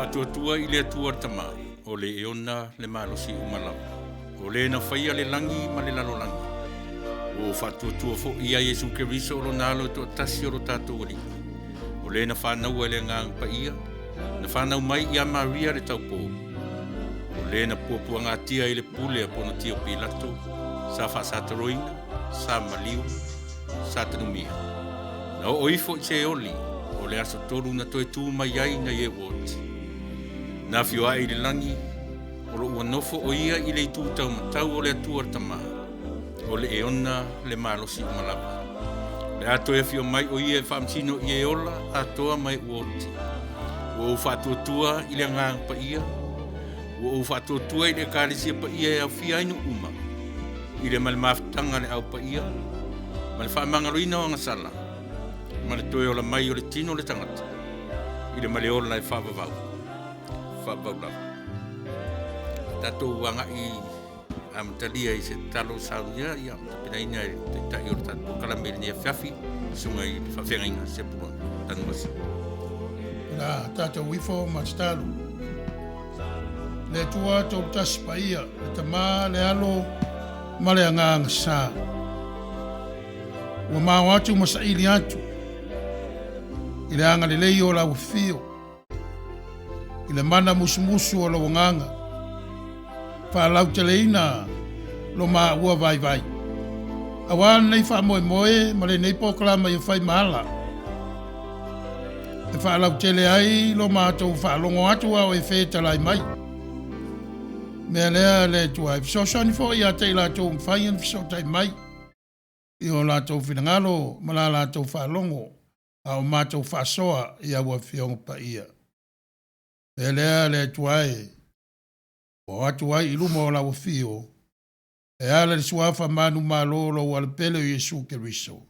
faatuatua i le Atua le Tama, o le e ona le malosi uma lava, o le na faia le lagi ma le lalolagi. Ua ou faatuatua foi ia Iesu Keriso o lona Alo e toatasi o lo tatou Alii, o le na fanaua e le Agaga Paia, na fanau mai ia Maria le Taupo, o le na puapuagatia i le pule a Ponotio Pilato, sa faasataloina, sa maliu, sa tanumia. Na oo ifo i Seoli, o le aso tolu na toe tu mai ai nai e ua oti. Na afio ae i le lagi, o lo ua nofo o ia i le itu taumatau o le Atua le Tama, o le e ona le malosi uma lava. O le a toe afio mai o ia e faamasino i e ola atoa ma e ua oti. Ua ou faatuatua i le Agaga Paia, ua ou faatuatua i le Ekalesia paia e aofia ai nuu uma, i le ma le mafutaga a le Au Paia, ma le faamagaloina o agasala, ma le toe ola mai o le tino o le tagata, i le ma le ola e faavavau, faavavau lava. Tatou agai amatalia i se tatalo saunia ia tapenaina e le Taitai o le tatou polokalame i lenei afiafi, susuga i le faafeagaiga Sepulona Tanuvasa. O le a tatou ifo ma tatalo. Le Atua Tolutasi Paia, le Tama, le Alo ma le Agaga Sa. Ua mao atu ma saili atu i le agalelei o lau afio, i le mana musumusu o lou agaga, faalauteleina lo maua vaivai. Aua lenei faamoemoe ma lenei polokalame ia fai ma ala, e faalautele ai lo matou faalogo atu a o e fetalai mai. Mea lea le Atua e fesoasoani foi ia te i latou ua mafai ona fesootai mai i o latou finagalo ma la latou faalogo a o matou faasoa i au Afioga Paia. Mea lea le Atua e ua o atu ai i luma o lau afio e ala i le suafa manumalo o lou Alo pele o Iesu Keriso.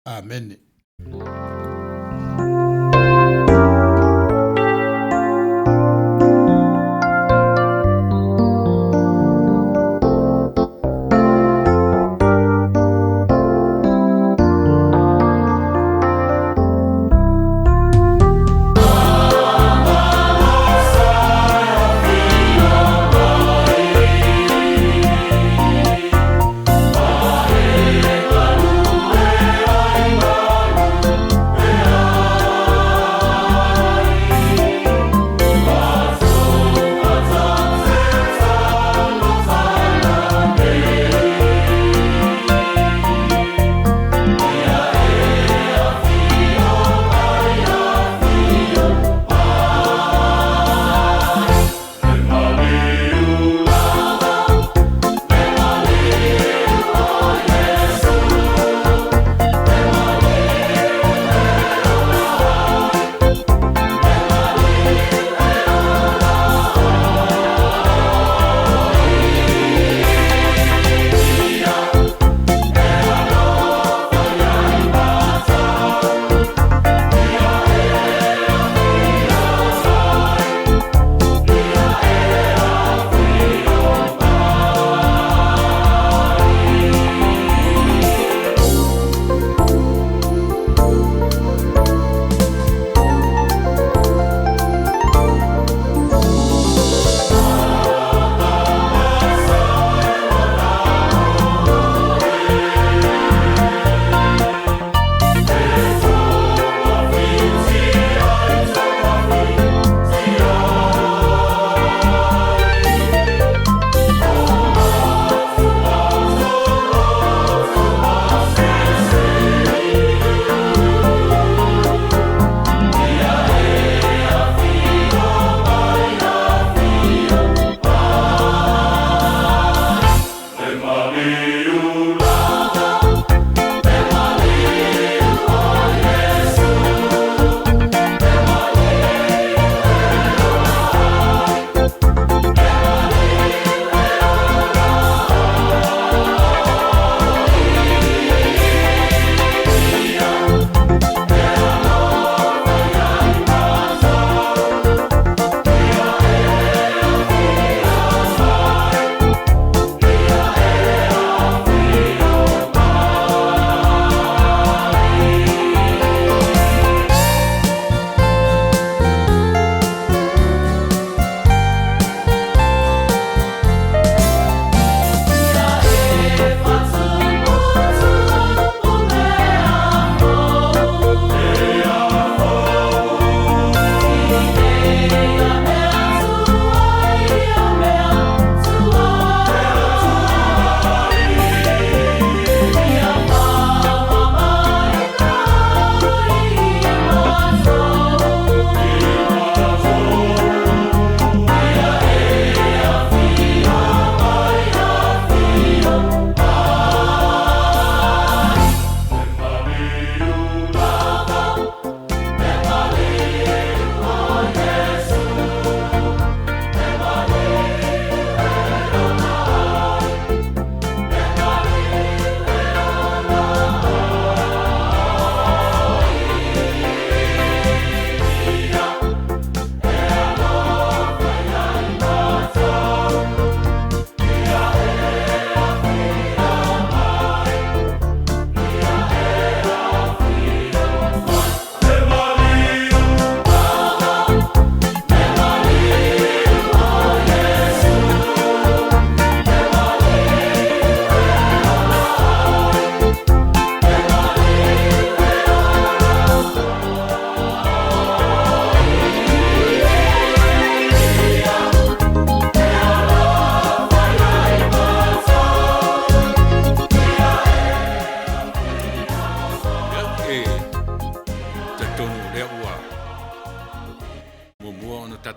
Amene.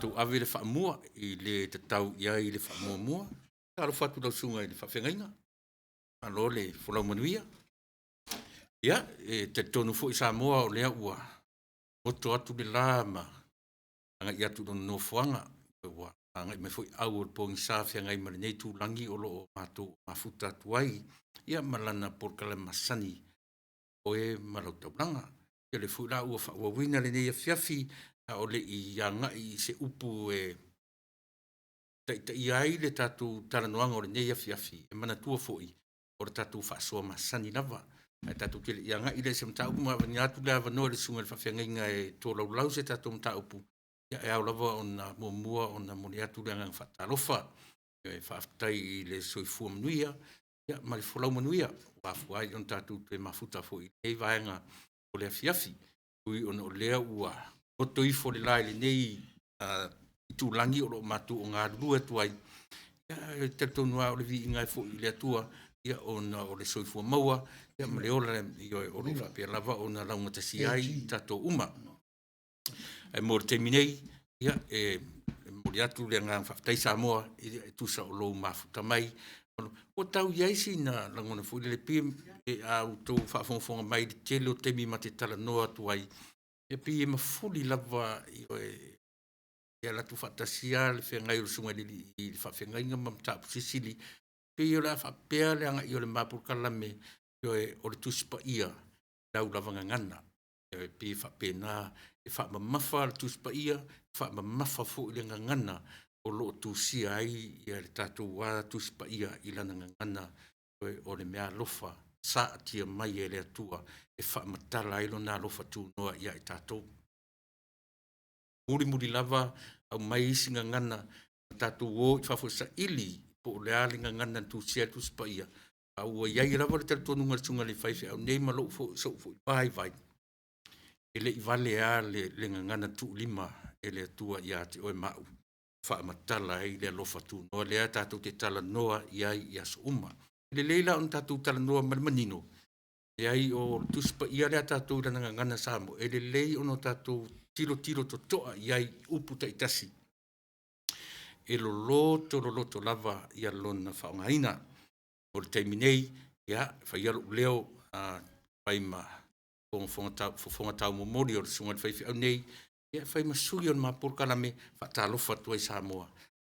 tatou ave le faamua i le tatau i ai le faamuamua. Talofa atu lau susuga i le faafeagaiga, malo le folau manuia. Ia, e talitonu foi Samoa o lea ua goto atu le la ma agai atu i lona nofoaga, ua agai mai foi au o le pogisa feagai ma lenei itulagi o lo o matou mafuta atu ai, ia ma lana polokalame masani, Oe ma lau Taulaga. Ia o lea foi la ua faaauauina lenei afiafi, a o le i agai i se upu e taitaia ai le tatou talanoaga o lenei afiafi, e manatua foi o le tatou faasoa masani lava, ae tatou te le i agai la i se mataupu ma aveina atu le avanoa i le susuga i le faafeagaiga e tolaulau se tatou mataupu, ia e ao lava ona muamua ona momoli atu le agaga faatalofa. E faafetai i le soifua manuia ma le folau manuia ua afua ai ona tatou toe mafuta foi i lenei vaega o le afiafi. E ui ona o lea ua goto ifo le la i lenei itulagi o lo o matou galulue atu ai, ae talitonu lava o le viiga e foi i le Atua ona o le soifua maua ma le ola, ioe, o lo o faapea lava ona laugatasia ai i tatou uma. Ae mo le taimi nei, ia, e momoli atu le agaga faafetai Samoa e tusa o lou mafuta mai. Ua tau i ai sina lagona foi lele pei a outou faafogafoga mai i le tele o taimi ma te talanoa atu ai, e pei e mafuli lava, ioe, e alu atu faatasi lava le feagai o le Susuga i le Alii i le faafeagaiga ma mataupu silisili. Pei o le a faapea le agai o le ma polokalame, ioe, o le Tusi Paia i lau lava gagana. E pei e faapena, e faamamafa le Tusi Paia, faamamafa foi le gagana o lo o tusia ai le tatou Tusi Paia i lana gagana, o le meaalofa sa atia mai e le Atua e faamatala ai Lona alofa tunoa ia i tatou. Mulimuli lava aumai isi gagana ma tatou o i fafo e saili po o le a le gagana na tusia ai le Tusi Paia, a ua i ai lava le talitonuga o le Susuga i le Faifeau nei ma lou foi, sou foi vaivai, e le i vale lava le gagana tuulima e le Atua ia te oe ma au, faamatala ai le alofa tunoa lea tatou te talanoa i ai i aso uma. E lelei la ona tatou talanoa ma le manino, leai o le Tusi Paia lea a tatou i lana gagana Samoa, e lelei ona tatou tilotilo totoa i ai i upu taitasi, e loloto loloto lava ia lona faaaogaina. O le taimi nei, ia, e fai ia lou leo fai ma fofoga taumomoli o le Susuga i le Faifeau nei, ia e fai ma sui o le ma polokalame, e faatalofa atu ai Samoa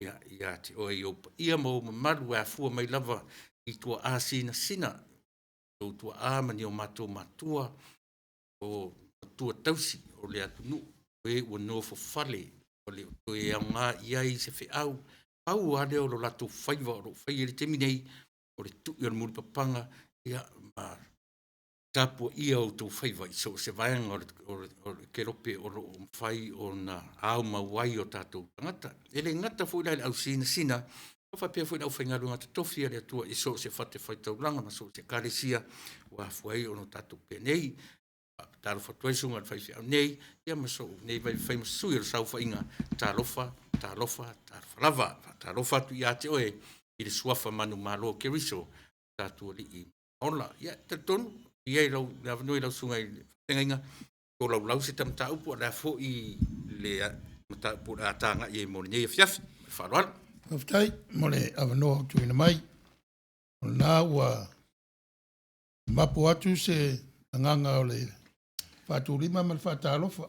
ia te oe i ou paia ma ou mamalu e afua mai lava i tuaa sinasina, o outou tuaa ma ni o matou matua, o matua tausi o le atunuu, o e ua nofofale ua le o toe aoga i ai se feau, pau lava lea o lo latou faiva o lo o faia i le taimi nei, o le tui o le mulipapaga ma tapuaia outou faiva i so o se vaega o le kelope o lo o mafai ona aumau ai o tatou tagata. E le gata foi la i le ausinasina, ae faapea foi le aufaigaluega totofi a le Atua i so o se fatafaitaulaga ma so o se ekalesia ua afua ai ona tatou penei. Faatalofa atu ai susuga i le faifeau nei, ia ma sou nei fai ma sui o le saofaiga, talofa, talofa, talofa lava. Faatalofa atu ia te oe i le suafa manumalo o Keriso, tatou Alii ola. Ia, talitonu, i ai lau, le avanoa i lau susuga i le faafeagaiga, tolaulau se ta mataupu, o le a foi le mataupu o le a tagai ai mo lenei afiafi. Ma le faaaloalo. Faafetai mo le avanoa ua tuuina mai. O lena ua mapu atu se agaga o le faatulima ma le faatalofa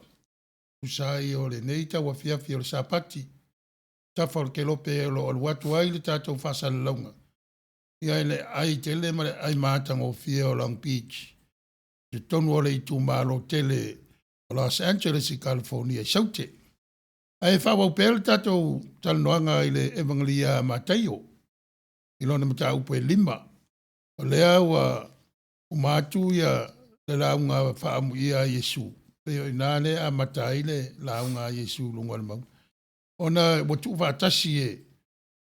tusa ai o lenei tauafiafi o le Sapati, tafa o le kelope o lo o alu atu ai le tatou faasalalauga ia i le ai tele ma le ai matagofie o Long Beach, i totonu o le itumalo tele o Los Angeles i California i Saute. Ae faaauau pea le tatou talanoaga i le Evagelia a Mataio i lona mataupu e 5. O lea ua uma atu ia le lauga faaamuia a Iesu, pei o i ina lea e amata ai le lauga a Iesu i luga o le mauga, ona ua tuufaatasi e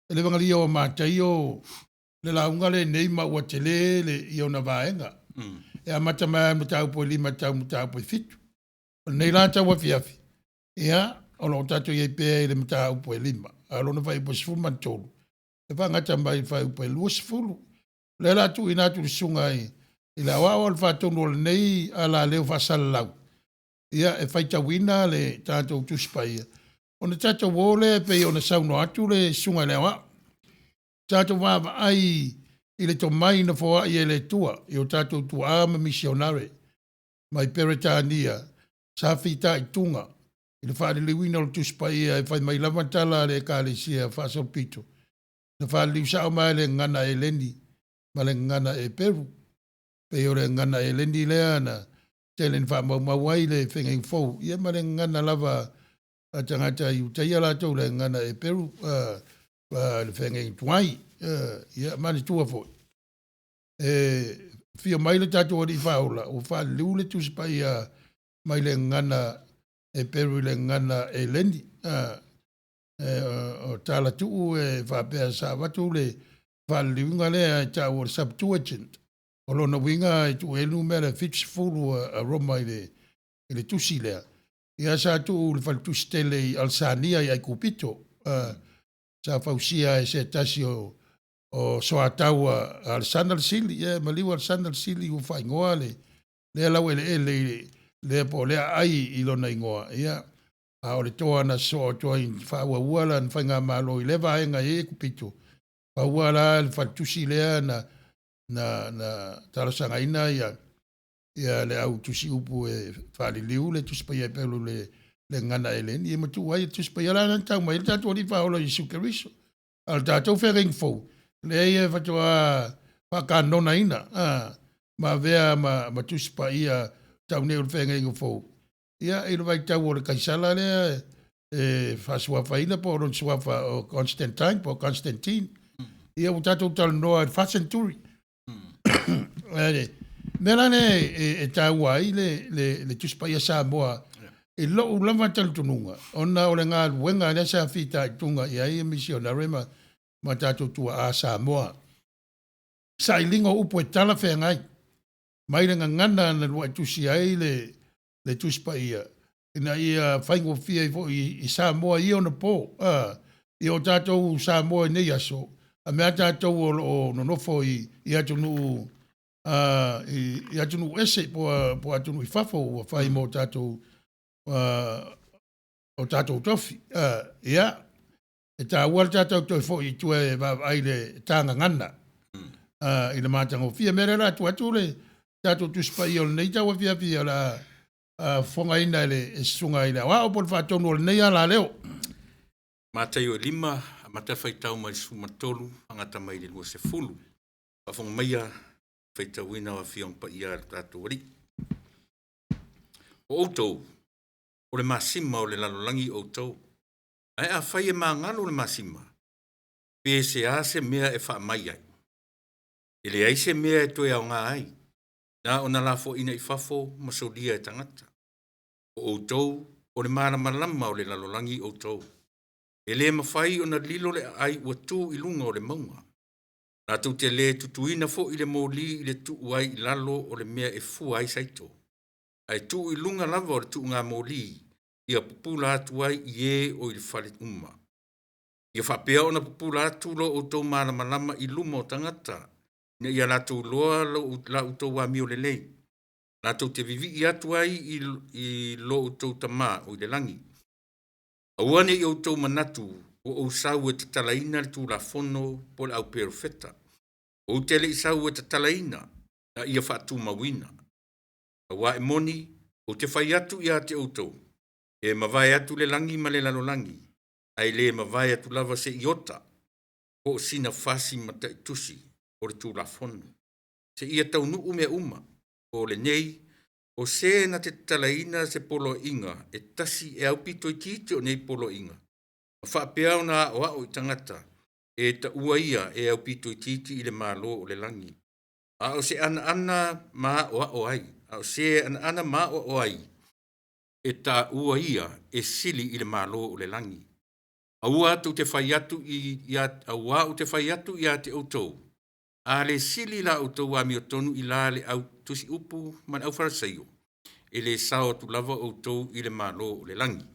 le Evagelia o Mataio le lauga lenei ma ua tele le i ona vaega. E amata mai lava i le mataupu e 5 e tau mataupu e 7. O lenei la tauafiafi, ia, o lo o tatou i ai pea i le mataupu e 5, a o lona fuaiupu e 13, e faagata mai i le fuaiupu e 20. O lea o le a tuuina atu i le susuga i le aoao o le faatonu o lenei alaleo faasalalau, ia, e faitauina le tatou Tusi Paia. Ona tatou o lea e pei ona saunoa atu le Susuga i le Aoao, tatou vaavaai i le tomai na foai e le Atua i o tatou tuaa ma misionare mai Peretania sa fitaituga i le faaliliuina o le Tusi Paia e fai mai lava tala a le Ekalesia Faasolopito, na faaliliu sao mai le gagana Eleni ma le gagana Eperu. Pei o le gagana Eleni lea na tele ina faamaumau ai le Feagaiga Fou, ia ma le gagana lava a tagata Iutaia latou le gagana Eperu, le Feagaiga Tuai. Ia manatua foi, e afio mai le tatou Alii Faaola, ua faaliliu le Tusi Paia mai le gagana Eperu i le gagana Eleni. O tala tuu e faapea sa avatu le faaliliuga lea e taua o le Septuagint. O lona uiga e tuu i ai le numera 70 a Roma i le tusi lea. Ia sa tuu i le faletusi tele i Alesania i Aikupito. Sa fausia e se tasi o soatau a Alesana le Sili. Ia maliu Alesana le Sili ua faaigoa le lea laueleele i lea po o lea aai i lona igoa. Ia, a o le toa na sosoo atu ai faaauaua lana faigamalo i lea vaega i Aikupito, paua la le faletusi lea na talosagaina ia le au tusi upu e faaliliu le Tusi Paia Eperu le gagana Eleni, ia ma tuu ai le Tusi Paia la na tau mai le tatou Alii Faaola Iesu Keriso. A o le tatou feagaiga fou, lea ia faatoa faakanonaina ma avea ma Tusi Paia tau nei o le feagaiga fou. Ia, i le vaitau o le Kaisala lea e faasuafaina po o lona suafa o Constantine po o Constantine. Ia ua tatou talanoa i le 4 century. Le mea la lea e taua ai le Tusi Paia Samoa i lou lava talitonuga, ona o le galuega lea sa fitaituga i ai misionare ma tatou tuaa Samoa. Sailiga o upu e talafeagai mai le gagana na luai tusi ai le Tusi Paia, ina ia faigofie ai foi i Samoa i ona po. I o tatou Samoa i nei aso, a mea tatou o loo nonofo i atunuu i atunuu ese po atunuu i fafo ua fai mo tatou o tatou tofi. Ia, e taua le tatou toe foi i tua e vaavaai le tagagana i le matagofie. Mea lea o le a tuu atu le tatou Tusi Paia o lenei tauafiafi o le a fofogaina e le Susuga i le Aoao po o le faatonu o lenei alaleo. Mataio 5, amata faitau mai le 13, agata mai le 20. Faafofoga maia faitauina o Afioga Paia a le tatou Alii. O outou, o le masima o le lalolagi outou, ae afai e magalo le masima, pe se a se mea e faamai ai. E leai se mea e toe aoga ai, na ona lafoaina i fafo ma solia e tagata. O outou, o le malamalama o le lalolagi outou. E le mafai ona lilo le aai ua tu i luga o le mauga. Latou te le tutuina foi le moli i le tuu ai i lalo o le mea e fua ai saito, ae tuu i luga lava o le tuugamoli, ia pupula atu ai i e o i le fale uma. Ia faapea ona pupula atu lo outou malamalama i luma o tagata, ina ia latou iloa la outou amio lelei. Latou te vivii atu ai i lo outou Tama o i le lagi. Aua ne i outou manatu ua ou sau e tatalaina le Tulafono po o le auperofeta. Ou te le i sau e tatalaina, a ia faatumauina. Aua e moni, ou te fai atu ia te outou, e mavae atu le lagi ma le lalolagi, ae le mavae atu lava se iota po o sina fasi mataitusi o le Tulafono, seia taunuu mea uma. O lenei, o se na te tatalaina se poloaiga e tasi e aupito itiiti o nei poloaiga, ma faapea ona aoao i tagata, e taua ia e aupito itiiti i le Malo o le lagi. A o se anaana ma aoao ai, a o se anaana ma aoao ai, e taua ia e sili i le Malo o le lagi. Aua tou te fai atu aua ou te fai atu ia te outou, a le sili la outou amiotonu i la le au tusiupu ma le aufarasaio, e le sao atu lava outou i le Malo o le lagi.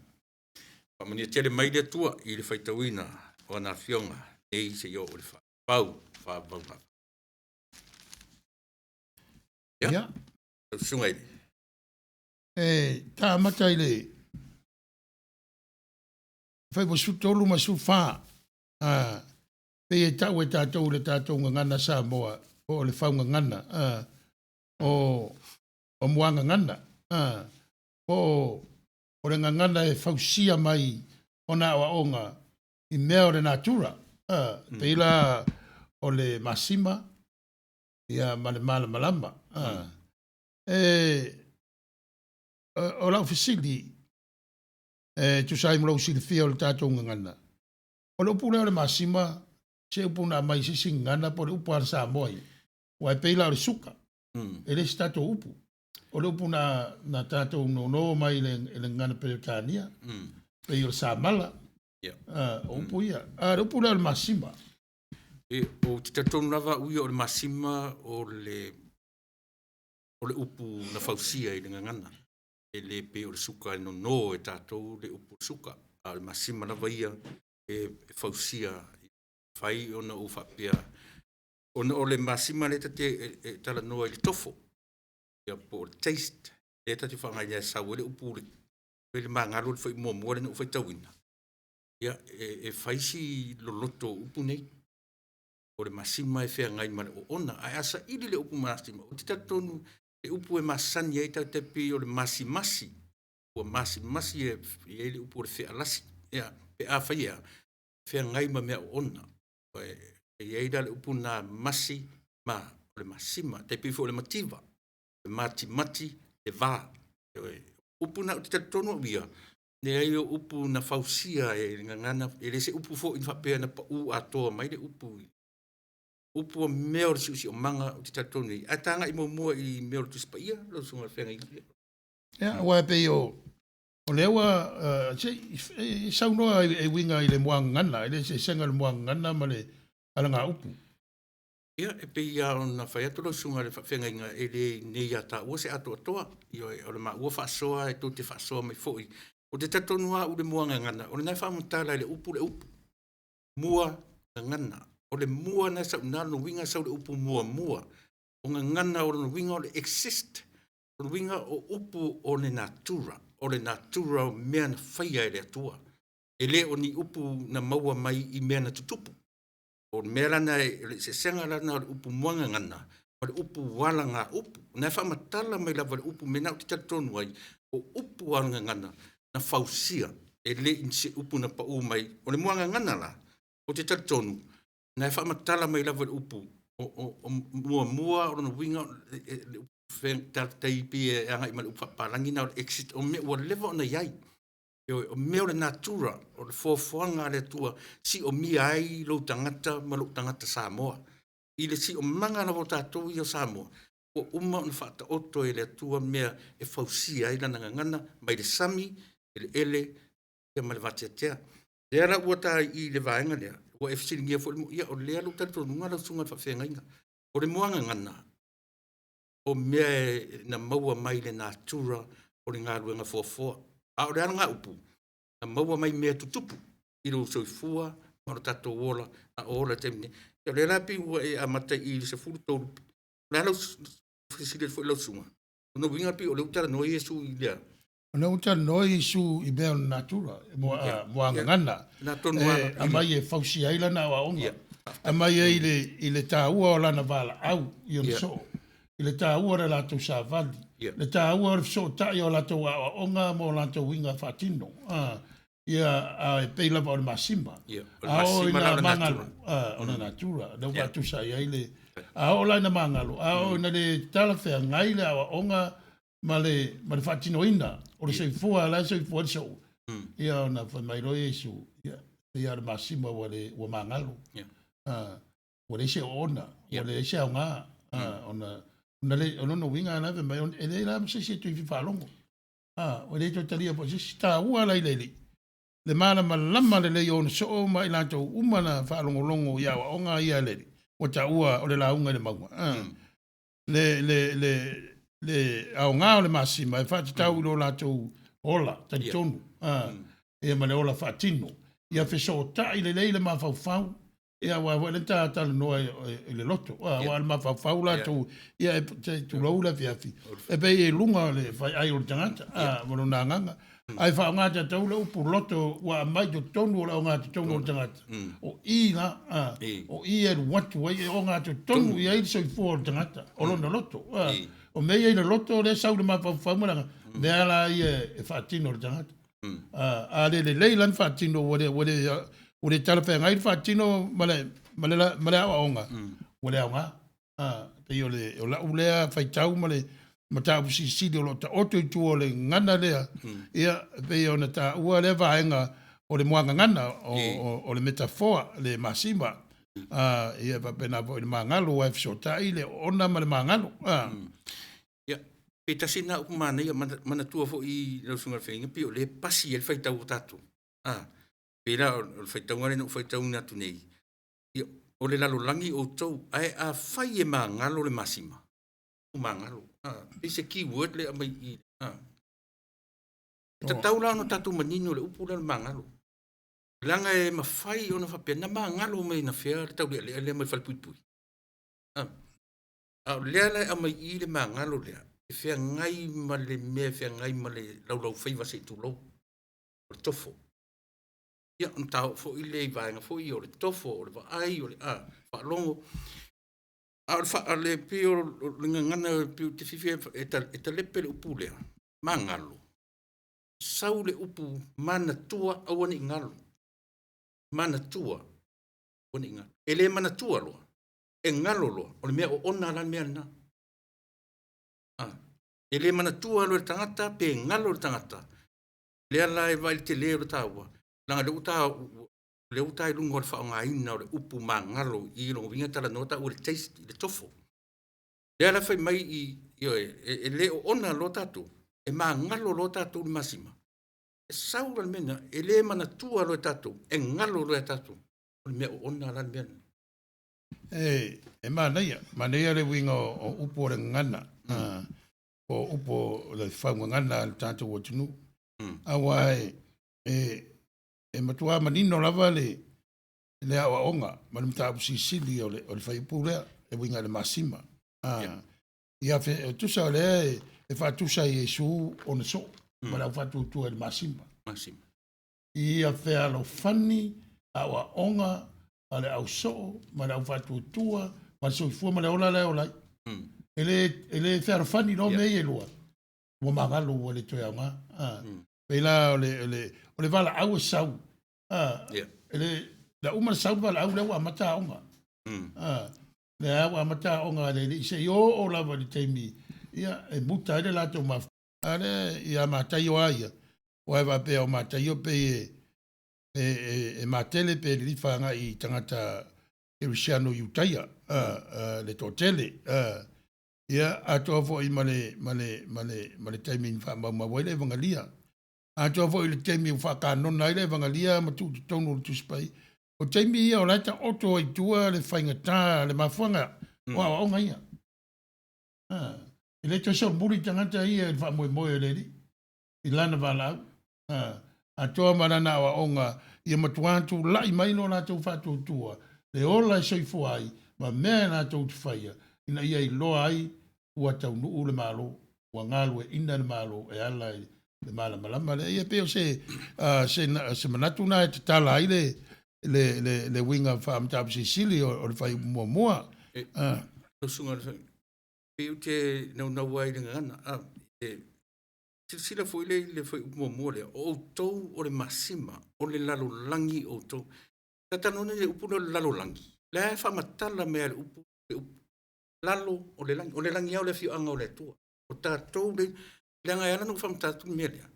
Faamanuia tele mai le Atua i le faitauina o ana afioga nei seia oo i le faavavau, faavavau lava. Ia, lau susuga i le E taamata i le Faiva 13 ma 14, a, pei e tau e tatou i le tatou gagana Samoa, po o le faugagana, a, o, o muagagana, a, po o, o le gagana e fausia mai ona aoaoga i mea o le natura, a, pei la o le masima, ia, ma le malamalama, a. E, o lau fesili, e tusa ai ma lou silafia o le tatou gagana, o le upu lea o le masima, se upu na aumai i se isi gagana po o le upu a le Samoa ia? Aua e pei la o le suka, e le o se tatou upu. O le upu na, na tatou nono mai i le, i le gagana Peretania, pei o le samala, o upu ia. A o le upu lea o le masima. E, ou te talitonu lava au ia o le masima o le, o le upu na fausia i le gagana. E le pei o le suka e nono e tatou le upu suka, a o le masima lava ia e fausia fai ona ou faapea, ona o le masima lea ta te e talanoa i le tofo, ia po o le taste, lea ta te faaaogaina e sau ai le upu le, le magalo le foi muamua lea na ou faitauina, ia e fai si loloto o upu nei. O le masima e feagai ma le oona, ae a saili le upu masima, ou te talitonu le upu e masani ai tatou te pei o le masimasi, ua masimasi e i ai le upu o le fealasi, ia, pe a fai e a, feagai ma mea oona. E i ai la le upu na masi ma, o le masima, tai pei foi o le mativa, le matimati, le va. Upu na ou te talitonu au ia, leai o upu na fausia e le gagana, e le se upu foi na faapea na pau atoa mai le upu. Upu o mea o le siosiomaga ou te talitonu i ai. Ae tagai muamua i mea o le Tusi Paia, lau Susuga i le Feagaiga. Ia, aua e pei o, o lea ua, uh, se i saunoa e uiga i le muagagana, i le eseesega o le muagagana ma le alagaupu. Ia, e pei lava ona fai atu lau susuga i le faafeagaiga, e le i nei ia taua se atoatoa. Ioe, o le maua faasoa e tou te faasoa mai foi. Ou te talitonu lava au i le muagagana, o lena e faamatala e le upu le upu. Mua gagana. O le mua lena e sau i ina, lona uiga e sau le upu muamua. O gagana o lona uiga o le exist. O lona uiga o upu o le natura, o le natura o mea na faia e le Atua. E le o ni upu na maua mai i mea na tutupu. O le mea lana, o le eseesega lana o le upu muagagana ma le upu alagaupu. O lena e faamatala mai lava le upu mea lena ou te talitonu ai, o upu alagagana na fausia, e le i se upu na pau mai. O le muagagana la, ou te talitonu, na e faamatala mai lava le upu o, o, o muamua o lona uiga le upu tai pei e agai ma le upu faapapalagi na o le exit, o mea ua leva ona i ai. Ioe, o mea o le natura, o le foafoaga a le Atua, siomia ai lou tagata ma lou tagata Samoa. I le siomaga lava o tatou ia o Samoa, ua uma ona faataoto e le Atua mea e fausia ai lana gagana mai le sami, eleele, ia ma le vateatea. Lea la ua ta i le vaega lea, ua e fesiligia foi le, ia o lea lou talitonuga lau susuga i le faafeagaiga. O le muagagana, o mea na maua mai le natura o le galuega foafoa. A o le alagaupu, na maua mai mea tutupu i lou soifua ma lo tatou ola, a o ola i le taimi nei. O lea la pei ua e amata i le 13, o le a lau fesili atu foi i lau susuga? O lona uiga pei o lea ua talanoa Iesu i lea. O lea ua talanoa Iesu i mea o le natura, muagagana, e aumai e fausia ai lana aoaoga, aumai ai i le taua o lana valaau i ona soo, i le taua o le latou savali, le taua o le fesootai o latou aoaoga ma o latou uiga faatino. Ia, a e pei lava o le masima. A oo ina magalo, o le natura, lea ua faatusa i ai le, a oo la ina magalo, a oo ina le talafeagai le aoaoga ma le, ma le faatinoina o le soifua la e soifua ai le soo, ia ona fai mai loa Iesu, ia, pei lava o le masima ua le, ua magalo. Ua leai se oona, ua leai se aoga, ona, ona le, o lona uiga la fai mai, e leai la ma se isi e toe fia faalogo. Ua le toe talia foi e se isi. Taua la i le Alii le malamalama lelei o ona soo ma i latou uma na faalogologo i aoaoga ia a le Alii, ua taua o le lauga i le mauga. Le, le, le, le aoga o le masima e faatatau i lo latou ola talitonu, ia ma le ola faatino. Ia fesootai lelei le mafaufau. Ia, aua foi lea na ta talanoa i le loto, aua o le mafaufau latou, ia, e tulou le afiafi, e pei e i luga o le faiai o le tagata, ma lona agaga. Ae faaaoga tatau le upu loto ua aumai i totonu o le ogatotonu o le tagata, o i la, o i e alu atu ai, e ogatotonu i ai le soifua o le tagata, o lona loto. O mea ia i le loto lea e sau i le mafaufau ma le agaga, mea la ia e faatino e le tagata. A le lelei la ona faatino ua le, ua le, ua le talafeagai le faatino ma le, ma le, ma le aoaoga, ua le aoga. Pei o le, o lau lea faitau ma le mataupu silisili o lo o taoto i tua o le gagana lea, ia, pei ona taua lea vaega o le muagagana, o, o, o le metafoa, le masima, ia faapena foi i le magalo, aua e fesootai le oona ma le magalo. Ia, pe tasi lena upu manaia, manatua foi lau Susuga i le Feagaiga, pei o lea e pasi ai le faitau o tatou. Pei la o le faitauga lea na ou faitauina atu nei, ia, o le lalolagi outou, ae afai e magalo le masima, o magalo, pei se key word lea e aumai i i. E tatau la ona tatou manino i le upu lea o le magalo, leaga e mafai ona faapea, na magalo mai anafea le taulealea lea mai le falepuipui. A o lea la e aumai i i le magalo lea, e feagai ma le mea e feagai ma le laulaufaiva se i tulou, o le tofo. Ia, ona ta oo foi lea i vaega foi ia o le tofo, o le vaai, o le faalogo. A o le, fa, le pei o le gagana pei ou te fiafia e talepe le upu lea, magalo, sau le upu manatua aua ne i galo. Manatua aua ne i galo. E le manatua loa, e galo loa, o le mea oona la le mea lena. E le manatua loa e le tagata pe galo le tagata, lea la e vaai i le tele o le taua, leaga lea ua ta, lea ua ta i luga o le faaaogaina o le upu magalo i lona uiga e talanoa taua i le taste, i le tofo. Lea la fai mai i, ioe, e le oona loa tatou, e magalo loa tatou i le masima, e sau la le mea lena, e le manatua loa e tatou, e galo loa e tatou, o le mea oona la le mea lena. E manaia, manaia le uiga o upu o le gagana, o upu o le faugagana a le tatou atunuu. Aua e matua manino lava le aoaoga ma le mataupu silisili o le fuaiupu lea, e uiga i le masima. Ia, tusa o lea e faatusa i Iesu ona soo ma le au faatuatua i le masima. Masima. Ia fealofani aoaoga a le au soo ma le au faatuatua ma le soifua ma le ola la e ola ai. E le fealofani loa mea ia e lua, ua magalo ua le toe aoga. Pei la o le valaau e sau. E le, la uma le sau le valaau lea ua amata aoga. Lea ua amata aoga a le alii seia oo lava i le taimi, ia, e muta ai le latou mafuta. A lea ia Mataio a ia, aua e faapea o Mataio pei e matele pe lilifa agai i tagata kerisiano Iutaia, le toatele. Ia, atoa foi ma le taimi na faamaumau ai le Evagalia. Atoa foi i le taimi ua faakanona ai le Evagalia ma tuu i totonu o le Tusi Paia. O taimi ia o la e taoto ai i tua le faigata, le mafuaaga o aoaoga ia. E le toe solomuli tagata ia i le faamoemoe o le Alii i lana valaau. Atoa ma lana aoaoga ia matua tulai mai lo latou faatuatua, le ola e soifua ai ma mea e latou te faia, ina ia iloa ai ua taunuu le Malo, ua galueaiina le Malo e ala i le malamalama lea. Ia pei o se manatu na e tatala ai le uiga faamataupu silisili o le fuaiupu muamua. Lau Susuga, pei ou te naunau ai i le gagana. Silasila foi le i le fuaiupu muamua lea, o outou o le masima, o le lalolagi outou. Talanoa nei i le upu lea o le lalolagi, lea e faamatala mai le upu, le upu lalo o le lagi, o le lagi lava o le afioaga o le Atua. O tatou le, leaga e ala ona ou faamatala atu le mea lea,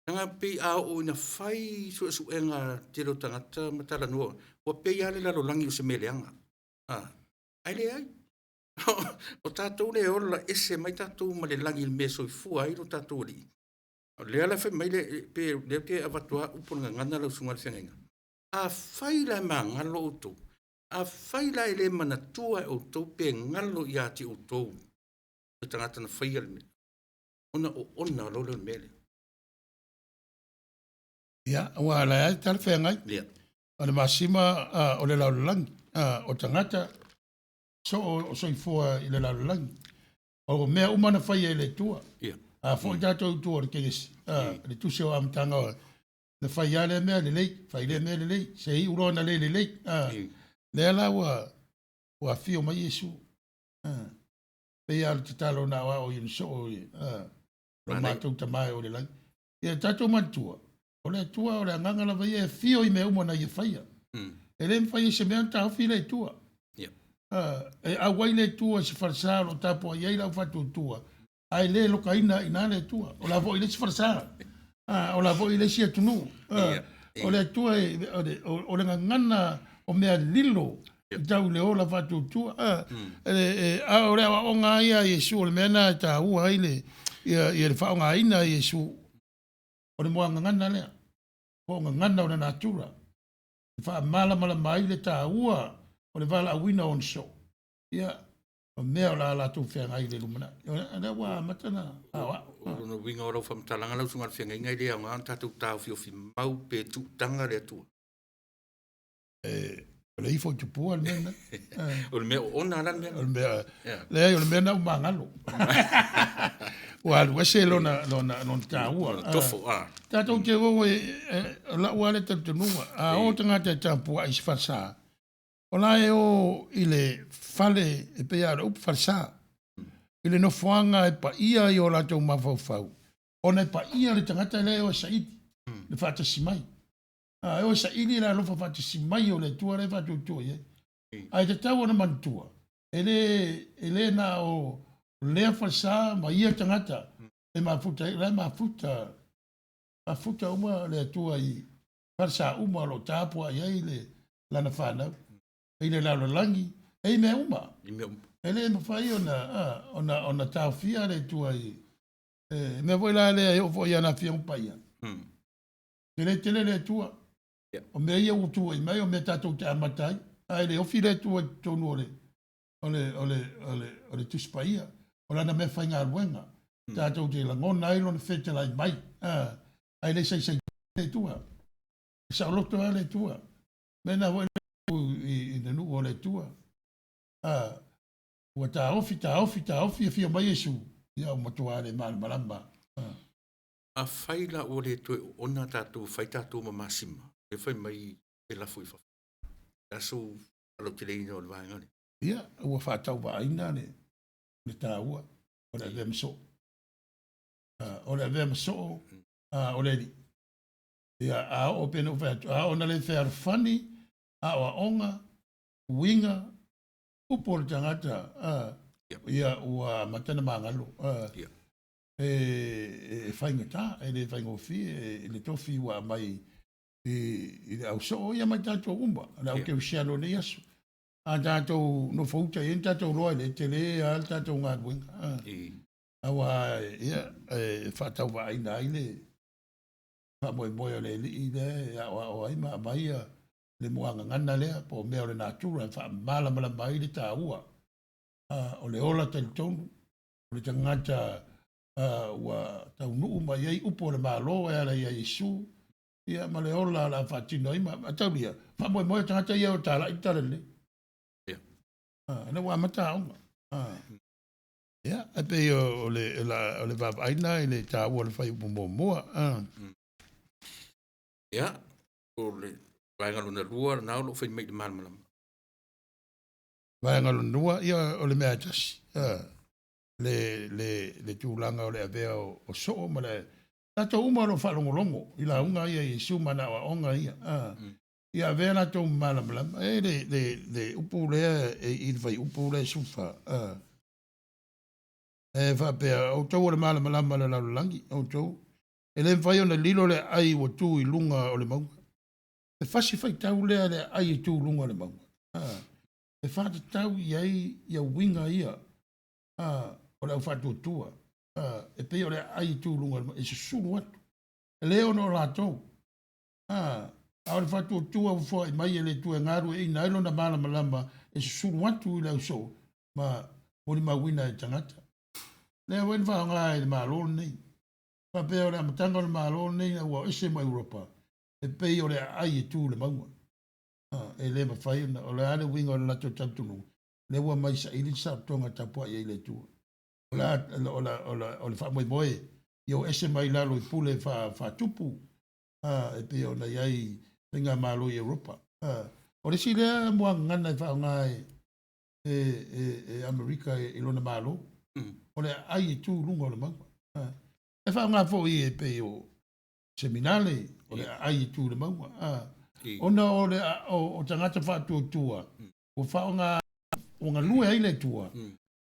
leaga pei a oo ina fai suesuega tele o tagata ma talanoa, ua pei lava le lalolagi o se mea leaga. Ae leai. O tatou le ola ese mai tatou ma le lagi i le mea e soifua ai lo tatou alii. O lea la fai mai le, pe lea te avatu lava upu o le gagana lau Susuga i le Feagaiga. Afai la e magalo outou, afai la e le manatua e outou pe galo ia te outou le tagata na faia le mea, ona oona loa lea o le mea lea. Ia, aua o la e talafeagai. O le masima o le lalolagi. O tagata soo o soifua i le lalolagi. O mea uma na faia e le Atua. A foi tatou i tua o le Kenesi, le tusi o Amataga, na fai lava lea mea lelei, fai lea mea lelei, se iu loa na le lelei. Lea la ua afio mai Iesu. Pei lava o le tatalo na aoao i soo i lo matou Tama e o i le lagi. Ia tatou manatua, o le Atua o le agaga lava ia e afio i mea uma na ia faia. E le mafai e se mea ona taofi le Atua. E auai le Atua i se falesa o lo o tapuai ai le aufaatuatua, ae le lokaina i ina le Atua. O la foi le isi falesa, o la foi le isi atunuu. O le Atua, o le gagana o mea lilo i tau i le ola faatuatua. A o le aoaoga ia a Iesu, o le mea lena e taua ai le, ia le faaaogaina e Iesu o le muagagana lea, po o gagana o le natura, e faamalamalama ai le taua o le valaauina o ona soo, ia, ma mea o le a latou feagai i le lumanai. O lea ua amata ona aoao. O lona uiga o lau faamatalaga lau susuga i le feagaiga e le aoga ona tatou taofiofi mau pe tuutaga le Atua. O le ifo i tupua le mea lena. O le mea oona la le mea. O le mea, leai, o le mea na ua magalo. Ua alu ese lona, lona, lona taua. Lona tofo, a. Tatou te o e, o lau lava le talitonuga, a o tagata e tapuai i se falesa, o la e o i le fale, e pei lava o le upu falesa, i le nofoaga e paia i o latou mafaufau, ona e paia le tagata lea e o e saili, le faatasi mai. A, e o e saili le alofa faatasi mai o le Atua lea e faatuatua i ai. Ae tatau ona manatua, e le, e le na o lea falesa ma ia tagata e mafuta ai, o la e mafuta, mafuta uma le Atua i falesa uma o lo o tapuai ai le lana fanau, i le lalolagi, e i mea uma. E le mafai ona, ona, ona taofia le Atua i, e mea foi la lea e oo foi i ana Afioga Paia. Tele tele le Atua. O mea ia ua tuuai mai, o mea tatou te amata ai, ae le ofi le Atua i totonu o le, o le, o le, o le, o le Tusi Paia. O lana mea faigaluega. Tatou te lagona ai lona fetalai mai. Ae le saisai le Atua. E saoloto lava le Atua. Mea na foi i le nuu o le Atua. Ua taofi, taofi, taofi, afio mai Iesu, ia ua matua le malamalama. Afai la ua le toe oona tatou, fai tatou ma masima, e fai mai e lafo i fafo. Le aso faaloteleina o le vaega lea. Ia, ua faatauvaaina le, le taua o le avea ma soo. O le avea ma soo, o le alii. Ia, a oo pei ona ou fai atu, a oo ina le fealofani, aoaoga, uiga, upu o le tagata, ia ua amata ona magalo. E faigata, e le faigofie le tofi ua aumai i le au soo ia mai tatou uma, le au kerisiano i lenei aso. A tatou nofouta i ai na tatou iloa ai le tele lava le tatou galuega. Aua ia, e faatauvaaina ai le faamoemoe o le alii lea e aoao ai ma aumai le muagagana lea po o mea o le natura e faamalamalama ai le taua o le ola talitonu o le tagata ua taunuu mai ai upu o le Malo e ala ia Iesu, ia ma le ola o le a faatino ai ma taulia faamoemoe o tagata ia o talai le talalelei. Ia. Lea ua amata aoga. Ia, e pei o le, o le vaavaai lena i le taua o le fuaiupu muamua. Ia, o le vaega lona lua lena o lo o fai mai i le malamalama. Vaega lona lua, ia o le mea e tasi. Le, le, le tulaga o le avea o soo ma le tatou uma o lo o faalogologo i lauga ia i Iesu ma ana aoaoga ia. Ia avea latou malamalama. E le, le, le upu lea e i le fuaiupu lea e 14. E faapea, outou o le malamalama o le lalolagi, outou. E le mafai ona lilo le aai ua tu i luga o le mauga. E fasi faitau lea le aai e tu i luga o le mauga. E faatatau i ai ia uiga ia o le aufaatuatua. E pei o le aai e tu i luga o le mauga, e susulu atu. E le ona o latou. A o le faatuatua ua foai mai e le Atua e galueaiina ai lona malamalama e susulu atu i le ausoo ma molimauina e tagata. Lea foi na faaaoga e le Malo lenei. Faapea o le amataga o le Malo lenei ina ua ese mai Europa, e pei o le aai e tu i le mauga. E le mafai ona, o le a le uiga o le latou talitonuga, lea ua aumai saili le saolotoga e tapuai ai i le Atua. O le a, o le, o le, o le faamoemoe ia o ese mai lalo i pule faatupu, e pei ona i ai faigamalo i Europa. O le isi lea muagagana e faaaoga e Amerika i lona Malo, o le aai e tu i luga o le mauga. E faaaoga foi e pei o Seminare, o le aai e tu i le mauga. Ona o le o tagata faatuatua ua faaaoga, ua galue ai le Atua,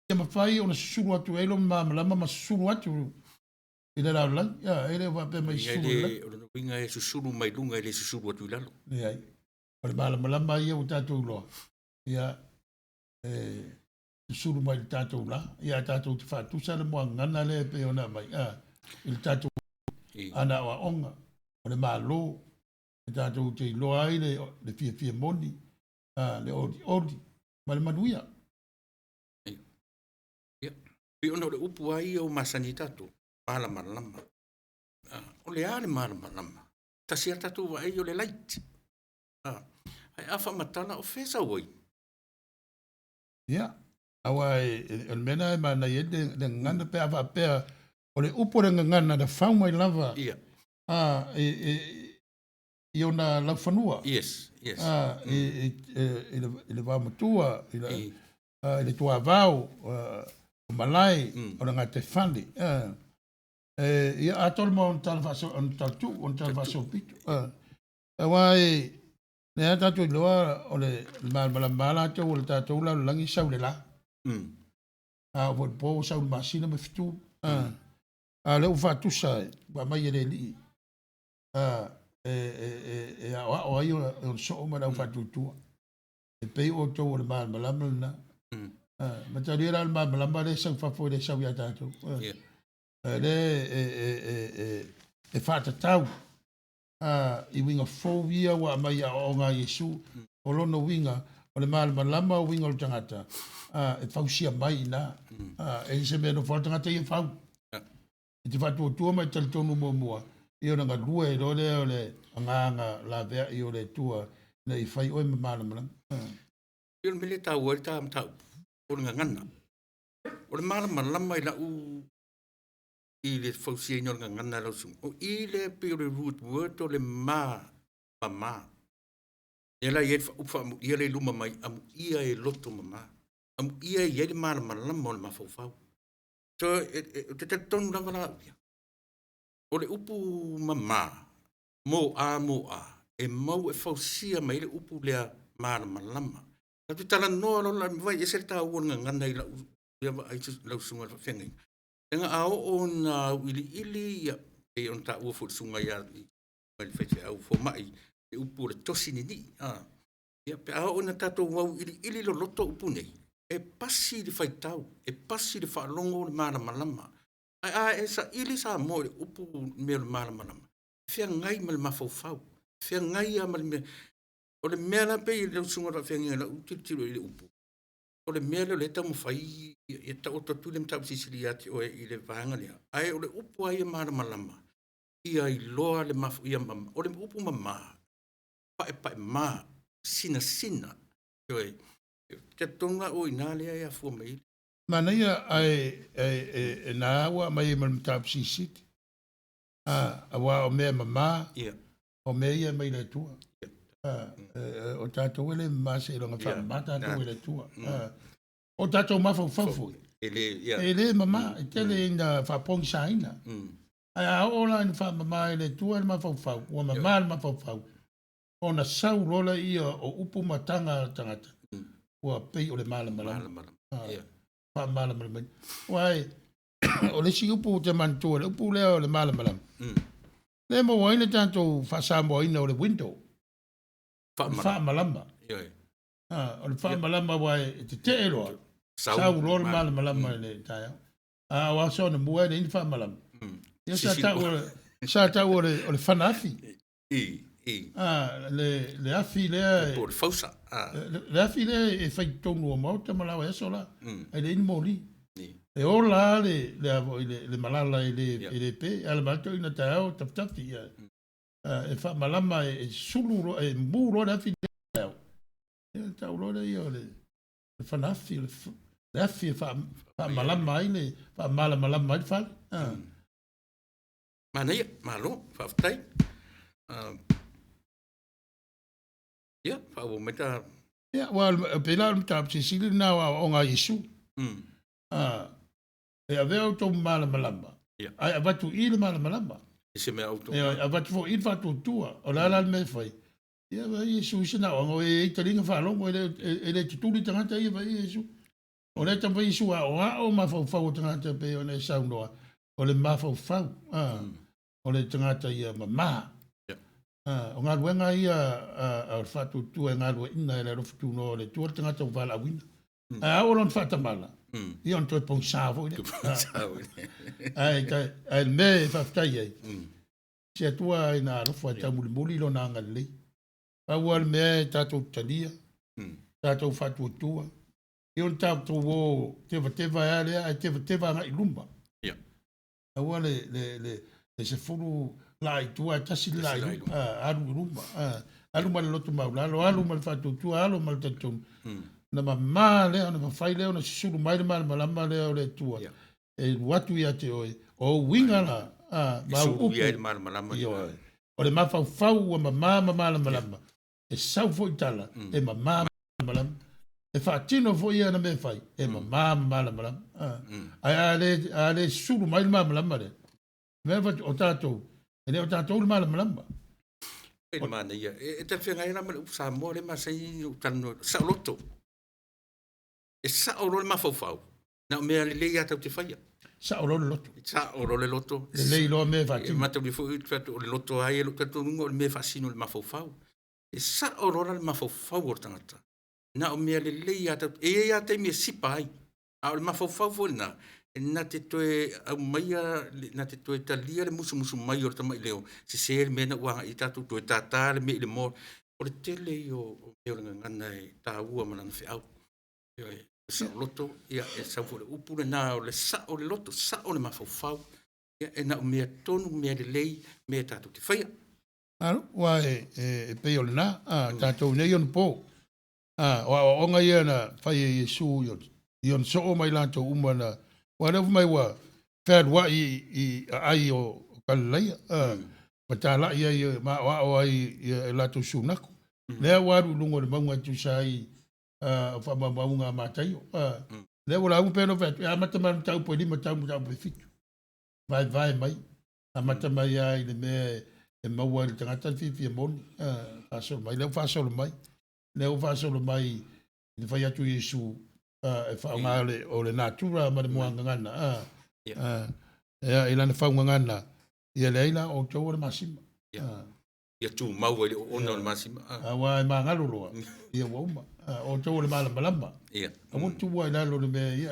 ia mafai ona susulu atu ai lona malamalama ma susulu atu i le lalolagi. E le o faapea mai susulu i le lagi. O lona uiga e susulu mai luga e le susulu atu i lalo. Leai. O le malamalama ia ua tatou iloa, ia, e susulu mai i le tatou la. Ia tatou te faatusa le muagagana lea e pei ona aumai, i le tatou ana aoaoga, o le Malo, e tatou te iloa ai le fiafia moni, le olioli ma le manuia. Ia, pei ona o le upu lava ia ua masani ai tatou, malamalama. O le a le malamalama? Tasi lava le tatou vaai o le light. Ae a faamatala o fea e sau ai? Ia, aua o le mea lena e manaia ai le gagana pe a faapea o le upu o le gagana na fau mai lava i ona laufanua. Yes, yes. I le vaomatua, i le tuavao, o malae, o le gataifale. Ia atoa le mau ona tala tuu, ona tala faasolopito. Aua e lea tatou iloa o le malamalama latou o le tatou lalolagi sau le la. A o foi le po sau le masina ma fetu. A lea ua faatusa ua aumai e le alii e aoao ai ona soo ma le au faatuatua. E pei outou o le malamalama lena. Matalia la o le malamalama lea sau fafo e le sau ia tatou. Lea e faatatau i uiga fou ia ua aumai i aoaoga a Iesu. O lona uiga, o le malamalama o uiga o le tagata, e fausia mai i ina. E le se mea nofo le tagata ia fau. E te faatuatua ma e talitonu muamua, ia ona galue ai loa lea o le agaga laveai o le Atua ina ia fai oe ma malamalama. O le mea lea e taua ai le ta mataupu, o le gagana. O le malamalama i lau i le fausiaina o le gagana lau susuga, o i lea pei o le root word o le ma, mama. Lea la e i ai le upu faamuia lea i luma mai, amuia e loto mama. Amuia e i ai le malamalama o le mafaufau. So, ou te talitonu lava la au ia, o le upu mama, mo a mo a, e mau e fausia mai ai le upu lea malamalama. Tatou te talanoa loa la, vaai ese le taua o le gagana i lau lea vaai lau susuga i le faafeagaiga. Leaga a oo ina auiliili, ia, pei ona taua foi e le susuga ia mai le faifeau fomai, le upu o le tosi ninii. Ia, pe a oo ina tatou auiliili loloto upu nei, e pasi le faitau, e pasi le faalogo le malamalama. Ae a e saili Samoa i le upu mea o le malamalama, e feagai ma le mafaufau, e feagai lava ma le mea. O le mea la pei lau susuga i le faafeagaiga i lau tilotilo i le upu, o le mea lea o lea e taumafai ia taoto atu le mataupu silisili ia te oe i le vaega lea. Ae o le upu lava ia malamalama, ia iloa le ia mama. O le upu mama, paepaema, sinasina. Ioe, talitonu la o i ina lea e afua mai ai. Manaia ae e na ua aumai ai ma le mataupu silisili. Aua o mea mama, o mea ia mai le Atua. O tatou e le mama seiloga faamama tatou e le Atua. O tatou mafaufau foi, e le mama, e tele ina faapogisaina. Ae a oo la ina faamama e le Atua le mafaufau, ua mama le mafaufau, ona sau loa lea o upu ma taga a le tagata, ua pei o le malamalama. Faamalamalamaina. Aua o le isi upu ou te manatua, le upu lea o le malamalama, lea e maua ai le tatou faasamoaina o le window. Faamalama. O le faamalama aua e tetee loa, sau loa le malamalama i le taeao. A o aso anamua e leai ni faamalama. Ia sa tau o le fana afi. Le afi lea po o le fausa. Le afi lea e fai totonu o maota ma laoa e aso la. Ae leai ni moli. E ola le malala e le pe. A le matou ina taeao tafitafi. E faamalama e sulu loa, e mu loa le afi taeao. Ia, ona tau loa lea o le fana afi, o le afi e faamalama ai le, faamalamalama ai le fale. Manaia, malo, faafetai. Ia, faaauau mai ta. Ia, aua e pei la o le mataupu silisili lena o aoaoga a Iesu. E avea outou ma malamalama, ae avatu i i le malamalama. I se mea outou. Ioe, avatu foi i i le faatuatua. O le a la le mea e fai? Ia vaai Iesu i sana aoaoga, e i ai taliga faalogo, e le tutuli tagata ia vaai Iesu. O lea e taumafai Iesu e aoao mafaufau o tagata e pei ona e saunoa, o le mafaufau o le tagata ia mama. O galuega ia o le faatuatua e galueaiina e le alofa tunoa o le Atua le tagata ua valaauina. Ae a oo loa ina faatamala, ia ona toe pogisa foi lea. Ae ae le mea e faafetai ai, se Atua ina alofa e taumulimuli lona agalelei. Pau lava le mea e tatou talia, tatou faatuatua, ia ona tatou o tevateva ai lava lea, ae tevateva agai i luma. Aua le 10 laa i tua ae tasi le laa i luma, alu i luma, alu ma le loto maualalo, alu ma le faatuatua, alu ma le talitonu. Ona mama lea, ona mafai lea ona susulu mai le malamalama lea o le Atua e alu atu ia te oe, o ou uiga la, ma au upu, ioe, o le mafaufau ua mama ma malamalama, e sau foi tala, e mama ma malamalama, e faatino foi ana mea e fai, e mama ma malamalama. Ae a le sulu mai le malamalama lea, mea o tatou, e le o tatou le malamalama. E le manaia. E talafeagai la ma le upu Samoa lea e masani ona ou talanoa, saoloto. E sao loa le mafaufau, na o mea lelei lava tatou te faia. Sao loa le loto. Sao loa le loto. Lelei loa mea e faatino. E mataulia foi o le loto lava ia, lou talitonuga o le mea e faasino i le mafaufau. E sao loa la le mafaufau o le tagata, na o mea lelei lava tatou, e i ai lava taimi e sipa ai, a o le mafaufau foi lena, e na te toe aumaia, na te toe talia le musumusu mai o le tamaileo, sese le mea na ua agai i ai tatou, toe tata le mea i le moa. O le tele ia o mea o le gagana e taua ma lana feau. Ioe, saoloto, ia, e sau foi le upu lena o le sao le loto, sao le mafaufau, ia, e na o mea tonu, mea lelei, mea tatou te faia. Alo, aua e pei o lena, tatou nei ona po. O aoaoga ia na fai e Iesu i ona soo ma i latou uma na, aua o lea fai mai ua fealuai i aai o Galilaia, ma talai ai ma aoao ai i latou sunaku. Lea ua alu i luga o le mauga e tusa ai o faamaumauga a Mataio. Lea ua lauga pei ona ou fai atu, e amata mai le mataupu e 5 tau mataupu e 7. Vaevae mai, amata mai lava i le mea e maua ai le tagata le fiafia moni, faasolo mai, lea ua faasolo mai, lea ua faasolo mai i le fai atu o Iesu e faaaoga o le natura ma le muagagana, i lana faugagana, ia leai la o outou o le masima. Ia tumau ai le oona o le masima. Aua e magalo loa, ia ua uma. O outou o le malamalama. Aua le tuua i lalo o le mea, ia,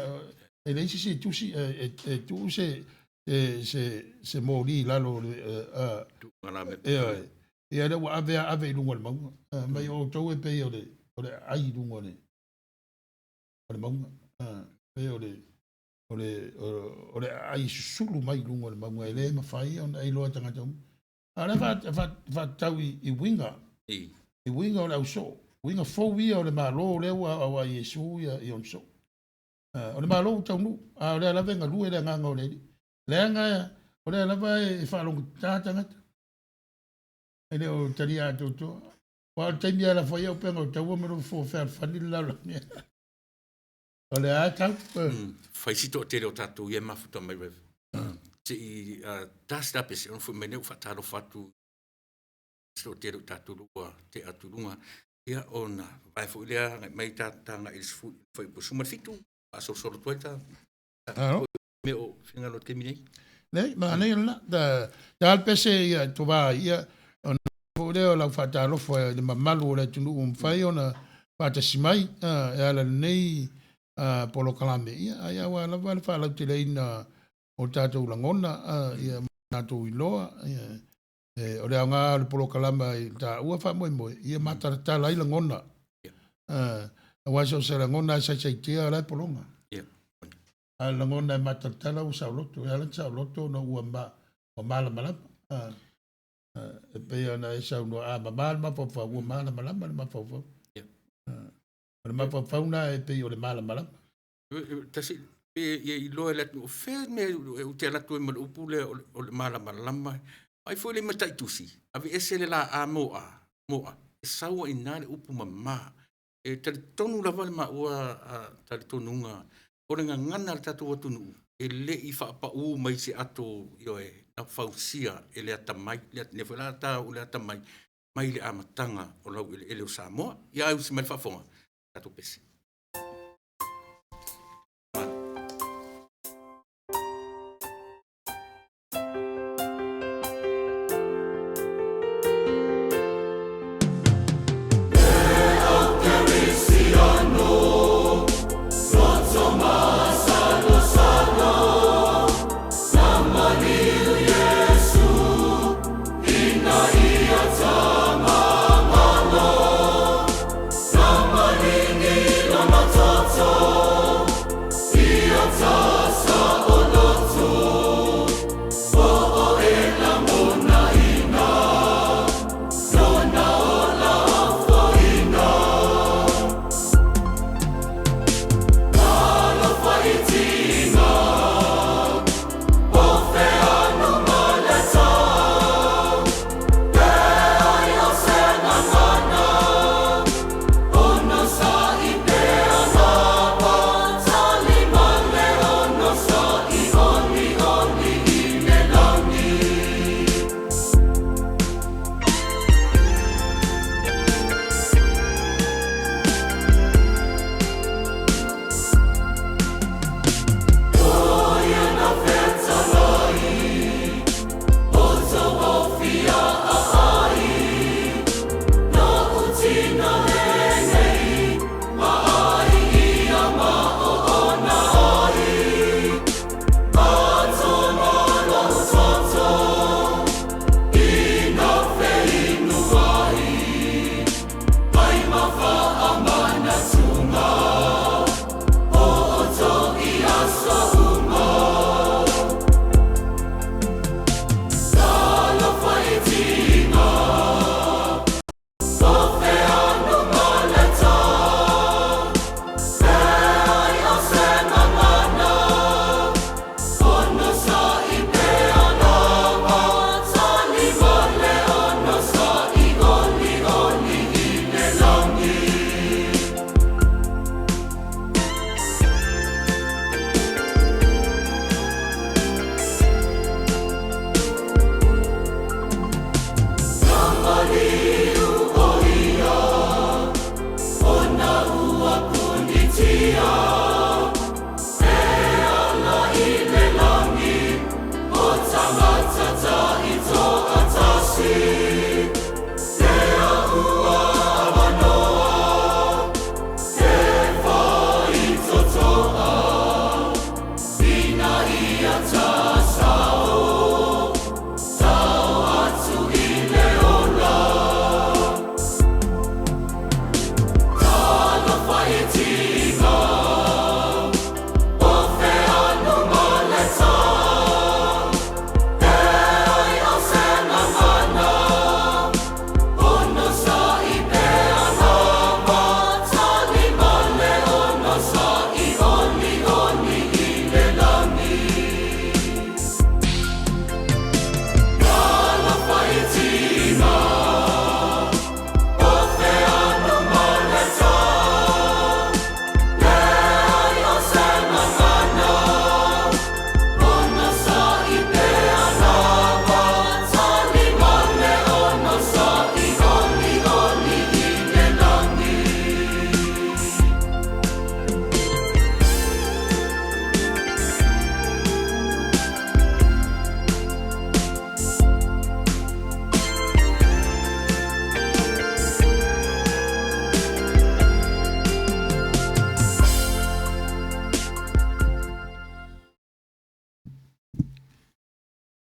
e leai se isi e tusi, e tuu se moli i lalo o le, ioe, ia lea ua ave ave i luga o le mauga. Mai o outou e pei o le aai i luga o le mauga. Pei o le aai susulu mai i luga o le mauga, e le mafai ona iloa e tagata uma. A o lea faatatau i uiga, i uiga o le ausoo, uiga fou ia o le Malo lea ua aoao ai Iesu i ona soo. O le Malo ua taunuu, a o lea lava e galue le agaga o le Alii. Leaga o lea lava e faalogotata tagata, e le o talia atoatoa. Aua o le taimi lava e lafo ai au upega o taua ma nofo fealofani le lalolagi. O lea lava e tau. Fai si toatele o tatou ia e mafuta mai Rev. Se i ta se tapese ona foi mai lea ua faatalofa atu se toatele o tatou ua tea atu i luga. Ia ona vavae foi lea agai mai ta agai i le fuaiupu 17, faasolosolo atu ai ta mea o finagalo i le taimi nei. Leai, manaia lena. Ta le pese ia tovā ia, ona foi lea o lau faatalofa i le mamalu o le atunuu ua mafai ona faatasi mai e ala i lenei polokalame, ia, ai aua lava le faalauteleina o tatou lagona ia ma tatou iloa. Ia, o le aoga o le polokalama i taua faamoemoe, ia matalatala ai lagona. Aua so o se lagona e saisaitia o la e pologa. A o le lagona e matalatala ua saoloto, e ala ona saoloto ona ua malamalama. E pei ona e saunoa, a mama le mafaufau, ua malamalama le mafaufau. O le mafaufau lena e pei o le malamalama. Tasi pe ia iloa e le atunuu o fea le mea ou te alu atu ai ma le upu lea o le malamalama. Vaai foi le i mataitusi, aveese le la A mo A, mo A, e sau ai i ina le upu mama. E talitonu lava le maua talitonuga o le gagana a le tatou atunuu e le i faapau mai i se ato, ioe, na fausia e le atamai, lea foi o le a ta le atamai mai le amataga o laueleele o Samoa. Ia ae usi mai le faafofoga, tatou pese.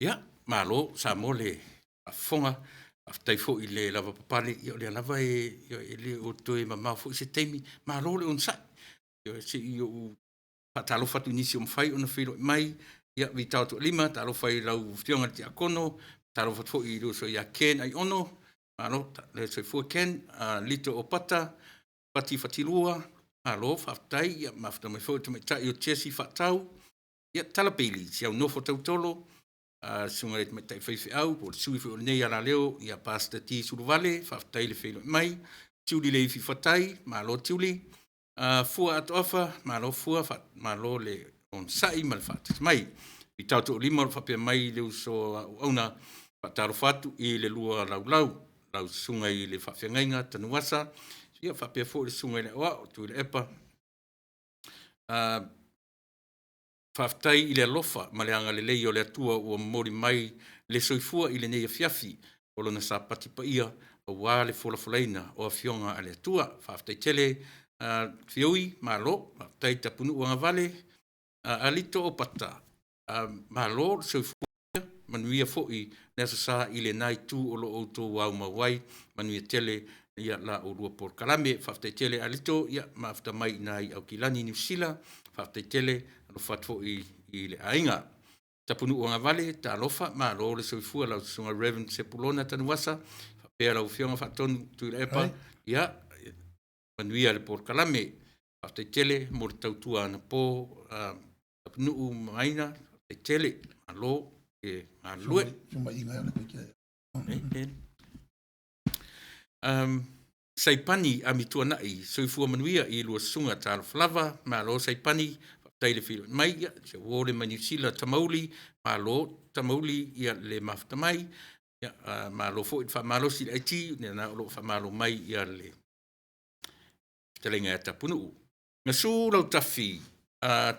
Ia, malo Samoa le faafofoga, faafetai foi le lavapapale, ia o lea lava e le o toe mamao foi se taimi. Malo le onosai. Se i ou faatalofa atu i nisi ua mafai ona feiloai mai. Ia, Vitao Tualima, talofa i lau Afioga i le Tiakono, talofa atu foi i le uso ia Ken Aiono, malo le soifua Ken, Lito Opata, Pati Fatilua, malo faafetai, ia mafuta mai foi le tamaitai o Jesse Faatau, ia Tala Peili, si au nofo tautolo, susuga i le tamaitai faifeau po o le sui foi o lenei alaleo, ia Pastor T Suluvale, faafetai le feiloai mai, Tiuli Leifi Fatai, malo Tiuli, Fua Atoafa, malo Fua, malo le onosai ma le faatasi mai. I Taotolima o lo o faapea mai le uso a auauna, faatalofa atu i le lua laulau, lau susuga i le faafeagaiga Tanuvasa, ia faapea foi le susuga i le Aoao Tuilaepa. Faafetai i le alofa ma le agalelei o le Atua ua momoli mai le soifua i lenei afiafi o Lona Sapati paia aua le folafolaina o Afioga a le Atua. Faafetai tele Fiui, malo, faafetai Tapunuu agavale, Alito Opata, malo le soifua, manuia foi le Aso Sa i lena itu o lo o outou aumau ai, manuia tele la oulua polokalame. Faafetai tele Alito, ia mafuta mai i ina i Aukilani, Niu Sila, faafetai tele, alofa atu foi i le aiga. Tapunuu agavale, talofa, malo le soifua i lau Susuga Reverend Sepulona Tanuvasa faapea lau Afioga Faatonu Tuilaepa, ia manuia le polokalame. Faafetai tele mo le tautua anapo Tapunuu ma Maina, faafetai tele, malo le galulue. Saipani Amituanai, soifua manuia i lua susuga, talofa lava, malo Saipani, faafetai le feiloai mai. Ia si au uo lea mai Niu Sila Tamauli, malo Tamauli le mafuta mai. Ia malo foi le faamalosi i le IT, lena o lo o faamalo mai le fetalaiga ia Tapunuu. Gasu Lautafi,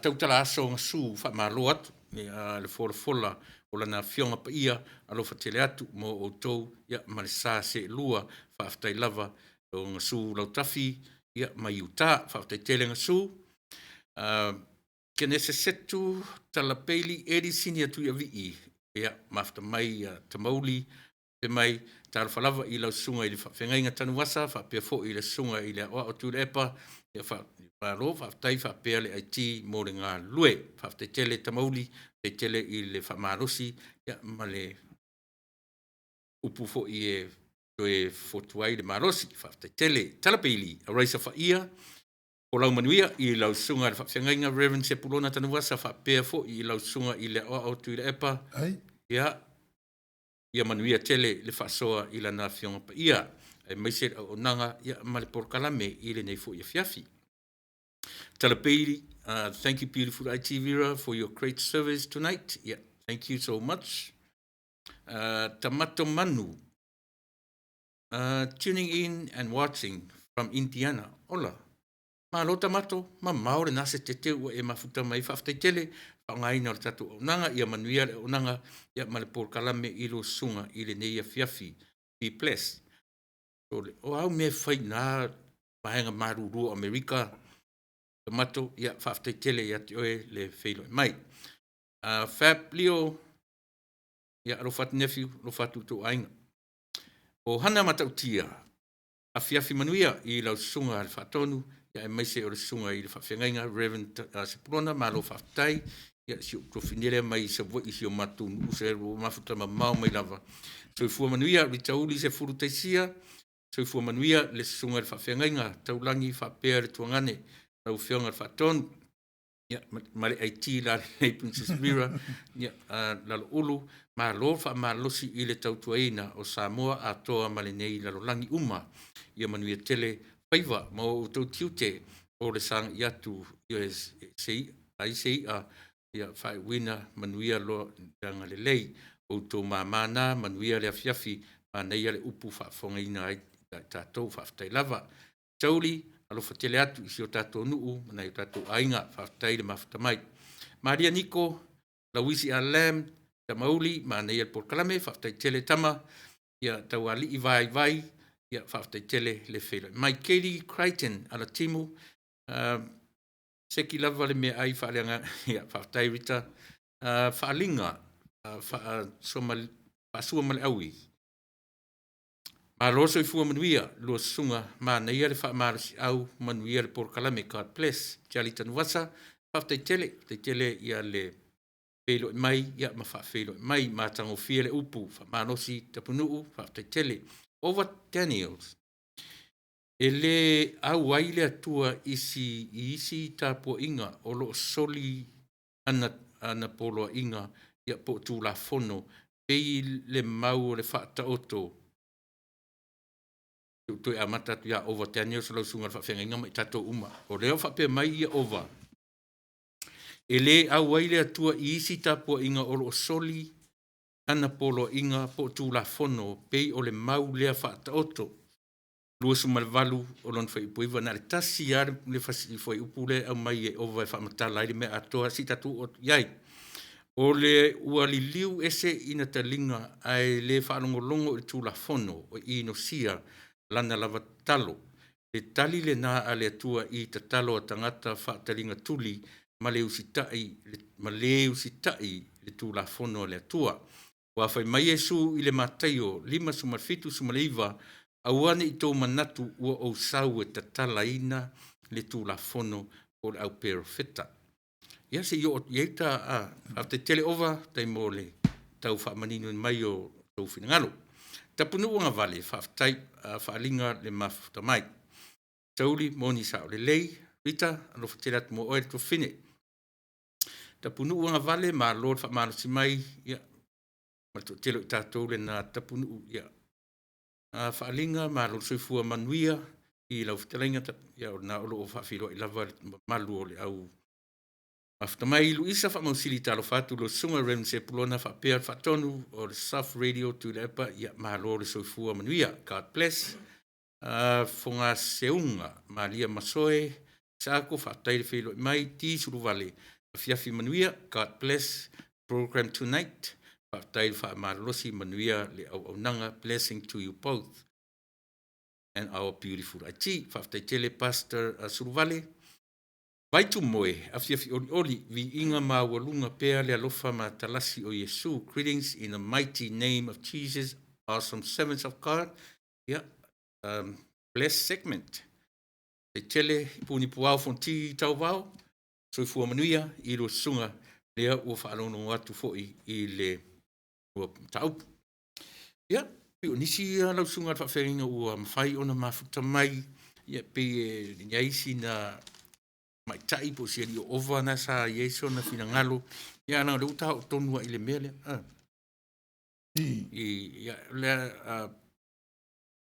tautala aso Gasu, faamalo atu le folafola o Lana Afioga Paia, alofa tele atu mo outou ma le sa seelua, faafetai lava o Gasu Lautafi mai Utah. Faafetai tele Gasu. Kenese Setu, Tala Bailey, Eddie Sini Tuiavii, ia mafuta mai Tamauli fai mai, talofa lava i lau susuga i le faafeagaiga Tanuvasa faapea foi le susuga i le Aoao Tuilaepa, ia malo faafetai faapea le IT mo le galulue. Faafetai tele Tamauli, faafetai tele i le faamalosi ma le upu foi e toe fotu ai le malosi, faafetai tele. Tala Bailey, Raisa Faia, folau manuia i lau susuga i le faafeagaiga Reverend Sepulona Tanuvasa faapea foi i lau susuga i le Aoao Tuilaepa. Ia, ia manuia tele le faasoa i Lana Afioga Paia, aemaise le auaunaga ma le polokalame i lenei foi afiafi. Tala Bailey, thank you beautiful IT Vera for your great service tonight. Yeah, thank you so much. Tamato Manu, tuning in and watching from Indiana. Ola, malo Tamato, mamao lena se tete ua e mafuta mai, faafetai tele faaaogaina o le tatou auaunaga, ia manuia le auaunaga ma le polokalame i lou susuga i lenei afiafi. Be blessed. O a au mea e fai i na vaega malulu o Amerika, Tamato, ia faafetai tele ia te oe le feiloai mai. Fab Leo, ia alofa atu nephew, alofa atu i lo outou aiga. O Hana Matautia, afiafi manuia i lau susuga i le Faatonu, aemaise o le susuga i le Faafeagaiga Reverend Sepulona, malo faafetai. Ia si ou tuafafine lea mai Savaii i si o matou nuu, ua mafuta mamao mai lava. Soifua manuia Rita Uli Sefulu Taisia, soifua manuia le susuga i le Faafeagaiga Taulagi faapea le Tuagane, lau Afioga i le Faatonu, ia, ma le IT lalelei Princess Mira, ia, Laloulu, malo faamalosi i le tautuaina o Samoa atoa ma lenei lalolagi uma. Ia manuia tele faiva ma o outou tiute o le sagai atu se ai se i'a ia faaiuina manuia loa le agalelei. O outou mama na, manuia le afiafi, manaia le upu faafofogaina ai ia i tatou, faafetai lava. Tauli, alofa tele atu i si o tatou nuu ma nai o tatou aiga, faafetai le mafuta mai. Maria Niko, Lauisi A. Lam, Tamauli, manaia le polokalame, faafetai tele tama, ia Taualii Vaivai, ia faafetai tele le feiloai mai. Katie Crichton Alatimu, seki lava le meaai faaleagaga, ia faafetai Rita. Faaliga Faasua ma le Aui, malo le soifua manuia lua susuga, manaia le faamalosiau, manuia le polokalame, God bless. Charlie Tanuvasa, faafetai tele, faafetai tele ia le feiloai mai ma faafeiloai mai, matagofie le upu faamalosi Tapunuu, faafetai tele. Ova Daniels. E lē auai le Atua isi i isi tapuaiga o lo o soli ana ana poloaiga ia po o Tulafono pei le mau o le faataoto. Se i ou toe amata atu ia Ova Daniels lau Susuga i le Faafeagaiga ma i tatou uma. O lea ua faapea mai Ieova, E le auai le Atua i isi tapuaiga o lo o soli ana poloaiga po o Tulafono pei o le mau lea faataoto. 28 o lona fuaiupu 9, na o le tasi lava le fuaiupu lea e aumai e Ova e faamatala ai le mea atoa, se i tatou oo atu i ai. O le ua liliu ese ina taliga ae le faalogologo i le Tulafono o inosia lana lava tatalo. Le tali lena a le Atua i tatalo a tagata faataligatuli ma le usitai ma le usitai i le Tulafono a le Atua. Aua fai mai Iesu i le Mataio 5:79, aua ne i tou manatu ua ou sau e tatalaina le Tulafono po o le au perofeta. Ia se i oo atu i ai ta, faafetai tele Ova, faafetai mo le tau faamaninoina mai o lou finagalo. Tapunuu agavale, faafetai faaaliga le mafuta mai. Tauli, moni sao lelei, Rita, alofa tele atu mo oe le tuafafine. Tapunuu agavale, malo le faamalosi mai, ia ma le toatele o i tatou lena Tapunuu, ia. Faaaliga, malo le soifua manuia i lau fetalaiga, ia o lena o lo o faafeiloai lava le mamalu o le au mafuta mai. Luisa Faamausili, talofa atu i lau Susuga Reverend Sepulona faapea le Faatonu o le Soft Radio Tuilaepa, ia malo le soifua manuia. God bless. Fogaseuga Maria Masoe Saako, faafetai le feiloai mai. T Suluvale, afiafi manuia, God bless program tonight. Faafetai le faamalolosi, manuia le auaunaga, blessing to you both and our beautiful IT. Faafetai tele Pastor Suluvale. Vaitumoe, afiafi olioli, viiga maualuga pea le alofa matalasi o Iesu. Greetings in the mighty name of Jesus, awesome servants of God. Yeah, blessed segment. Faafetai tele Puni Puao Fonti Tauvao, soifua manuia i lua susuga lea ua faalogologo atu foi i le ua mataupu. Ia, pei o nisi ia lau susuga i le faafeagaiga ua mafai ona mafuta mai, ia pei e i ai sina tamaitai po o si alii ova na sa i ai sona finagalo, ia leaga o lea ua ta oo tonu lava i le mea lea. I, ia, lea,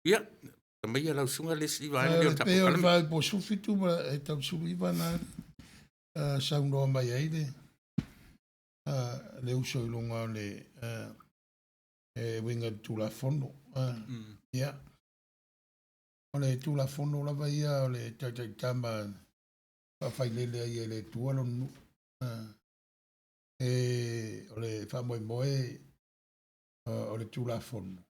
ia, tamaia lau susuga le isi vaega lea o le Pei o le vaega 17 ma e tau 19 na saunoa mai ai le le uso i luga o le e uiga i le Tulafono. Ia, o le Tulafono lava ia o le taitaitama faafailele ai e le Atua lona nuu. E, o le faamoemoe o le Tulafono,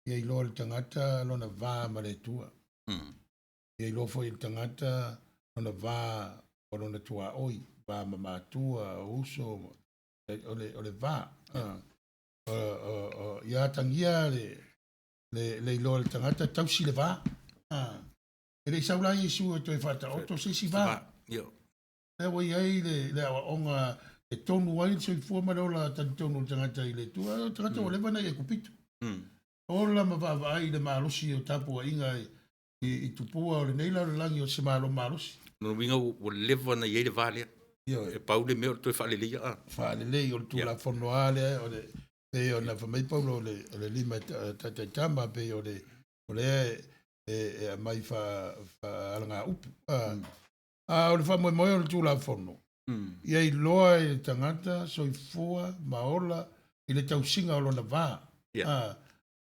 ia iloa e le tagata lona va ma le Atua. Ia iloa foi e le tagata lona va o lona tuaoi, va ma matua, o uso, o le va. Ia atagia le iloa e le tagata tausi le va. E le i sau la Iesu e toe faataoto se isi va. Lea ua i ai le aoaoga e tonu ai le soifua ma le ola talitonu o le tagata i le Atua. O le tagata ua leva ona i Aikupito. Ola ma vaavaai i le malosi o tapuaiga i tupua o lenei lalolagi o se malo malosi. Lona uiga ua leva ona i ai le va lea. E pau le mea o le toe faaleleia. Faalelei o le Tulafono lava lea, o le pei ona fai mai Paulo o le lima e taitaitama, pei o le o lea e aumai faalagaupu. A o le faamoemoe o le Tulafono, ia iloa e le tagata soifua ma ola i le tausiga o lona va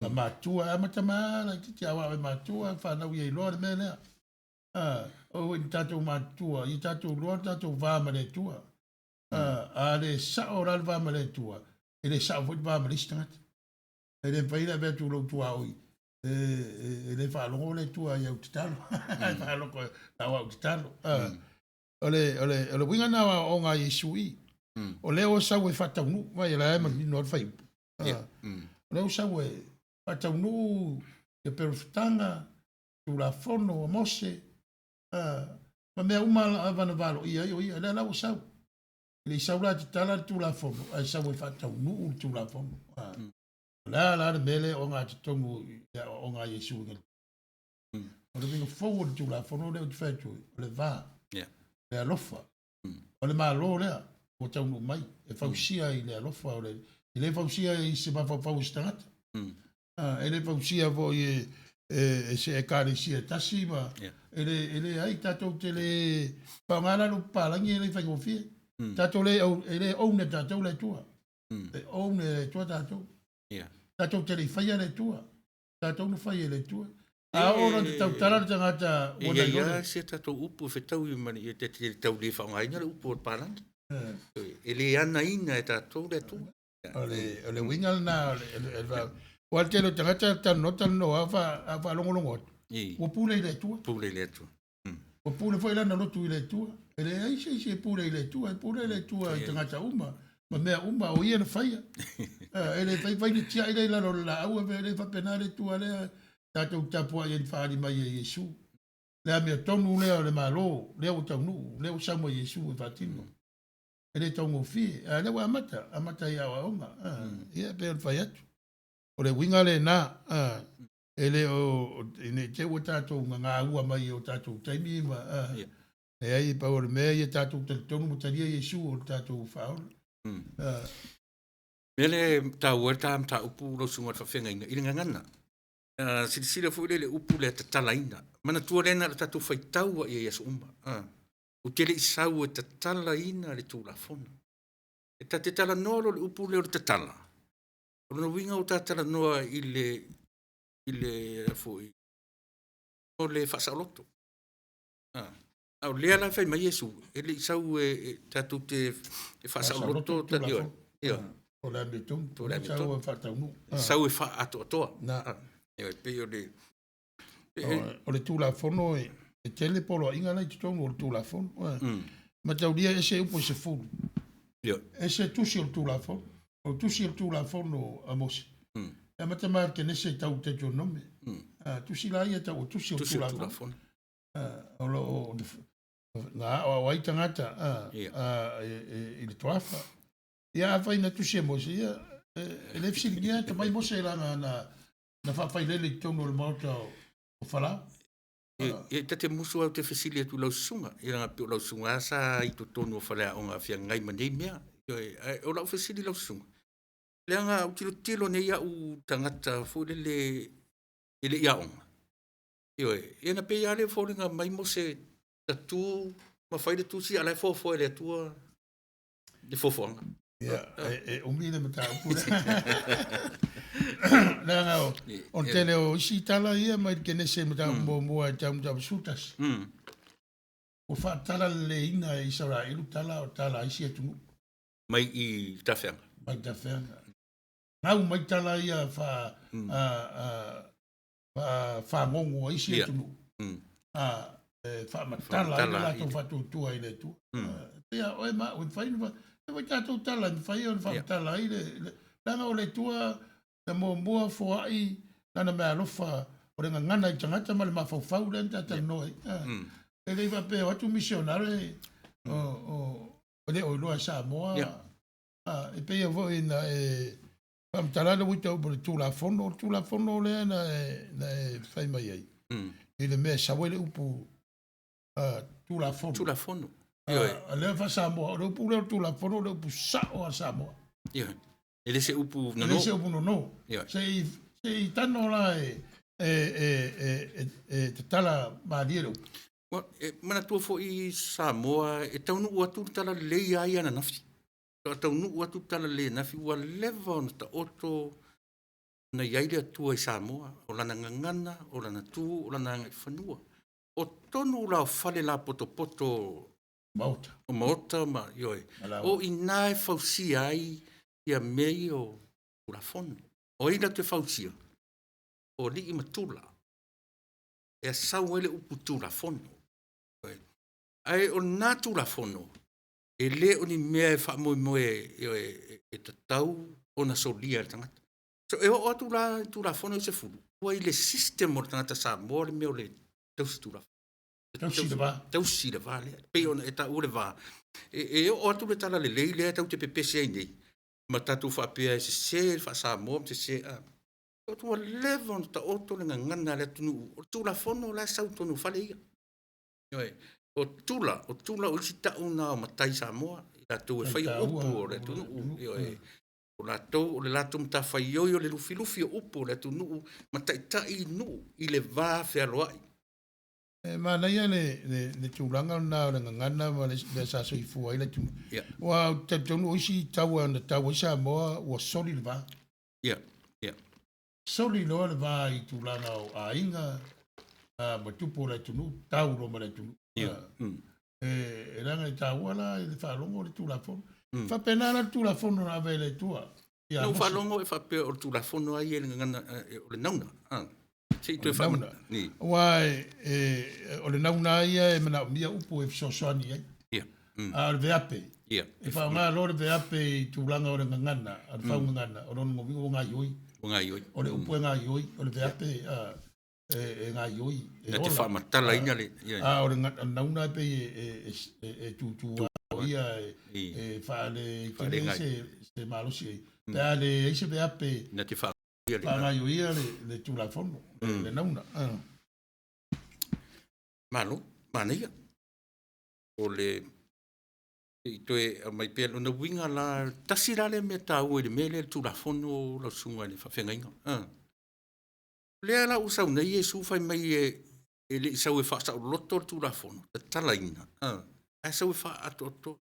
ma matua, e amata mai lava laitiiti aoao e matua, fanau ia iloa le mea lea. O i tatou matua, ia tatou iloa le tatou va ma le Atua. A le sao la le va ma le Atua, e le sao foi le va ma le isi tagata. E le mafai le ave atu lou tuaoi, e le faalogo le Atua i au tatalo. E faalogo na o au tatalo. O le uiga na o aoaoga a Iesu i. O lea ua sau e faataunuu, mai e la e manino le fuaiupu. O lea ua sau e faataunuu ia perofetaga, Tulafono a Mose, ma mea uma lava na valoia ai o ia, lea la ua sau. E le i sau la e tatala le Tulafono, ae sau e faataunuu le Tulafono. O le a la le mea lea o agatotonu i le aoaoga a Iesu. O le uiga fou o le Tulafono lea ou te fai atu ai, o le va, le alofa. O le Malo lea ua taunuu mai, e fausia i le alofa, o le, e le fausia i se mafaufau o se tagata. E le fausia foi e se ekalesia e tasi ma e leai tatou te le faaaoga la le upu palagi e le faigofie. Tatou le e le own e tatou le Atua. E own e le Atua tatou. Tatou te le i faia le Atua. Tatou na fai e le Atua. A oo loa ina tautala le tagata ua nai ole. E i ai lava si a tatou upu e fetaui ma le, e te tau le faaaogaina le upu o le palagi. E le anaina e tatou le Atua. O le uiga lena o le, aua o le tele o tagata talanoa talanoa a o faalogologo atu, ua pule i le Atua. Pule i le Atua. Ua pule foi lana lotu i le Atua. E leai se isi e pule i le Atua, e pule le Atua i tagata uma ma mea uma o ia na faia. E le fai fai ni tiai lea i lalo o le laau, e le faapena le Atua lea tatou tapuai ai na faaali mai e Iesu. Le amiotonu lea o le Malo, lea ua taunuu, lea ua sau mai Iesu e faatino. E le taugofie, a lea ua amata, amata i aoaoga. Ia, e pei ona fai atu. O le uiga lena, e le o, ne i te i ua tatou gagaua mai i o tatou taimi ma, leai, e pau o le mea ia tatou talitonu ma talia Iesu o le tatou faaola. Mea lea e taua ai le ta mataupu lau susuga i le faafeagaiga i le gagana. Silasila foi lea i le upu lea tatalaina. Manatua lea na o le tatou faitau lava i ai i aso uma. Ou te le i sau e tatalaina le Tulafono. E ta te talanoa loa i le upu lea o le tatala, o lona uiga ua ta talanoa i le, i le foi, o le faasaoloto. A o lea la e fai mai Iesu, e le i sau e tatou te faasaoloto, ioe. O le amiotonu, o le amiotonu. Sau e faataunuu. Sau e faaatoatoa. Ioe, pei o le... O le Tulafono e tele poloaiga la i totonu o le Tulafono. Mataulia ese upu e 10. Ese tusi o le Tulafono. O le tusi o le Tulafono a Mose. E amata mai le Kenese e tau Deuteronome. Tusi la ia tau o tusi o le Tulafono. O lo o na aoao ai tagata i le toafa. Ia afai na tusi e Mose, ia e le fesiligia tamai Mose leaga na faafailele i totonu o le maota o Farao. E ta te musu au te fesili atu i lau susuga, ia leaga pei o lau susuga lava sa i totonu o faleaoga feagai ma nei mea. Ae o lau fesili i lau susuga, leaga ou tilotilo nei au tagata foi lele e le i aoga. Ioe, ia na pei lava lea e foliga mai Mose na tu ma fai le tusi a o la e foafoa e le Atua le foafoaga. Ia, e umi le mataupu lea. Leaga o le tele o isi tala ia mai le Kenese mataupu muamua e tau mataupu 11. Ua faatalaleiina e Isaraelu tala o tala a isi atunuu. Mai i tafeaga. Mai tafeaga. Gau mai tala ia fa faagogo a isi atunuu. E faamatala ai le latou faatuatua i le Atua. Pei a oe ma au e mafai ona e fai tatou tala e mafai ona faamatala ai le, leaga o le Atua na muamua foai lana meaalofa o le gagana i tagata ma le mafaufau lea na ta talanoa ai. E le i faapea o atu misionare o le o iloa e Samoa. E pei foi na e faamatala le uita o le Tulafono, o le Tulafono lea na e fai mai ai. I le mea e sau ai le upu Tulafono. Tulafono. A lea faa-Samoa, o le upu lea o le Tulafono, o le upu sao a Samoa. Ioe. E le se upu nono. E le se upu nono. Se i tano la e tatala malie le upu. E manatua foi Samoa e taunuu atu le talalelei lava ia ananafi. E taunuu atu le talalelei ananafi ua leva ona taoto na i ai le Atua i Samoa, o lana gagana, o lana tu, o lana agaifanua. O tonu la o fale lapotopoto maota. O maota ma ioe. O i ina e fausia ai ia mea ia o Tulafono. O ai latou te fausia? O alii ma tula. E sau ai le upu Tulafono. Ae o lena Tulafono, e le o ni mea e faamoemoe e tatau ona solia e le tagata. So, e oo atu la i Tulafono i 10, ua i le system o le tagata Samoa le mea o le tausi Tulafono. Tausi le va. Tausi le va lea. Pei ona e taua le va. E oo atu le talalelei lea tatou te pepese ai nei, ma tatou faapea e sese le faa-Samoa ma sese. Ua leva ona taoto le gagana a le atunuu, o le Tulafono la e sau i totonu o fale ia. Ioe, o tula, o tula o isi tau na o matai Samoa, i latou e faia upu o le atunuu. Ioe, o latou, o le latou matafaioi o le lufilufi o upu o le atunuu ma taitai nuu i le va fealoai. E manaia le tulaga lena o le gagana ma le mea sa soifua ai le atunuu. Aua ou te talitonu o isi taua na tau ai Samoa ua soli le va. Soli loa le va i tulaga o aiga ma tupu o le atunuu, tau loa ma le atunuu. E leaga e taua la i le faalogo le Tulafono. E faapena la le Tulafono na ave e le Atua. Na ou faalogo e faapea o le Tulafono lava ia i le gagana, o le nauna. Se i toe faamanino. Aua o le nauna lava ia e manaomia upu e fesoasoani i ai. A o le veape, e faaaoga loa le veape i tulaga o le gagana, o le faugagana, o lona uiga ua gaoioi. Ua gaoioi. O le upu e gaoioi, o le veape e gaoioi, e ola. Na te faamatalaina le... A o le nauna e pei e tutu ia e faale se malosi ai. Pe a leai se veape na te faagaoioia le Tulafono, le nauna. Malo, manaia. O le i toe aumai pea lona uiga la, tasi la lea mea taua i le mea lea le Tulafono lau susuga i le faafeagaiga. Lea la ua sau nei Iesu fai mai e le i sau e faasaoloto le Tulafono, tatalaina, ae sau e faaatoatoa.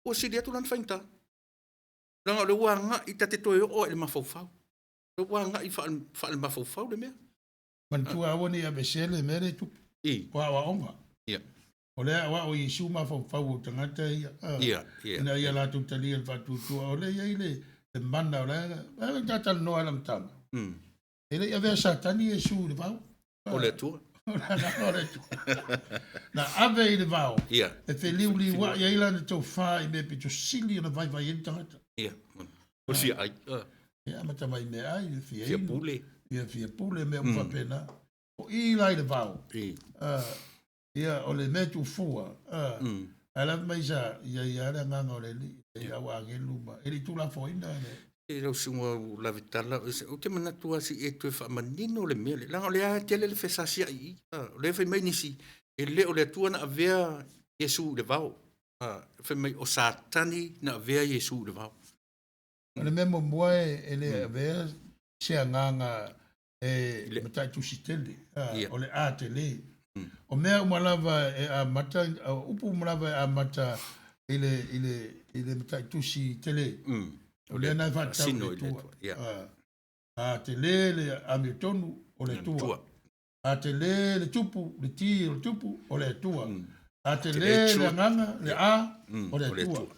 Ua sili atu la ona faigata. Leaga o lea ua agai, ta te toe oo lava i le mafaufau. O lea ua agai faale-mafaufau le mea. Manatua aua ne i aveesea le mea lea e tupu. O aoaoga. O lea e aoao e Iesu mafaufau o tagata ia, ina ia latou talia i le faatuatua. O lea e i ai le mana o la e ta talanoa i le amataga. E le i avea Satani Iesu i le vao. O le Atua. O le agaga o le Atua. Na ave i le vao e feliuliuai ai lana tofa i mea pito sili ona vaivai ai le tagata. O le fia ai. Ia, amata mai meaai, le fia inu. Fia pule. Ia, fia pule, mea uma faapena. O i la i le vao, ia, o le mea tuufua, ae lava mai sa i ai lava le agaga o le Alii, i au agelu ma, e le i tuulafoaina le... E lau susuga ua lavetala, ou te manatu lava se i e toe faamanino le mea lea, leaga o lea lava e tele le fesasiai i i. O lea e fai mai nisi, e le o le Atua na avea Iesu i le vao, fai mai o Satani na avea Iesu i le vao. O le mea muamua e le avea se agaga e mataitusi tele, o le A tele. O mea uma lava e amata, o upu uma lava e amata i le, i le, i le mataitusi tele, o lea na e faatatau i le Atua. A tele le amiotonu, o le Atua. A tele le tupu, le T o le tupu, o le Atua. A tele le agaga, le A, o le Atua.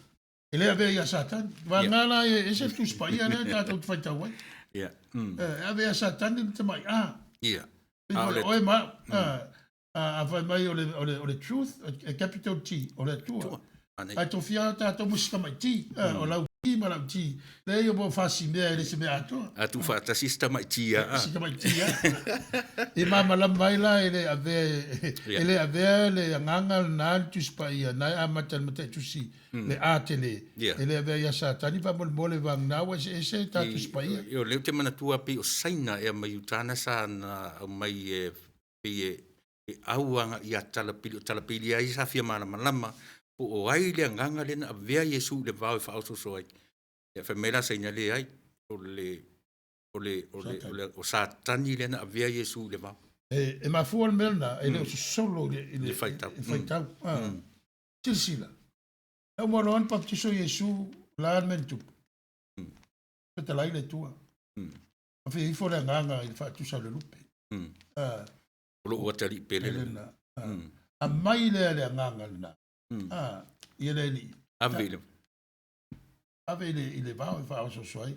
E le avea ia Satani. Vagana la e ese le Tusi Paia lea tatou te faitau ai. E ave ia Satani le tamai A. A o le oe ma a fai mai o le truth, e capital T, o le Atua. Ae tofia tatou ma si tamai T, o lau T ma lau T. Leai o mo fasimea e le se mea atoa. A tuufaatasi si tamai T a. Si tamai T a. I malamalama ai la e le avea e le avea le agaga lena le Tusi Paia na e amata i le mataitusi le A tele e le avea ia Satani faamolemole vagana ua eseese ta Tusi Paia. O lea ou te manatua pei o Saina ea mai uta na sa na aumai e pei e au agai ia Talapili, o Talapili lava ia sa fia malamalama po o ai le agaga lea na avea Iesu i le vao e faaosooso ai. Ia fai mai la Saina, leai, o le o le o le o le o Satani lea na avea Iesu i le vao. E mafua le mea lena, e le o sosolo i le faitau. Faitau. Silasila, na uma loa ona papatiso Iesu, la le mea na tupu. Fetalai le Atua. Ma fia ifo le agaga i le faatusa o le lupe. O lou atalii pele lena. Aumai lea le agaga lena. Ia le alii. Ave i le ave i le vao e faaosooso ai.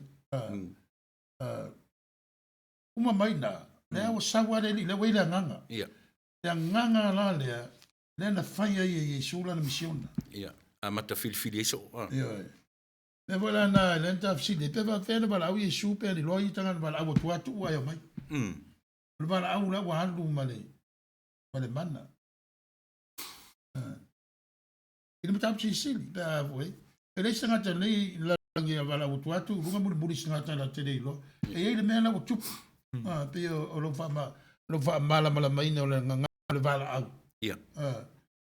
Uma mai na, lea ua sau lava le alii, lea ua i le agaga. Le agaga la lea, lea na fai ai e Iesu lana misiona. Ia, amata filifili ai soo. Ioe. Mea foi la na, lea na ta fesili ai, pe faapefea ona valaau Iesu pe a iloa ia tagata valaau atu lava tuu ae omai. O le valaau la ua alu ma le, ma le mana. I le mataupu silisili, pe a foi. E leai se tagata nei Lagi a valaau atu atu, luga mulimuli se tagata la te le iloa. E i ai le mea la ua tupu. Ah, pei o lou faama, lou faamalamalamaina o le gagana o le valaau. Ia. Ah,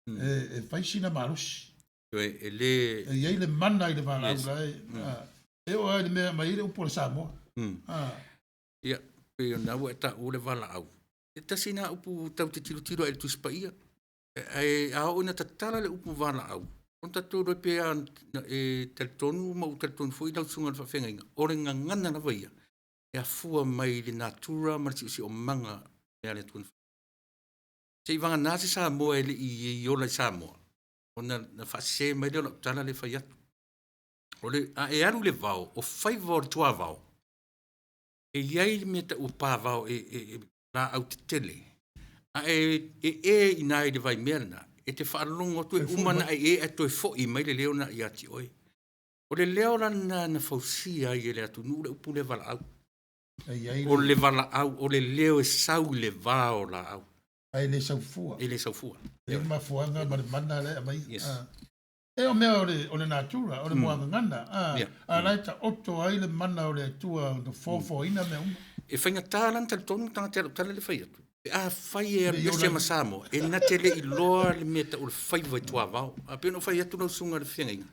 e fai sina malosi. E, e le... E i ai le mana i le valaau la e, ah, e oo lava i le mea e aumai ai le upu a le Samoa. Ah. Ia, pei o lena ua e taua le valaau. E tasi lena upu tatou te tilotilo ai i le Tusi Paia. Ae a oo ina tatala le upu valaau, ona tatou iloa pe a e talitonu ma ou talitonu foi lau susuga i le faafeagaiga, o le gagana lava ia e afua mai i le natura ma le siosiomaga o mea a le Atua na fai. Se i vagana se Samoa e le i ola i Samoa, ona na faasese mai lea o lau tala lea e fai atu. O le, a e alu i le vao, o faiva o le tuavao, e i ai le mea e tau o pavao e, e, e laau tetele, a e ee i ina i le vaimea lena, e te faalogo atu e uma ona e ee ae toe foi mai le leo lena ia te oe. O le leo la lena na fausia ai e le atunuu le upu lea valaau. O le valaau, o le leo e sau i le va o laau. Ae le sau fua. E le sau fua. E le mafuaaga ma le mana lea e aumai. Yes. E o mea o le, o le natura, o le muagagana, a, yeah. a la e taoto ai le mana o le Atua na foafoaina mea uma. E faigata la ona talitonu tagata i lau tala lea fai atu. Pe afai e alu ese ma Samoa, e na te le iloa le mea tau o le faiva i tuavao. A pei ona ou fai atu lau susuga i le feagaiga,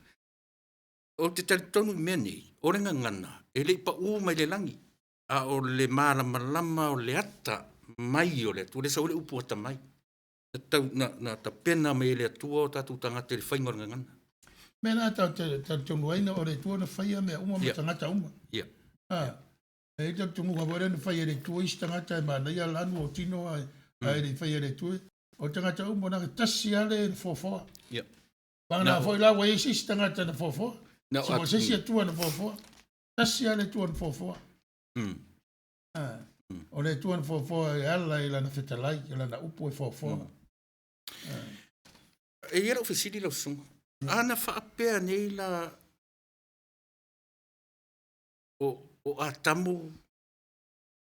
ou te talitonu i mea nei, o le gagana e le i pau mai le lagi, a o le malamalama o le ata mai o le Atua, lea e sau ai le upu atamai. Na tau, na, na tapena mai e le Atua o tatou tagata i le faiga o le gagana. Mea la tatou te talitonu ai, o le Atua na faia mea uma ma tagata uma. Ia. Ah, e i talitonuga foi lea na faia e le Atua isi tagata e manaia lanu o tino ae, ae le i faia e le Atua. O tagata uma na tasi lava le foafoa. Ia. Vagana foi la ua i ai se isi tagata na foafoa. Na o se isi Atua na foafoa. Tasi lava le Atua na foafoa. Ah, o le Atua na foafoa e ala i lana fetalai, i lana upu e foafoa. Ah. E i ai lau fesili lau susuga. Ana faapea nei la o, o Atamu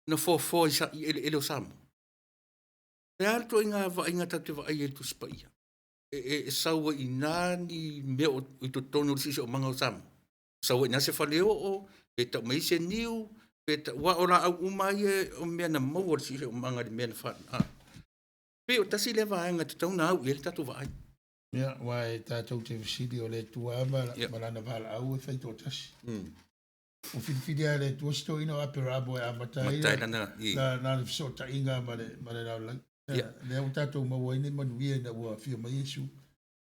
na foafoa i, sa, i eleele o Samoa. Le a le ituaiga vaaiga tatou te vaai ai i le Tusi Paia? E, e, e sau ai i ina ni mea o, i totonu o le siosiomaga o Samoa? Sau ai i ina se faleoo, pe tau mai ai se niu, pe tau, aua o laau uma ia o mea na maua i le siosiomaga i le mea na fa, a. Pei o tasi lea vaega e tatau ona au i ai le tatou vaai. Ia, aua e tatou te fesili o le Atua ma, yeah. ma lana valaau e fai toatasi. Ua filifilia e le Atua si toeaina o Aperamo e amata ai lana, la, la fesootaiga ma le, ma le lalolagi. Yeah. Lea ua tatou maua ai nei manuia ina ua afio mai Iesu.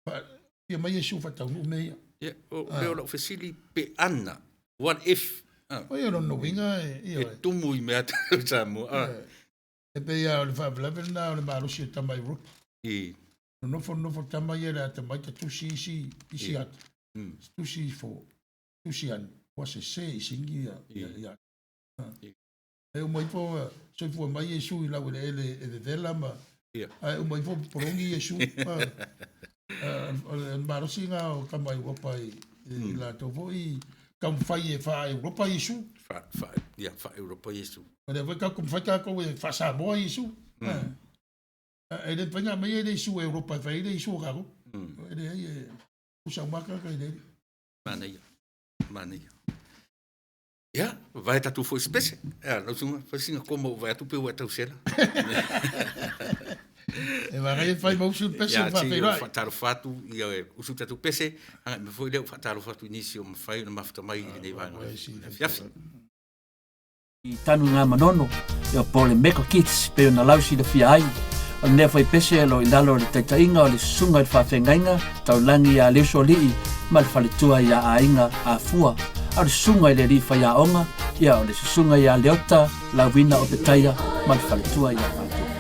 Afio mai Iesu faataunuu mea ia. Yeah. O, ah. Lea o lau fesili pe ana, what if? Ah. O ia lona uiga e, e tumu i mea tau Samoa. Ah. E pei lava o le faalavelave lena o le malosi o tama i Europa. I. Nonofo nonofo tama ia le atamai ta tusi isi isi ata. Tusi ifo, tusi ane, ua sese i singi ia ia ia. E uma ifo soifua mai Iesu i laueleele e vevela ma ae uma ifo pologi Iesu. O le malosi lena o tama Europa i i latou foi taumafai e faa-Europa Iesu. Fa, fa, ia, faa-Europa Iesu. O lea foi taumafai tatou e faa-Samoa Iesu. E le mafai ona aumaia le Iesu Europa e fai ai le Iesu o tatou. E leai, e tutusa uma lava tagata i le Manaia, manaia. Ia, vae tatou foi se pese. Ia, lau susuga, fai sina koma ua vaai atu pei ua e tausela. E manaia e fai ma usu le pese ma faafeiloai. Ia, faatalofa atu, ia usu tatou pese, agai mai foi lea ua faatalofa atu i nisi o mafai ona mafuta mai i lenei vaega o le afiafi. I tanu ngā manono, ia po le Meko Kids pei ona lau silafia ai. O lenei foi pese o lo i lalo o le taitaiga o le susuga i le faafeagaiga taulagi ia Leusoalii ma le faletua ia Aiga Afua. A o le susuga i le alii faiaoga, ia o le susuga ia Leota Lauina Opetaia ma le faletua ia Faatoa.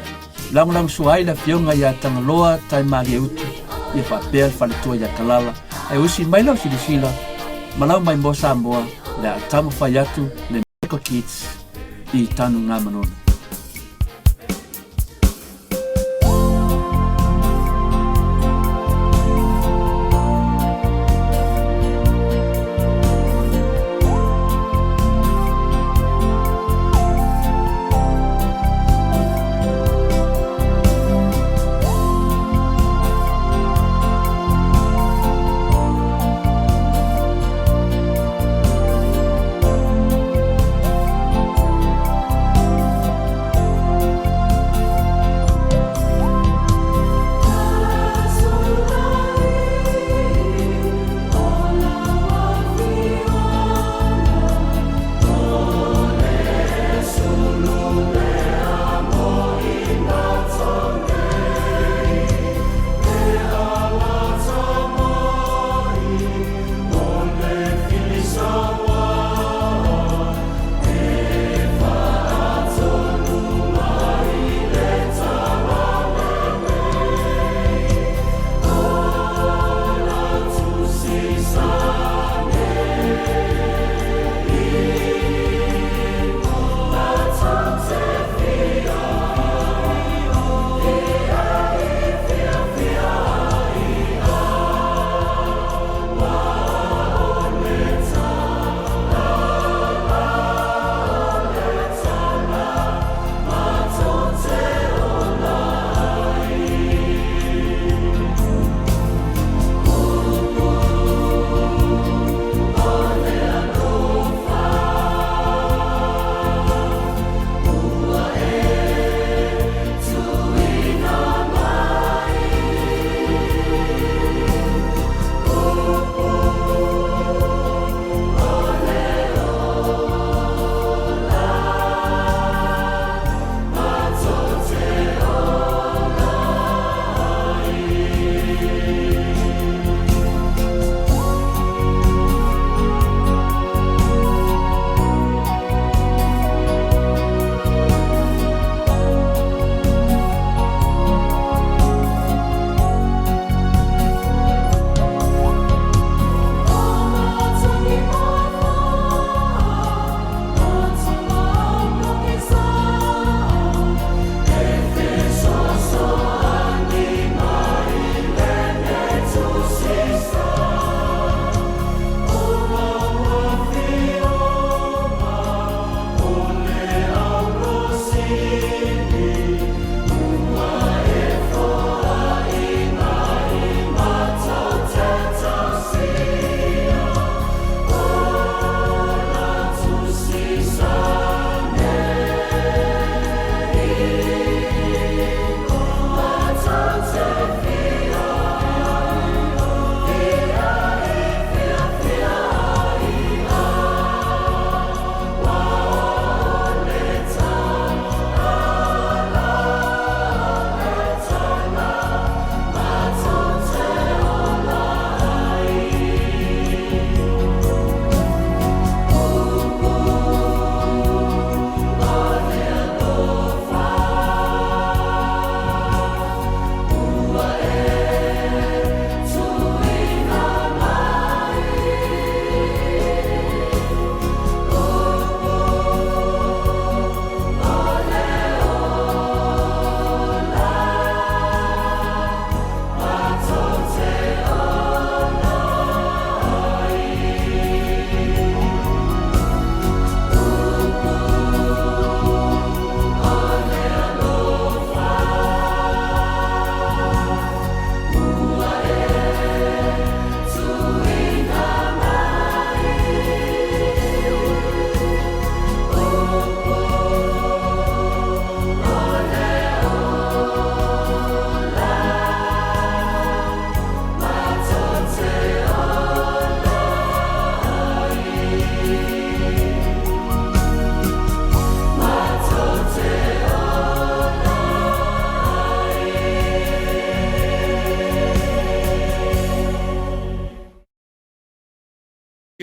Lagolagosua ai le afioga ia Tagaloa Taimalieutu, ia faapea le faletua ia Kalala, ae usi mai lau silasila ma lau maimoa Samoa le a taumafai atu le Meko Kids i Tanu Ngā Manono.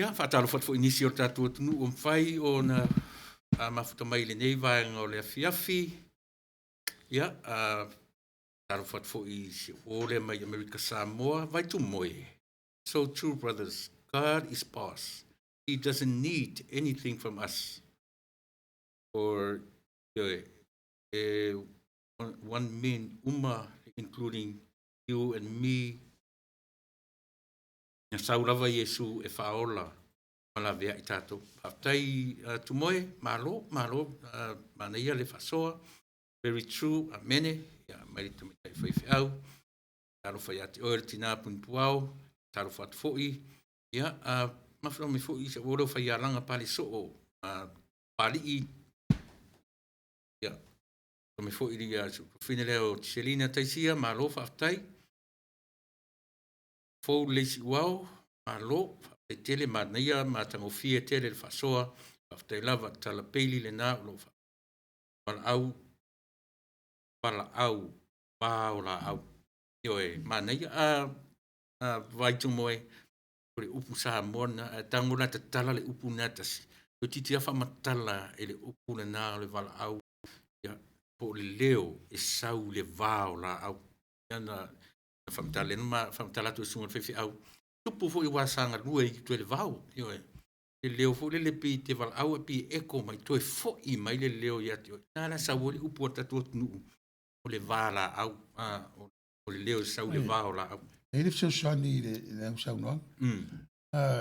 Ia, faatalofa atu foi i nisi o le tatou atunuu ua mafai ona mafuta mai i lenei vaega o le afiafi. Ia, faatalofa atu foi i si ou uo lea mai Amerika Samoa, Vaitumoe. So true, brothers. God is boss. He doesn't need anything from us. Or, ioe, e one man uma, including you and me. Na sau lava Iesu e faaola ma laveai tatou. Faafetai Tumoe, malo, malo, manaia le faasoa. Very true, amene. Ia, mai le tamaitai faifeau. Talofa ia te oe le tinā punipuao, talofa atu foi. Ia, mafua mai foi i se uo leo faialaga pale soo, Papalii. Ia, mai foi i si ou lea o Tiselina Taisia, malo faafetai. Fou lelei siuao, malo, faafetai tele, manaia ma matagofie tele le faasoa, faafetai lava, tala peili lena o lo o valaau, valaau, va o laau. Ioe, manaia, Vaitumoe, o le upu Samoa lena, ae tago la tatala le upu lena e tasi, toeitiiti lava faamatala e le upu lena o le valaau, ia, po o le leo e sau i le va o laau. Ia na faamatala ma faamatala atu e le susuga i le faifeau, tupu foi aua sa galue i uta i le vao, ioe, le leo foi lele pei te valaau ae pei e echo mai, toe foi mai le leo ia te oe. Na la sau ai le upu a le tatou atunuu, o le va laau, o le leo e sau i le va o laau. E i ai le fesoasoani i le au saunoaga.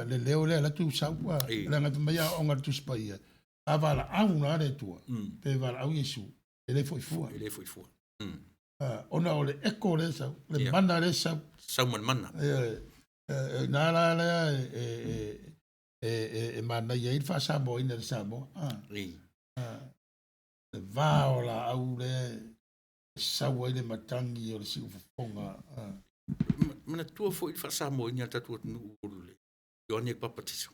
Le leo lea alu atu sau, leaga fai mai aoaoga a le Tusi Paia, a valaau la le Atua, pe valaau Iesu, e le foi fua. E le foi fua. Ona o le echo lea e sau, le mana lea e sau. Sau ma le mana. E i ina la lea e manaia ai le faa-Samoaina e le Samoa. Le va o laau lea e sau ai le matagi o le siufofoga. Manatua foi le faa-Samoaina e le tatou atunuu o le Ioane Papatiso.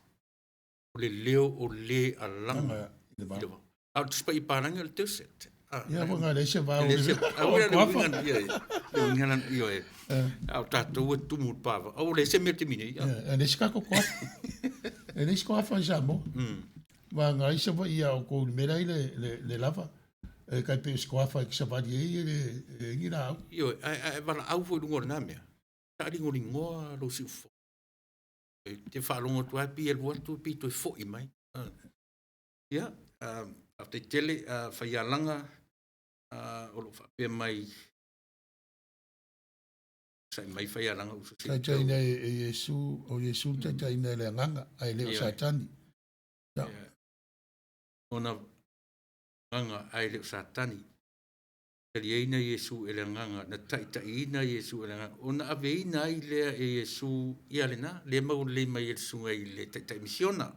O le leo o le alaga i le vao. A o le Tusi Paia Palagi o le desert. Ia, foi e leai se vao. Le uiga lena, ioe. A o tatou e tumu i le pava. Ua leai se mea i le taimi nei. E leai se tatou toafa. E leai se toafa i Samoa. Vagana ai Savaii ia outou i le mea la e i le lava. E tai pei o se toafa e te savali ai e leai ni laau. Ioe, ae valaau foi i luga o lena mea. Taaligoligoa lou siufofoga. E te faalogo atu lava pei e alu atu pei toe foi mai. Ia, faafetai tele Faialaga o lo o faapea mai sai mai Faialaga uso se Taitaiina e Iesu, o Iesu le taitaiina e le Agaga, ae le o Satani. Ia. Ona Agaga ae le o Satani. Taliaina Iesu e le Agaga, na taitaiina Iesu e le Agaga, ona aveina ai lea e Iesu ia lena, le maua lelei mai e le susuga i le Taitai Misiona,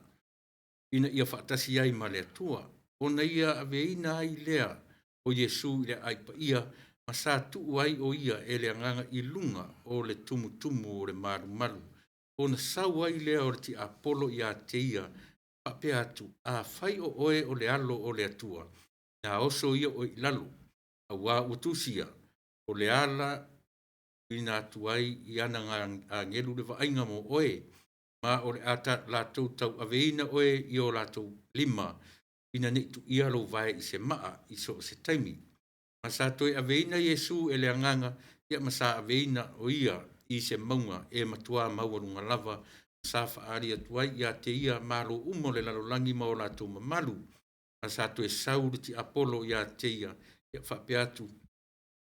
ina ia faatasi ai ma le Atua. Ona ia aveina ai lea o Iesu i le aai paia, ma sa tuu ai o ia e le Agaga i luga o le tumutumu o le malumalu, ona sau ai lea o le tiapolo ia te ia, faapea atu, Afai o oe o le Alo o le Atua, na oso ia oe i lalo, auā ua tusia, o le ala tuuina atu ai i ana agelu le vaaiga mo oe, ma o le a latou tauaveina oe i o latou lima, ina ne i tuia lou vae i se maa i so o se taimi. Ma sa toe aveina Iesu e le Agaga, ia ma sa aveina o ia i se mauga e matuā maualuga lava, ma sa faaali atu ai ia te ia malo uma o le lalolagi ma o latou mamalu. Ma sa toe sau le tiapolo ia te ia, ia faapea atu,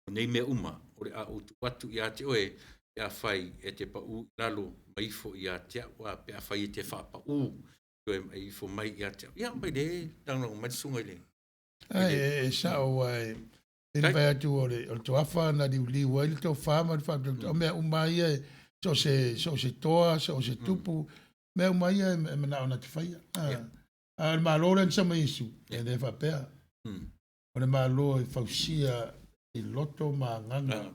O nei mea uma o le a ou tuu atu ia te oe, pe afai e te paū i lalo ma ifo ia te au, a pe afai e te faapaū toe ma ifo mai ia te au. Ia, mai le lagolago mai le susuga i le E sao aua e le fai atu o le toafa na liuliu ai le tofa ma le faautautau. O mea uma ia, so o se toa, so o se tupu, mea uma ia e manao na te faia. A o le Malo lea na sau mai Iesu, e le faapea. O le Malo e fausia i loto ma agaga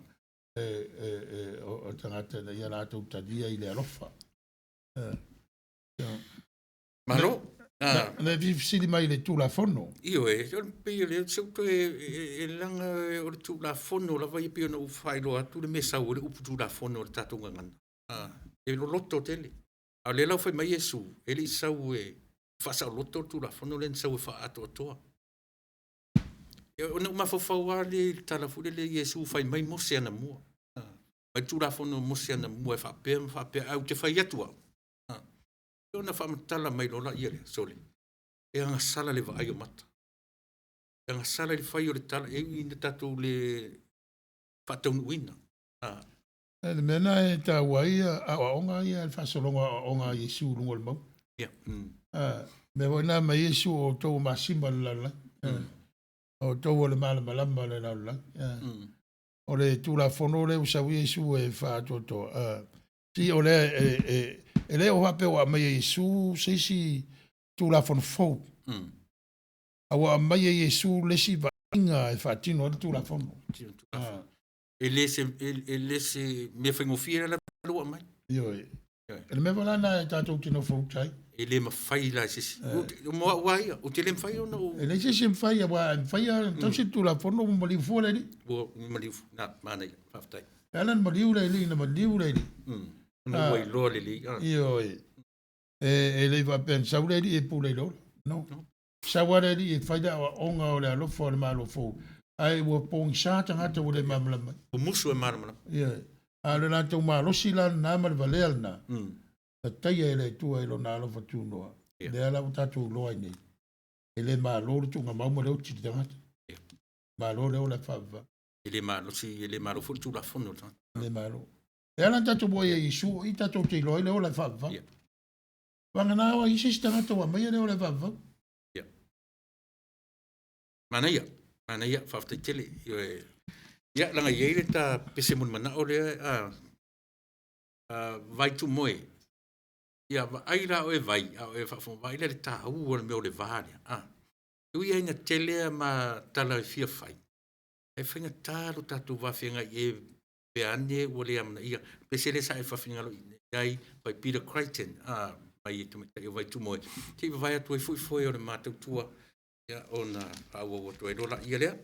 o tagata ina ia latou talia i le alofa. Malo. Na e fesili mai i le Tulafono. Ioe, o le pei o le se toe e leaga o le Tulafono lava ia pei ona ou faailoa atu le mea e sau ai le upu Tulafono o le tatou gagana. E loloto tele. A o lea la ua fai mai Iesu, e le i sau e faasaoloto le Tulafono lea na sau e faaatoatoa. Ona ou mafaufau lava lea i le tala foi lele Iesu fai mai Mose anamua. Mai le Tulafono a Mose anamua e faapea ma faapea, ae ou te fai atu au, ona faamatala mai loa lea, sole, e agasala le vaai o mata. E agasala i le fai o le tala, e ui ina tatou le faataunuuina. Le mea lena e taua ai aoaoga ia, le faasologa o aoaoga a Iesu i luga o le mauga. Mea foi na aumai ai Iesu, o outou o masima o le lalolagi. O outou o le malamalama o le lalolagi. O le Tulafono lea ua sau ai Iesu e faaatoatoa, si o lea e le o faapea ua aumai e Iesu se isi Tulafono fou. A ua aumai e Iesu le isi vaaiga e faatino ai le Tulafono. E le se, e le se mea faigofie la ua aumai. Ioe. O le mea foi la lena e tatou te nofo uta ai. E le mafai la e se isi. Mo au lava ia, ou te le mafai ona ou... E leai se isi e mafai, aua e mafai lava ona tausi le Tulafono ua maliu fua le Alii. Ua maliu fua, na, manaia, faafetai. E ala ona maliu le Alii, na maliu le Alii. Ona ua iloa lelei. Ioe. E le i faapea na sau le Alii e pule i le ola. No. Sau lava le Alii e fai le aoaoga o le alofa o le Malo fou, ae ua pogisa tagata ua le malamalama ai. Ua musu e malamalama. Ioe. A o le latou malosi la lena ma le valea lena, na taia e le Atua i Lona alofa tunoa, lea la ua tatou iloa ai nei, e le malo le tuugamau ma le oti i le tagata. Malo le ola e faavavau. E le malosi, e le malo foi le Tulafono i le tagata. E le malo. E ala ona tatou o ai i Iesu, o i tatou te iloa ai le ola e faavavau. Vagana o ai se isi tagata ua aumaia le ola e faavavau. Manaia, manaia, faafetai tele. Ia, leaga e i ai le ta pese mulimanao lea, vai tumoe. Ia, vaai la oe vai, a o e faafofoga, vaai la i le taua o le mea o le va lea. E ui lava ina tele a ma tala e fia fai, ae faigata lo tatou va feagai e pe ane ua le amanaia. Pese lea sa e faafinagalo i ai by Peter Crichton, mai tamaitai o Vaitumoe, se i vavae atu ai foi foe o le matautua, ia, ona faaauau atu ai loa laia lea.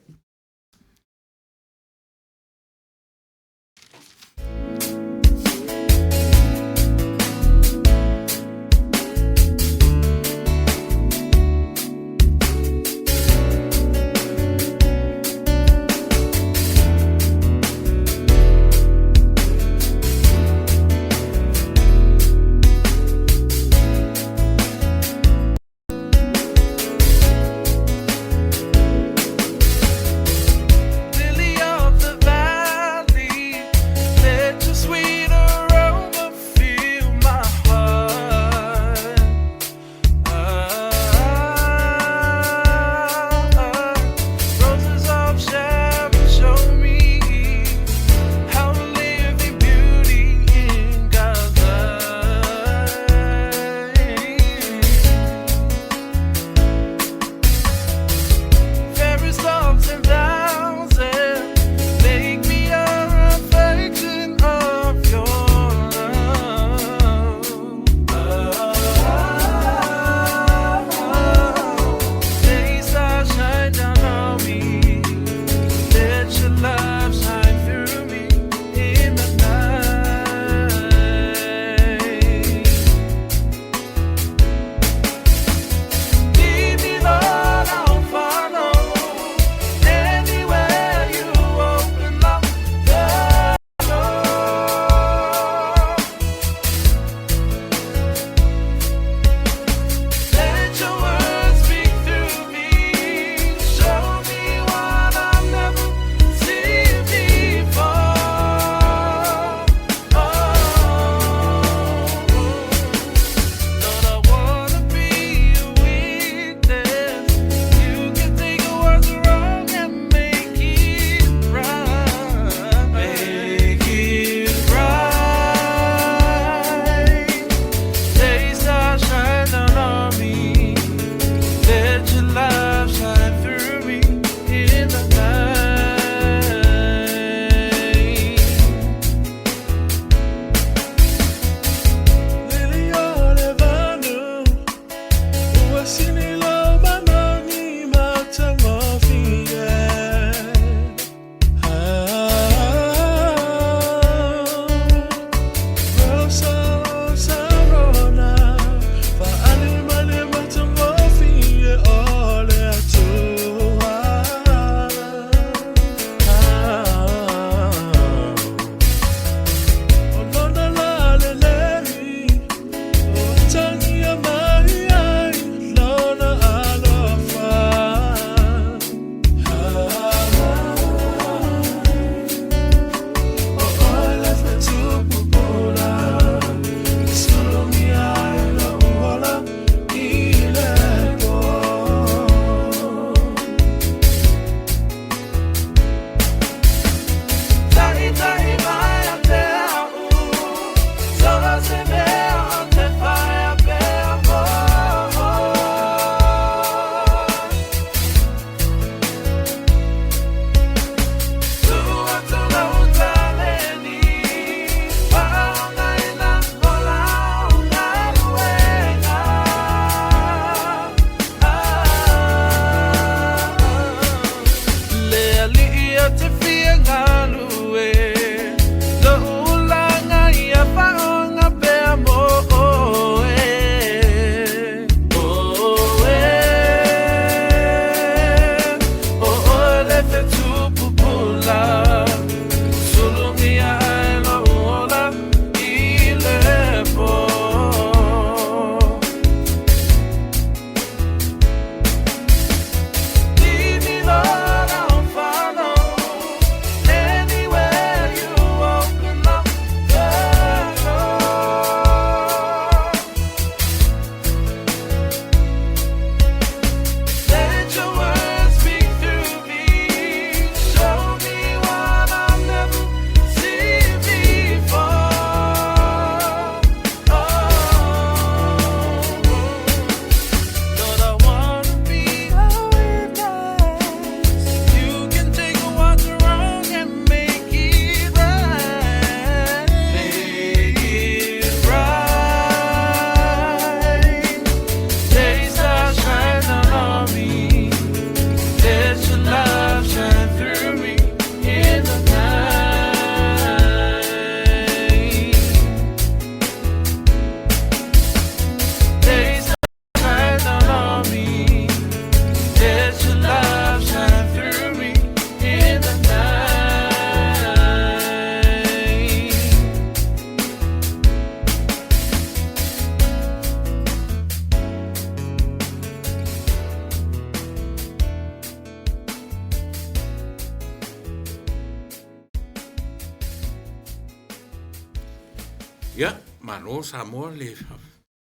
Ia, malo Samoa le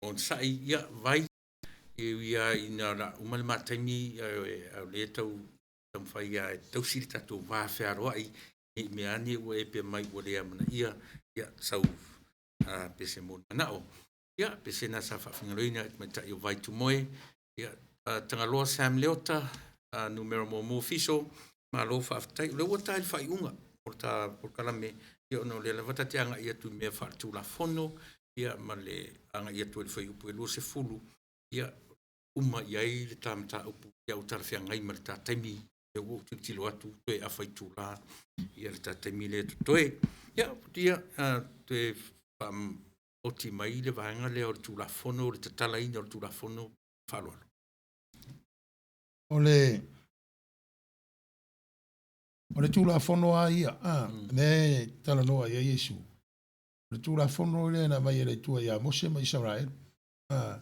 onosai, ia, vai, e ui lava ina o le a uma le ma taimi, a o lea e tau taumafai lava e tausi le tatou va fealoai, ne i mea ane ua e pea mai ua le amanaia, ia, sau pese mo le manao. Ia, pese lena sa faafigaloina e le tamaitai o Vaitumoe, ia, Tagaloa Sam Leota, numera muamua fiso, malo faafetai. O lea ua ta i le faaiuga o le ta polokalame, ia ona o lea lava ta te agai atu i mea faaletulafono, ia ma le agai atu i le fuaiupu e 20, ia, uma i ai le ta mataupu, ia ua talafeagai ma le ta taimi, lea ua ou tilotilo atu toe afa itula ia le ta taimi lea e totoe. Ia, ia toe faaoti mai le vaega lea o le Tulafono, o le tatalaina o le Tulafono faaaloalo. O le o le Tulafono lava ia, a, lea e talanoa i ai Iesu, o le Tulafono lea na aumai e le Atua ia Mose ma Isaraelu, a,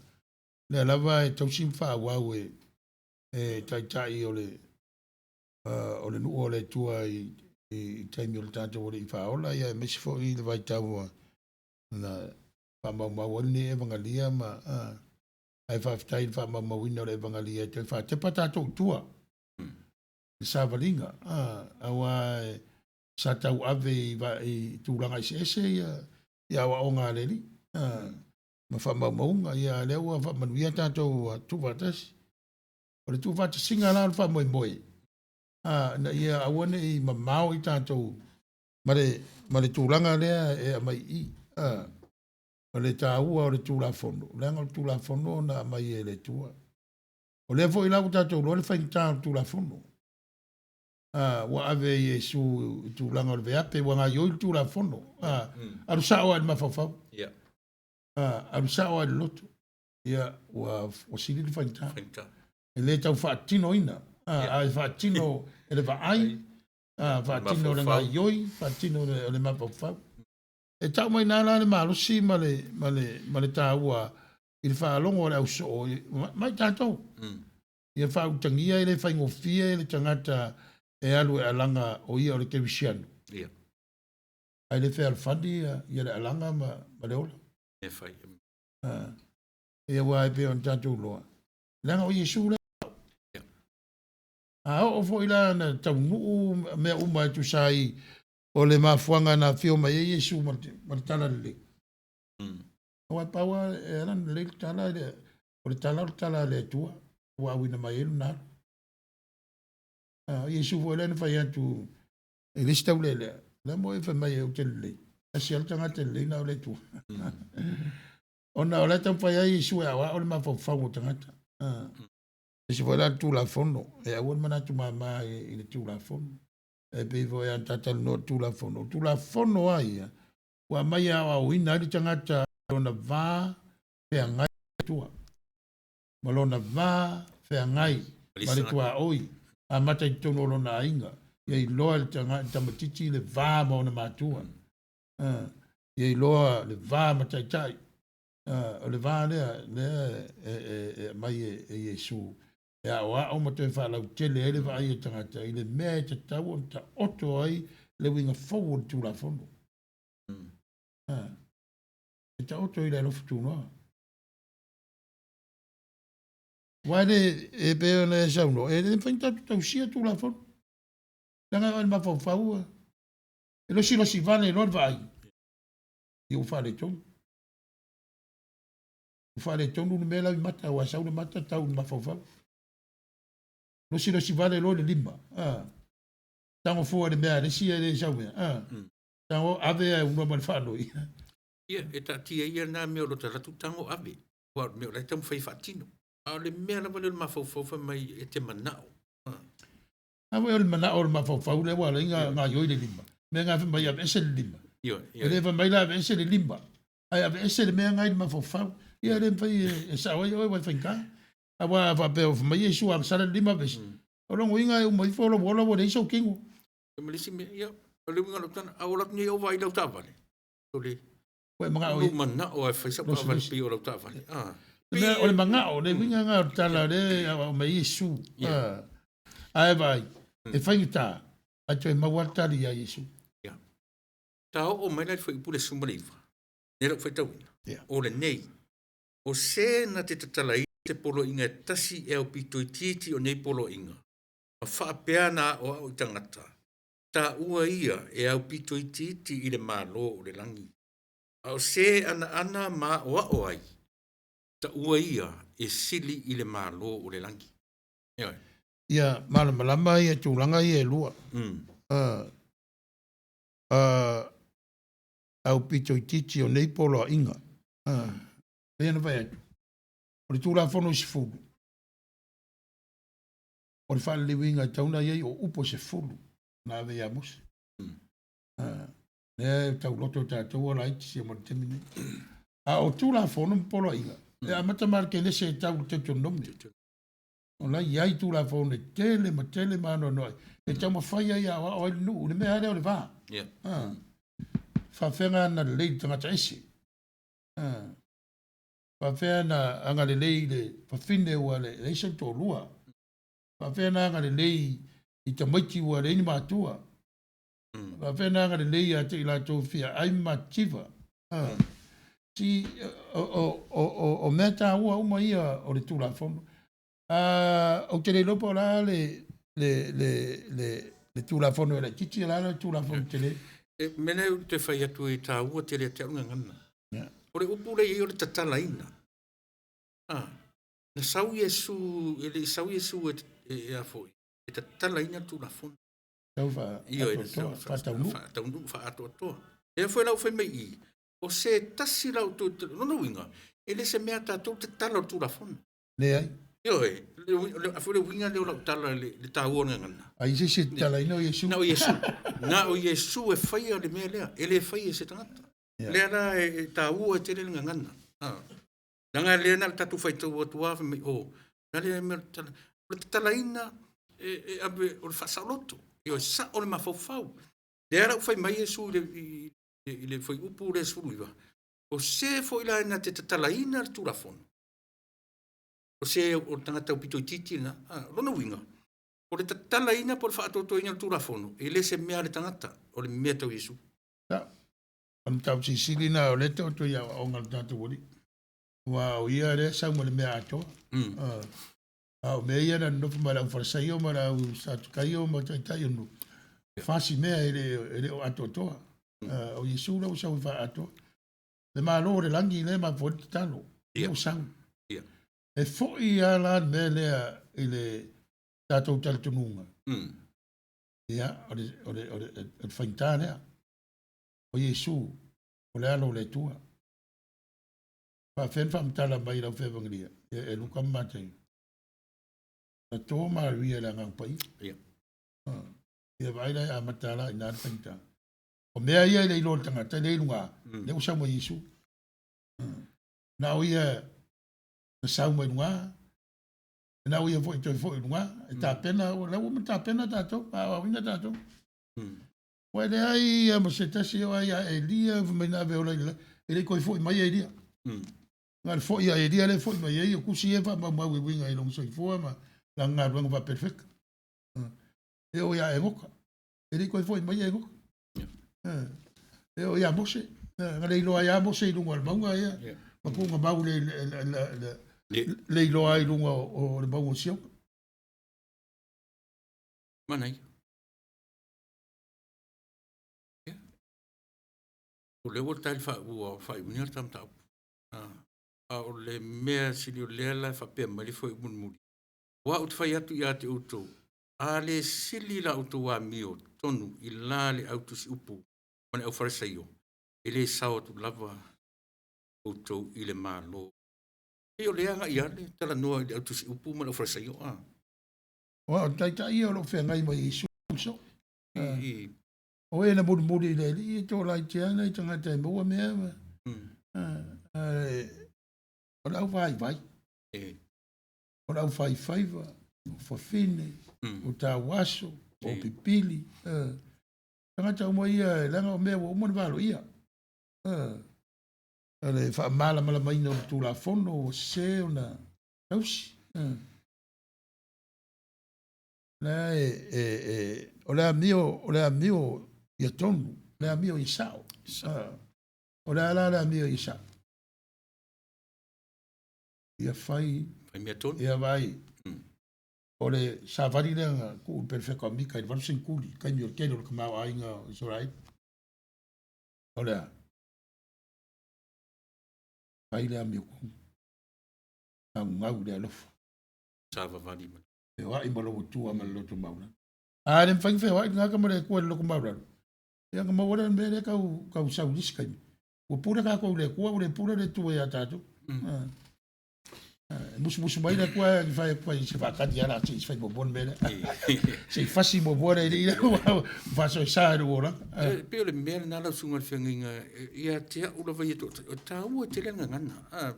lea lava e tausi ma faaauau e e taitai o le o le nuu o le Atua i i taimi o le tatou Alii Faaola, ia aemaise foi i le vaitau na faamaumau ai lenei Evagalia ma a, ae faafetai i le faamaumauina o le Evagalia e toe faatepa tatou i tua i le savaliga, a, aua sa tauave i, i tulaga eseese ia, ia aoaoga a le Alii a, ma faamaumauga, ia a lea ua faamanuia tatou tuufaatasi. O le tuufaatasiga la o le faamoemoe, a, ina ia aua ne i mamao i tatou ma le, ma le tulaga lea e aumai i i. A, o le taua o le Tulafono, leaga o le Tulafono na aumai e le Atua. O lea foi la ua tatou iloa le faigata o le Tulafono. A, ua ave Iesu i tulaga o le veape, ua gaoioi le Tulafono. A, alu sao lava i le mafaufau. A, alu sao lava i le loto. Ia, ua, ua sili le faigata. E le tau faatinoina, a, ae faatino e le vaai, a, faatino e le gaoioi, faatino e le mafaufau. E tau mai ina la le malosi ma le, ma le, ma le taua i le faalogo a le ausoo ma i tatou. Ia faautagia e le faigofie le tagata e alu e alaga o ia o le kerisiano. Ia. Ae le fealofani ia, ia le alaga ma, ma le ola. E fai. Ia aua e pei ona tatou iloa, leaga o Iesu lea. Ia. A oo foi la na taunuu mea uma e tusa ai o le mafuaaga na afio mai ai Iesu ma le tala lelei. Aua e pau lava e ala ona lelei le tala, o le tala o le tala a le Atua ua auina mai ai lona alu. O Iesu foi lea na fai atu i le isi taulealea, o le a mo e fai mai ai ou te lelei, tasi lava le tagata e lelei na o le Atua. Ona o la e taumafai ai Iesu e aoao le mafaufau o tagata. Aemaise foi la le Tulafono, e aua le manatu mama i le Tulafono. E pei foi ona ta talanoa i le Tulafono. O le Tulafono lava ia, ua aumai e aoaoina ai le tagata i lona va feagai ma le Atua, ma lona va feagai ma le tuaoi, amata i totonu o lona aiga, ia iloa e le tamaitiiti le va ma ona matua, ia iloa le va ma taitai. O le va lea, lea e aumai e Iesu e aoao ma toe faalautele ai le vaai a tagata i le mea e tatau ona taoto ai le uiga fou o le Tulafono. E taoto i le alofa tunoa. Aua e le, e pei ona e saunoa, e le mafai ona tatou tausia Tulafono. Leaga e oo i le mafaufau, e losilosi vale loa le vaai, ia ua faaletonu. Ua faaletonu le mea lau i mata, aua e sau le mata tau i le mafaufau. Losilosi vale loa le lima, a. Tago fua i le mea a le isi e le sau mea, a. Tago ave ae unua ma le faanoi. Ia, e taatia ia lena mea o lo ta alu atu tago ave, aua o le mea o la e taumafai e faatino. A o le mea lava lea o le mafaufau fai mai e te manao. A foi o le manao o le mafaufau lea ua ala ai ona gaoioi le lima. Mea na fai mai aveese le lima. E le fai mai la aveese le lima, ae aveese le mea na i le mafaufau. Ia e le mafai e sao ai oe ua e faigata. Aua a faapea ua fai mai Iesu a sala le lima aveese, o lona uiga e uma ifo lou ola ua leai sou tino. Ma le isi mea, ia, o le uiga o lau tala, a ola atu nei ou vaai i lau taavale, o le Ua e manao i. Manao e fai sau taavale pei o lau taavale. O le manao, le uiga lena o le tala lea e aumai ai Iesu. Ae vaai, e faigata, ae toe maua lava le tali ia Iesu. Ta oo mai la i le fuaiupu le 19. Nei lau faitauina, o lenei, o se na te tatalaina se poloaiga e tasi e aupito itiiti o nei poloaiga, ma faapea na aoao i tagata, taua ia e aupito itiiti i le Malo o le lagi. A o se e anaana ma aoao ai, taua ia e sili i le Malo o le lagi. Ioe. Ia malamalama ia tulaga ia e lua. Aupito itiiti o nei poloaiga. Pei ona fai atu, o le Tulafono e 10, o le faaliliuina e tatau ona i ai o upu e 10 na ave ia Mose. Lea e tauloto e tatou a laiti sia ma le taimi nei. A o Tulafono ma poloaiga, e amata mai le Kenese e tau i le Deuteronomio. O la e i ai Tulafono e tele ma tele ma anoanoai e taumafai ai e aoao ai le nuu i le mea lava lea o le va. Faafefea ona lelei i le tagata ese. Faafefea ona agalelei i le fafine ua leai sona toalua. Faafefea ona agalelei i tamaiti ua leai ni matua. Faafefea ona agalelei ia te i latou e fia ai ma matitiva. Si, o mea taua uma ia o le Tulafono. Ou te le iloa po o le a le, le, le, le, le Tulafono e laitiiti, o le a le Tulafono tele. E mea lea ou te fai atu e taua tele ia te au le gagana. O le upu lea e i ai o le tatalaina. Na sau Iesu, e le i sau Iesu e, e, e, a foi, e tatalaina le Tulafono. Tau faaatoatoa, faataunuu. Faataunuu, faaatoatoa. Lea foi la ua fai mai i i, o se tasi la outou, lona uiga, e le se mea a tatou le tatala o le Tulafono. Leai. Ioe, a foi le uiga lea o lau tala i le taua o le gagana. A i se isi e tatalaina o Iesu. Na o Iesu. Na o Iesu e faia le mea lea, e le faia e se tagata. Lea la e taua tele le gagana. Leaga lea na o le tatou faitau atu lava fai mai, oh, na lea mea o le tatalaina e ave o le faasaoloto. Ioe, sao le mafaufau. Lea la ua fai mai Iesu i le fuaiupu lea 19, o se foi la na te tatalaina le Tulafono, o se o le tagata aupito itiiti lena. O lona uiga, o le tatalaina po o le faatoatoaina o le Tulafono, e le se mea a le tagata, o le mea tau Iesu. Ia, o le mataupu silisili lena o lea e taoto i aoaoga a le tatou Alii. Aua o ia lea e sau ma le mea atoa. A o mea ia na nonofo ma le aufalesaio ma le au Satukaio ma taitai o nuu, fasi mea e le o atoatoa. O Iesu la ua sau e faaatoa. Le Malo o le lagi lea e mafua ai le tatalo. Ia ua sau. E foi lava la le mea lea i le tatou talitonuga. Ia, o le, o le, o le, o le faigata lea. O Iesu, o le Alo o le Atua. Faafefea ona faamatala mai e lau Fevagelia, e Luka ma Mataio. Na to Maria i le Agaga Paia. Ia vaai la e amata la i ina le faigata. O mea ia e le iloa e le tagata, e le i luga, lea ua sau mai Iesu. Na o ia na sau mai luga, na o ia foi toe foi i luga, e tapena, o lea ua tapena tatou, aoaoina tatou. Ua e leai ia ma se tasi o ai a Elia, fai mai na ave ola i le lagi, e le i toe foi mai Elia. Na le foi a Elia lea e foi mai ai, o tusi ia e faamaumau e uiga i lona soifua ma lana galuega faaperefeta. E oo ia Enoka, e le i toe foi mai Enoka. E oo ia Mose, na le iloa ai lava Mose i luga o le mauga ia, ma tuuga mau le iloa ai i luga o le mauga o Siona. Manaia. Ia. O lea ua tali ua faaiuina le ta mataupu. A o le mea sili o lea la e faapea mai le fuaiupu mulimuli, aua ou te fai atu ia te outou, a le sili la outou amio tonu i la le au tusiupu ma le aufalesaio, e le sao atu lava outou i le Malo. Pei o lea agai lava le talanoa i le au tusiupu ma le aufalesaio. Aua o le taitai ia o lo o feagai ma Iesu soo. O e na mulimuli i le Alii e toalaiti lava nai tagata e maua mea ma, o le auvaivai, o le aufaifaiva, o fafine, o tauaso, o pipili, tagata uma ia, leaga o mea ua uma ona valoia. O le faamalamalamaina o le Tulafono ua sese ona tausi. La e, e, e, o le amio, o le amio ia tonu, o le amio ia sao. O le a la le amio i sa'o? Ia fai. Fai mea tonu. Ia vaai. O le savali lea na tuu i le perofeta o Mika i le valu seneturi, taimi o le tele o le tamaoaiga o Isaraelu. O le a? Fai le amiotonu. Naunau i le alofa. Savavali ma. Feoai ma lou Atua ma le loto maualalo. A le mafai ona feoai le tagata ma le Atua i le loto maualalo, ia ona maua lea o le mea lea tau, tau sau i le isi taimi. Ua pule tatou i le Atua, ua le pule le Atua ia tatou. E musumusu mai le Atua e fai atu ai se faatali lava la se i fai muamua le mea lea. Se i fasi muamua le alii lea ua faasoesa i lou olaga. E pei o le mea lena lau susuga i le feagaiga ia te au lava ia e taua tele le gagana.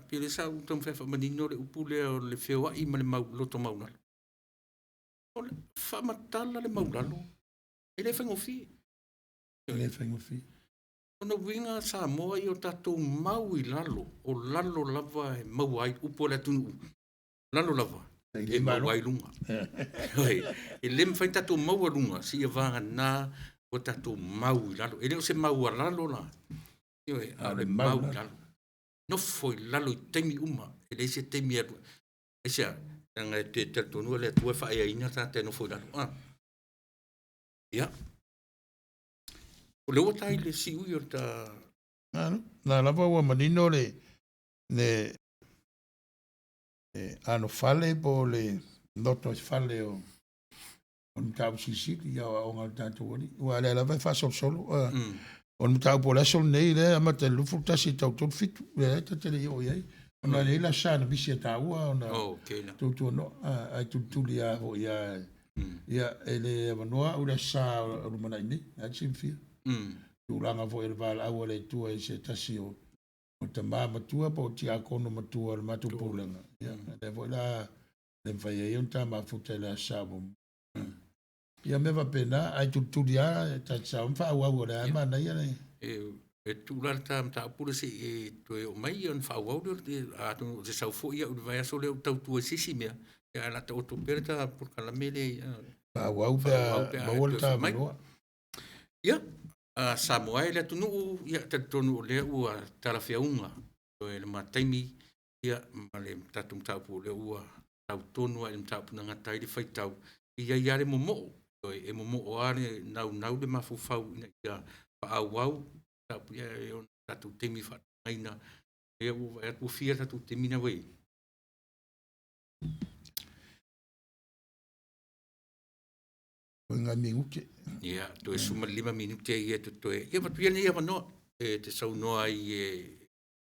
Pei o lea sa ou taumafai e faamanino le upu lea o le feoai ma le mau loto maulalo. O le faamatala le maulalo, e le faigofie. E le faigofie. Lona uiga Samoa ia o tatou mau i lalo, o lalo lava e maua ai upu a le atunuu, lalo lava e maua ai luga. E le mafai ona tatou maua luga seia vagana ua tatou mau i lalo. E le o se mau a lalo la, ioe, a o le mau i lalo. Nofo i lalo i taimi uma, e leai se taimi e alu. Aisea? Leaga e te talitonu o le Atua e faaeaina tagata e nofo i lalo. Ia. O lea ua ta i le siui o le ta... Malo. Na lava ua manino le le le anofale po o le loto i fale o o le mataupu silisili i aoaoga a le tatou alii. Aua o lea lava e faasolosolo. O le mataupu o le aso lenei lea e amata i le 21 e tau 37, lea ta te le i oo i ai. Ona e i ai le aso sa na misi e taua ona tuatuanoa, ae tulituli lava foi lava. Ia, e le avanoa au i le aso sa o lumanai nei, lena e te silafia. Tulaga foi o le valaau a le Atua i se tasi o tama matua po o tiakono matua o le matou pulega, ia, lea foi la le mafai ai ona ta mafuta i le aso sa muamua. Ia mea faapena, ae tulituli lava ta te sao ma faaauau o lea lava e manaia le... E tuu la le ta mataupu lea se i e toe oo mai ona faaauau lea, atonu ou te sau foi au i le vaiaso lea ou tautua i se isi mea, ae o le a taoto pea le ta polokalame lea. Faaauau pe a maua le ta avanoa. Ia, Samoa e le atunuu, ia talitonu o lea ua talafeauga le ma taimi ia ma le tatou mataupu o lea ua tau tonu lava i le mataupu na gata ai le faitau, e i ai lava le momo'o, e momo'o lava le naunau le mafaufau ina ia faaauau mataupu ia e ono tatou taimi faatagaina lea ua vaai atu ua fia tatou taimi na ua i ai. Toe nai minute. Ia, toe 15 minute ia totoe. Ia, avatu ia lenei avanoa e te saunoa ai e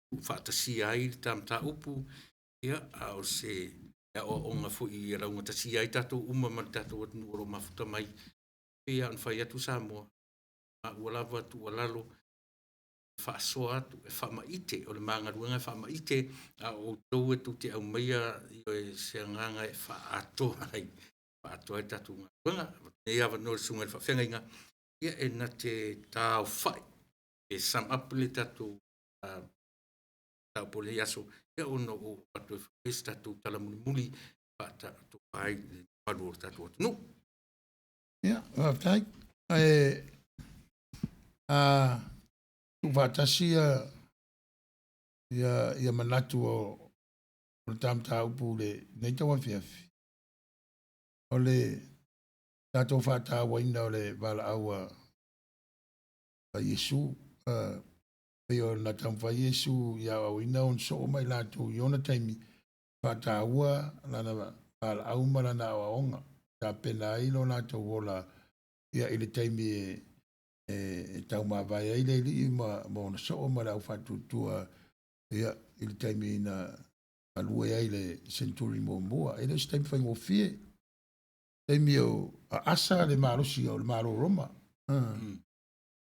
tuufaatasia ai le ta mataupu, ia, a o se aoaoga foi ia laugatasia ai tatou uma ma le tatou atunuu o lo o mafuta mai. Pei lava ona fai atu Samoa, maua lava tuualalo, e faasoa atu, e faamaite, o le ma galuega e faamaite, a o outou e tou te aumaia se agaga e faaatoa ai, faaatoa ai le tatou galuega. Avatu nei avanoa i le susuga i le faafeagaiga, ia e na te taaofai, e sum up le tatou mataupu o lenei aso, ia ona ou avatu ai foi se tatou tala mulimuli faatatoa ai le mamalu o le tatou atunuu. Ia, faafetai. Ae a tuufaatasi ia ia ia manatu o le ta mataupu i lenei tauafiafi, o le tatou faatauaina o le valaau a Iesu, pei ona taumafai Iesu i aoaoina ona soo ma i latou i ona taimi, faataua lana valaau ma lana aoaoga, tapena ai lo latou ola ia i le taimi e taumavae ai le Alii ma ona soo ma le au faatuatua ia i le taimi na galue ai le century muamua. E le o se taimi faigofie, taimi o aasa le malosi o le Malo o Roma.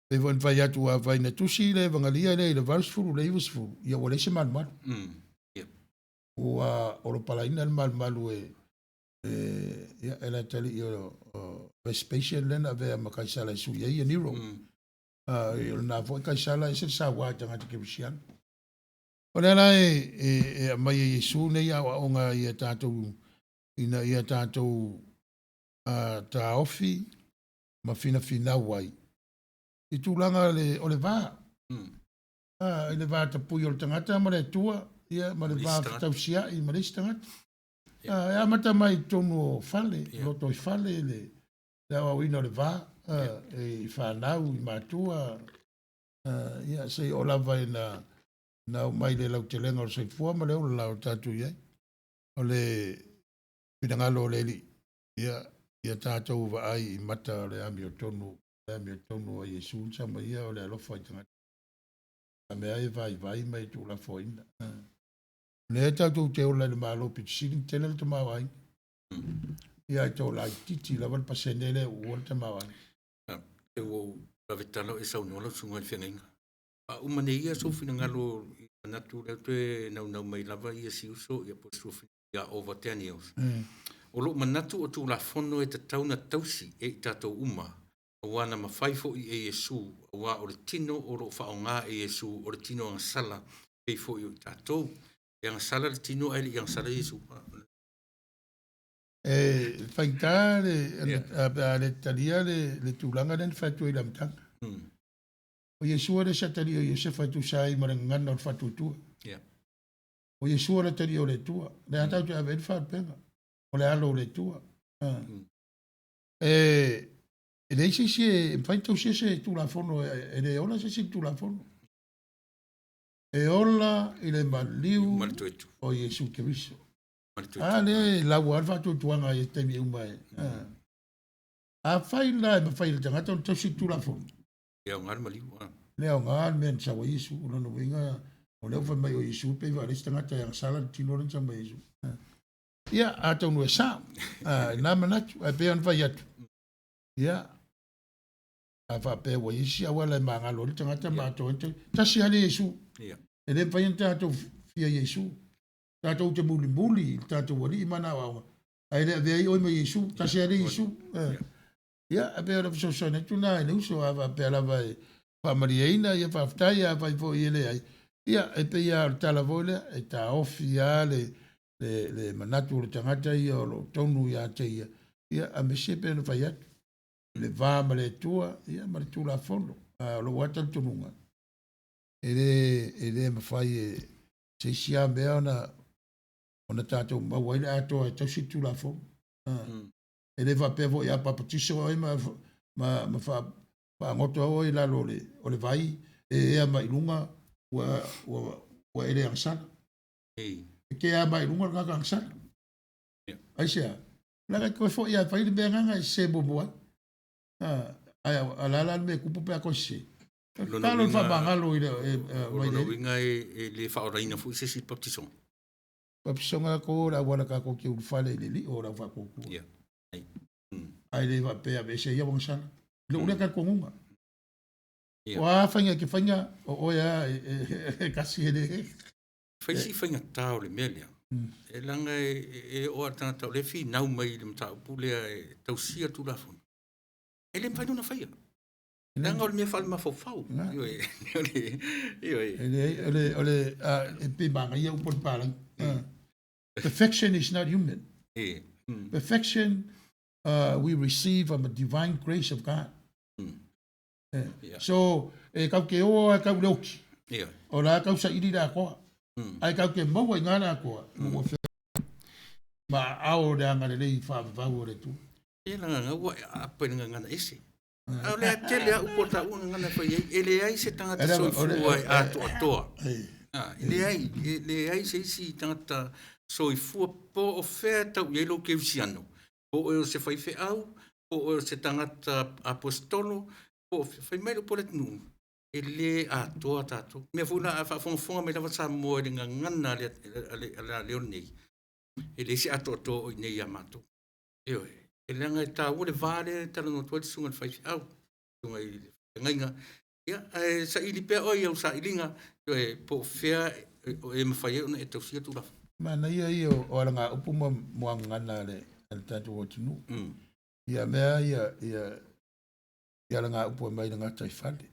Pei foi ona fai atu, afai na tusi le Evagalia lea i le 80 i le 90, ia ua leai se malumalu. Ua olopalaina le malumalu e ia, e le atalii o Vespasian lea na avea ma Kaisara e sui ai ia Nero. O lena foi Kaisara e ese le saua i tagata kerisiano. O lea la e aumai e Iesu nei aoaoga ia tatou ina ia tatou taofi ma finafinau ai i tulaga o le va. I le vatapui o le tagata ma le Atua, ia, ma le va fetausia'i ma le isi tagata. E amata mai i totonu o fale, loto i fale le aoaoina o le va, i fanau, i matua, ia, seia oo lava ina oo mai le lautelega o le soifua ma le ola la o tatou i ai. O le finagalo o le Alii, ia, ia tatou vaai i mata o le amiotonu, le amiotonu a Iesu na sau mai ia o le alofa i tagata. A mea e vaivai ma e tuulafoaiina. O lea tatou te ola i le Malo pito sili ona tele le tamaoaiga. Ia ae toa laitiiti lava le pasene lea e uua le tamaoaiga. E ua ou lave tala o e saunoa lau susuga i le feagaiga. Faauma nei ia sou finagalo i manatu lea toe naunau mai lava ia si uso ia po o si tuafafine ia Ova Daniels. O lou manatu o Tulafono e tatau na tausi e i tatou uma aua na mafai foi e Iesu, aua o le tino o lo o faaaoga e Iesu o le tino agasala pei foi o i tatou. E agasala le tino ae le i agasala Iesu. E faigata le, pe a le talia le tulaga lea na fai atu ai i le amataga. O Iesu e le se atalii o Iosefa e tusa ai ma le gagana o le faatuatua. O Iesu o le atalii o le Atua. Lea tatou te ave ai le faalupega. O le alo o le Atua. E leai se isi e mafai ona tausia se Tulafono, e le ola se isi i le Tulafono. E ola i le maliu o Iesu Keriso. A lea e lau lava le faatuatuaga i taimi uma. Afai la e mafai e le tagata ona tausi le Tulafono. Le aoga le maliu. Le aoga le mea na sau ai Iesu. O lona uiga, o lea ua fai mai o Iesu pei faaleai se tagata e agasala le tino lea na sau mai Iesu. Ia, atonu e sao, i na manatu, ae pei ona fai atu, ia, a faapea ua i ai se auala e magalo ai le tagata ma atoa ai le tasi lava le Iesu. E le mafai ona tatou fia Iesu. Tatou te mulimuli i le tatou Alii ma ana aoaoga, ae le avea ai oe ma Iesu, tasi lava le Iesu. Ia, e pei o le fesoasoani atu lena i le uso, a faapea lava e faamalieina, ia faafetai, a fai foi e leai, ia, e pei lava o le tala foi lea, e taofi lava le, le, le manatu o le tagata ia o lo o tonu ia te ia, ia, aemaise e pei ona fai atu, le va ma le Atua, ia, ma le Tulafono. A o lou lava talitonuga, e le, e le mafai e se isi lava mea ona, ona tatou maua ai le atoa e tausi le Tulafono. E le faapea foi a papatiso oe ma, ma, ma fa, faagoto oe i lalo o le, o le vai, e ea mai luga, ua, ua, ua e le agasala. E ke ea mai luga le tagata agasala. Aisea? Leaga e toe foi lava e fai le mea agaga e sese muamua ai. Ae o le a la le mea e tupu pe a toe sese? Lona uiga, faamagalo i le, o lona uiga e le faaolaina foi se isi baptisoga. Baptisoga ko le auala tatou te ulufale i le lio o le au faatuatua. Ae le faapea aveese ia agasala. I lou lea talitonuga. O a faiga e te faia, o oe lava e tasi e le. Fai si faigata o le mea lea. E leaga e oo lava le tagata o lea e finau mai i le mataupu lea e tausia le Tulafono. E le mafai ona faia. Leaga o le mea faalemafaufau. Ioe. Ioe. E leai, o le, o le, e pei manaia upu a le palagi. Perfection is not human. Perfection we receive from the divine grace of God. So, e kau te o a kau le oti. O la kau saili le atoa. Ae kau te maua i ngā le atoa. Ua whea. Ma ao le agalelei whaavavau o le Atua. E langa ngau e apa i le gagana ese. A o le tele a upu o taua gagana e fai ai, e leai se tagata soifua e atoatoa. E leai, e leai se isi tagata soifua po o fea e tau i ai lou kerisiano, po o oe o se faifeau, po o oe o se tagata aposetolo, po o fea, fai mai le upu a le atunuu, e le atoa tatou. Mea foi la a faafogafoga mai lava Samoa i le gagana a le leo lenei, e leai se atoatoa o i inei ia matou. Ioe, e leaga e taua le va lea e talanoa atu ai le susuga i le faifeau, susuga i le feagaiga, ia, ae saili pea oe i au sailiga, ioe, po o fea e mafai ai ona e tausia Tulafono. Manaia ia o alagaupu ma muagagana a le tatou atunuu. Ia mea ia, ia, ia alagaupu e mai le gataifale.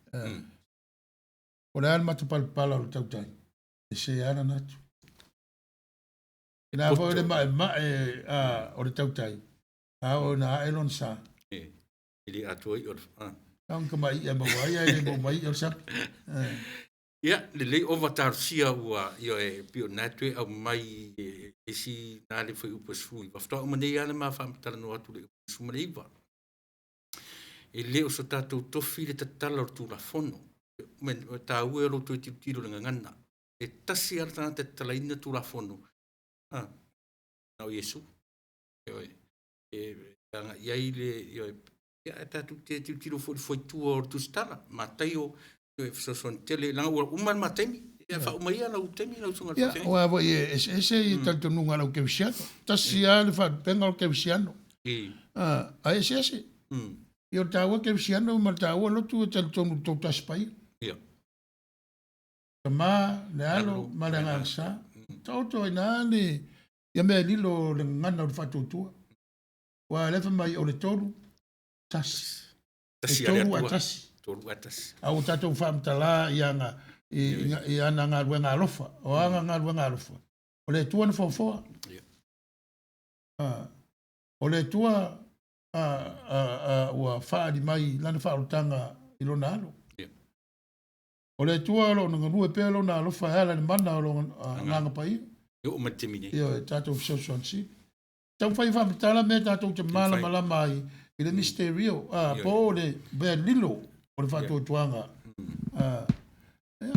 O le a le matapalapala o le tautai, e se a lana atu. Ina foi le maemae o le tautai, a oo ina ae lona sa. E le atoa i o le... Au ka mai ia maua ai, ai le maua mai o le sapi. Ia, lelei ova talosia ua, ioe, pei o lena e toe aumai e isi na le fuaiupu e 19. Faatoa uma nei lava le ma faatalanoa atu i le upu 19. E le o so tatou tofi le tatala o le Tulafono. E taua ia o lou toe tilotilo i le gagana. E tasi lava le tagata e tatalaina Tulafono, a, na o Iesu. Ioe, e agai ai le, ioe, ia, ae tatou te tilotilo foi i le fuaitua o le Tusitala, Mataio, e fesoasoani tele, leaga ua uma le ma taimi. Ia, faauma ia lau taimi lau susuga i le Ia, faafeagaiga. aua foi e eseese i talitonuga a lau kerisiano. Tasi lava le faalupega o le kerisiano. Ah, ae eseese. Ia, o le taua kerisiano ma le taua lotu e talitonu i le tou Tasi Paia. Tama, le Alo ma le Agaga Sa. Taoto ai na le ia mea e lilo o le gagana o le faatuatua. Aua o lea e fai mai o le tolu, tasi. Tasi E a le tolu Atua. a tasi. Tolu a tasi. A ua tatou faamatala i ana, i, i ana galuega alofa. O ana galuega alofa. O le Atua na foafoa. O le Atua ua faaali mai lana faaolataga i lona alo. O le Atua o lo o galue pea lona alofa e ala i le mana o lona Agaga Paia. E oo mai le taimi nei. Ioe, tatou fesoasoani sili. Taumafai e faamatala mea tatou te malamalama ai i le misterio, po o le mea lilo o le faatuatuaga. Ia,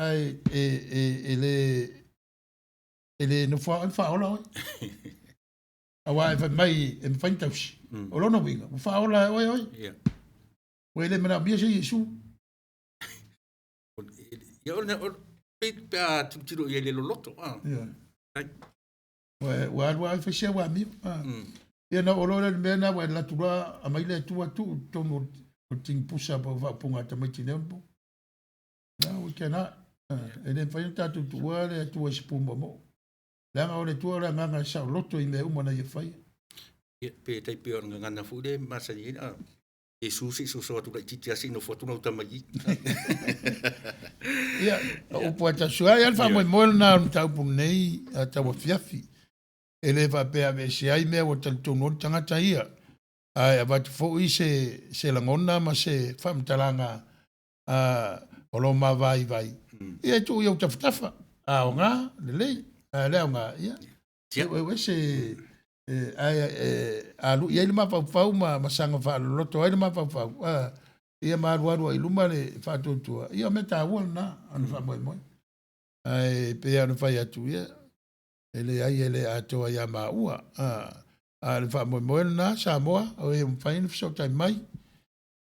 ae e le e le nofo lava oe ma faaola oe. Aua e fai mai e mafai ona tausi. O lona uiga, ua faaola e oe oe. Ua e le manaomia se Iesu. Ia, o pe pe a tilotilo i ai i le loloto. Ia. Ua alu lava oe fai se au amio. Ia na oo loa lea i le mea lena ua e alu atu loa aumai le Atua tuu i totonu o le tigipusa po o faaupuga a tamaiti i lea ona po. No, we cannot. E le mafai ona tatou tuua le Atua i se pu moomoo. Leaga o le Atua o le agaga e saoloto i mea uma na ia faia. Ia, pe tai pei o le gagana foi lea e masani ai, Iesu se i soso atu laitiiti lava se i nofo atu lau tama i i. Ia, o upu a tausi ai, a le faamoemoe lena o le mataupu lenei a tauafiafi. E le faapea aveese ai mea ua talitonu ai le tagata ia, ae avatu foi se, se lagona ma se faamatalaga o lo ma vaivai. Ia e tuu i ou tafatafa, a aoga, lelei, ae le aoga, ia, eueuese ae a lui ai le mafaufau ma saga faaloloto ai le mafaufau, ia ma alualu ai i luma le faatuatua, ia o mea taua lena o le faamoemoe. Ae pei lava ona fai atu, ia, e leai e le atoa ia maua. A o le faamoemoe lena, Samoa, o e mafai ona fesootai mai,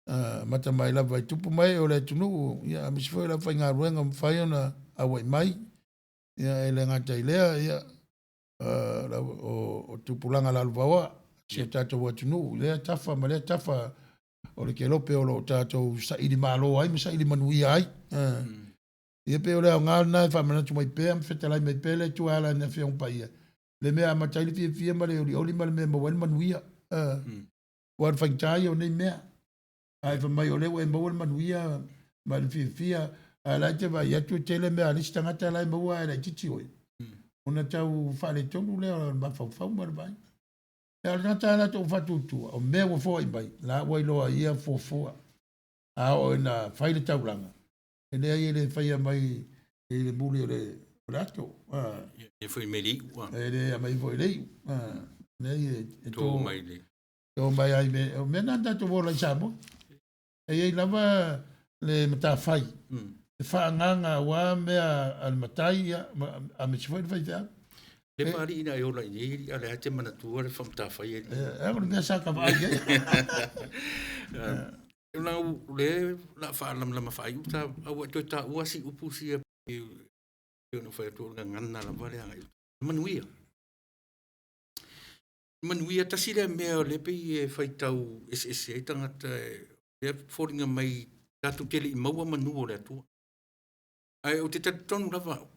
amata mai lava i tupu ma ee o le atunuu, ia, aemaise foi o le aufaigaluega ua mafai ona auai mai. Ia, e le gata i lea, ia, o tupulaga lalovaoa, si o tatou atunuu i lea tafa ma lea tafa o le kelope o lo o tatou saili malo ai ma saili manuia ai. Ia pei o le aoga lena e faamanatu mai pea ma fetalai mai pea le Atua e ala i le Afioga Paia, le mea e amata ai le fiafia ma le olioli ma le mea e maua ai le manuia. Aua o le faigata ia o nei mea. Ae fai mai o lea ua e maua le manuia ma le fiafia, ae o la e te vaai atu e tele mea a le isi tagata la e maua ae laitiiti oe. Ona tau faaletonu lea o le mafaufau ma le vaaiga. A o le tagata lava latou faatuatua, o mea ua foai mai, la ua iloa e ia fuafua. A oo ina fai le taulaga, e leai e le faia mai i le muli o le, o le ato. E foi mai le iu. E le aumai foi i le iu. Leai e to mai le. To mai ai me, o mea na tatou ola i Samoa. E i ai lava le matafai, e faaagaga aua mea a le matai, ia, aemaise foi le faifeau. Le faalii na e ola i nei, a o lea te manatua le faamatafai e. E o le mea sa ta vaai ai. O le la faalamalama faaiu ta aua e toe taua si upu sia pei ona fai atu o le gagana lava le agai. Manuia. Manuia tasi lea mea o lea pei e faitau eseese ai tagata lea foliga mai tatou te le i maua manu o le Atua. Ae ou te talitonu lava au,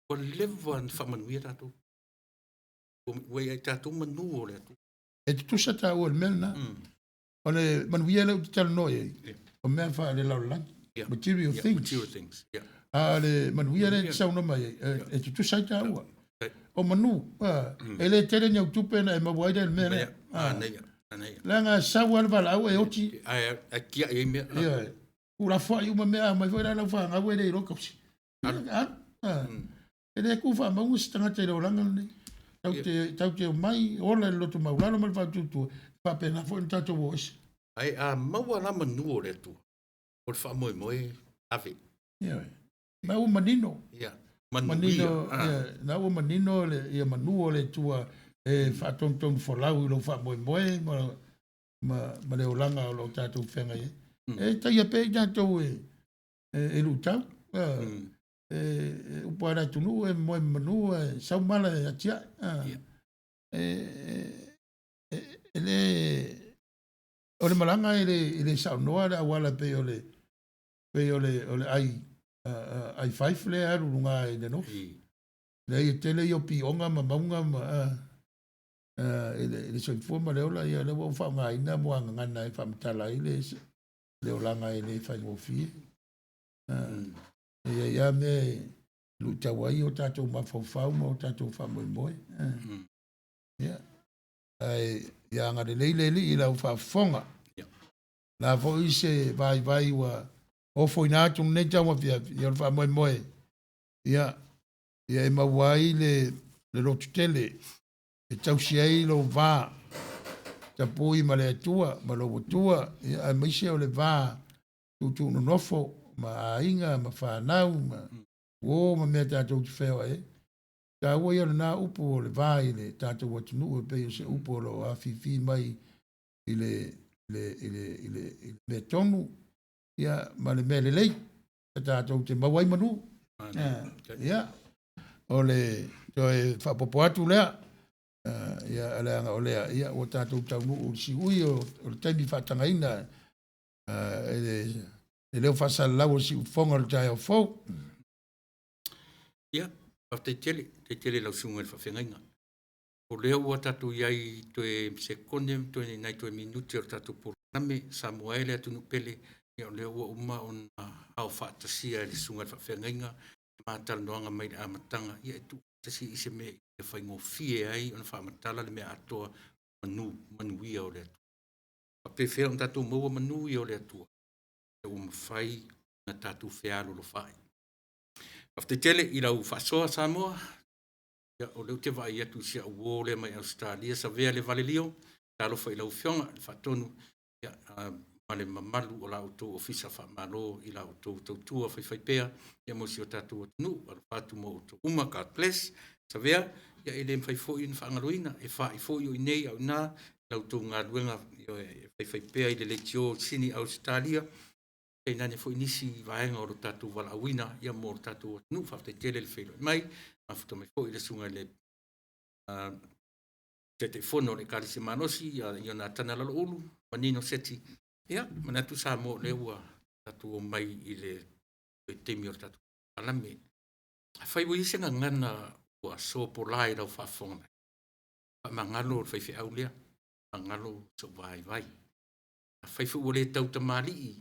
ua leva ona faamanuia tatou. Ua i ai tatou manu o le Atua. E tutusa taua i le mea lena. O le manuia lea ou te talanoa i ai, o mea faalelalolagi, material things. Material things. A o le manuia lea e te saunoa mai ai, e tutusa ai taua. O manu, e le tele ni au tupe na e maua ai lea i le mea lea. Leaga e sau lava le valaau e oti. Ae tiai ai mea. Ioe. Tuulafoai uma mea, aumai foi la lau fanau e le iloa tausi. Alu. Alu. E le ku faamauga se tagata i le olaga lenei. Tatou te, tatou te omai, ola i le loto maualalo ma le faatuatua, e faapena foi ona tatou o ese. Ae a maua la manu o le Atua, o le faamoemoe ave. Ioe. Na ua manino. Ia, manuia. Manino, ia, na ua manino le, ia manu o le Atua e faatonutonu folau i lou faamoemoe ma, ma, ma le olaga o lo o tatou feagai ai. E taia pea i tatou e, e, e luitau. Mm. E, e upu a le atunuu e moe manu e sau mala e atiae. Yeah. E, e, e le o le malaga e le e le saonoa le auala pei o le pei o le o le ai ai five le alu luga i le nofu. Leai e tele ia o pioga ma mauga ma i le, i le soifua ma le ola, ia lea ua ou faaaogaina muagagana e faamatala ai le, le olaga e le faigofie. E i ai lava mea e luitau ai o tatou mafaufau ma o tatou faamoemoe. Ia, ae ia agalelei le Alii i lau faafofoga. La foi se vaivai ua ofoina atu lenei tauafiafi, ia o le faamoemoe, ia, ia e maua ai le, le lototele e tausi ai lou va tapui ma le Atua ma lou Atua, ia, aemaise o le va tuutuunonofo ma aiga ma fanau ma uo ma mea tatou te feoai ai. Taua ia o lena upu o le va i le tatou atunuu e pei o se upu o lo o afifi mai i le, le, i le, i le, i le mea tonu ia, ma le mea lelei e tatou te maua ai manu. Ia, o le toe faaopoopo atu lea, ia, leaga o lea, ia, ua tatou taunuu i le siui o, o le taimi faatagaina e le, le leo faasalalau o le siufofoga o le taeao fou. Ia, faafetai tele, faafetai tele i lau susuga i le faafeagaiga. O lea ua tatou i ai i toe sekone ma toe nai toe minute o le tatou polokalame, Samoa e le atunuu pele, ia o lea ua uma ona ao faatasia e le susuga i le faafeagaiga ma talanoaga mai le amataga, ia e tuufaatasia i se mea ia faigofie ai ona faamatala le mea atoa manu, manuia o le Atua. Faapefea ona tatou maua manu ia o le Atua, ina ua mafai ona tatou fealolofa ai. Faafetai tele i lau faasoa Samoa, Ia, o lea ou te vaai atu i si au uo lea mai Ausetalia, Savea Levalelio, talofa i lau Afioga i le Faatonu, ia, ma le mamalu o la outou Ofisa Faamalo i la outou tautua faifaipea, ia, mo si o tatou atunuu. Alofa atu mo outou uma. God bless. Savea, ia, e le mafai foi ona faagaloina, e fa'i foi o i inei a o i ina la outou galuega e faifaipea i le leitio i Sini, Ausetalia, tainane foi nisi vaega o lo tatou valaauina ia mo lo tatou atunuu. Faafetai tele le feiloai mai, mafuta mai foi le susuga i le Taitaifono o le Ekalesia Malosi ia Ionatana Laloulu, Manino Seti. Ia, manatu Samoa o lea ua tatou omai i le taimi o le tatou polokalame. Afai ua i ai se gagana ua sopola i lau faafofoga mai, faamagalo le faifeau lea, faamagalo sou vaivai. Afai foi ua le tautamalii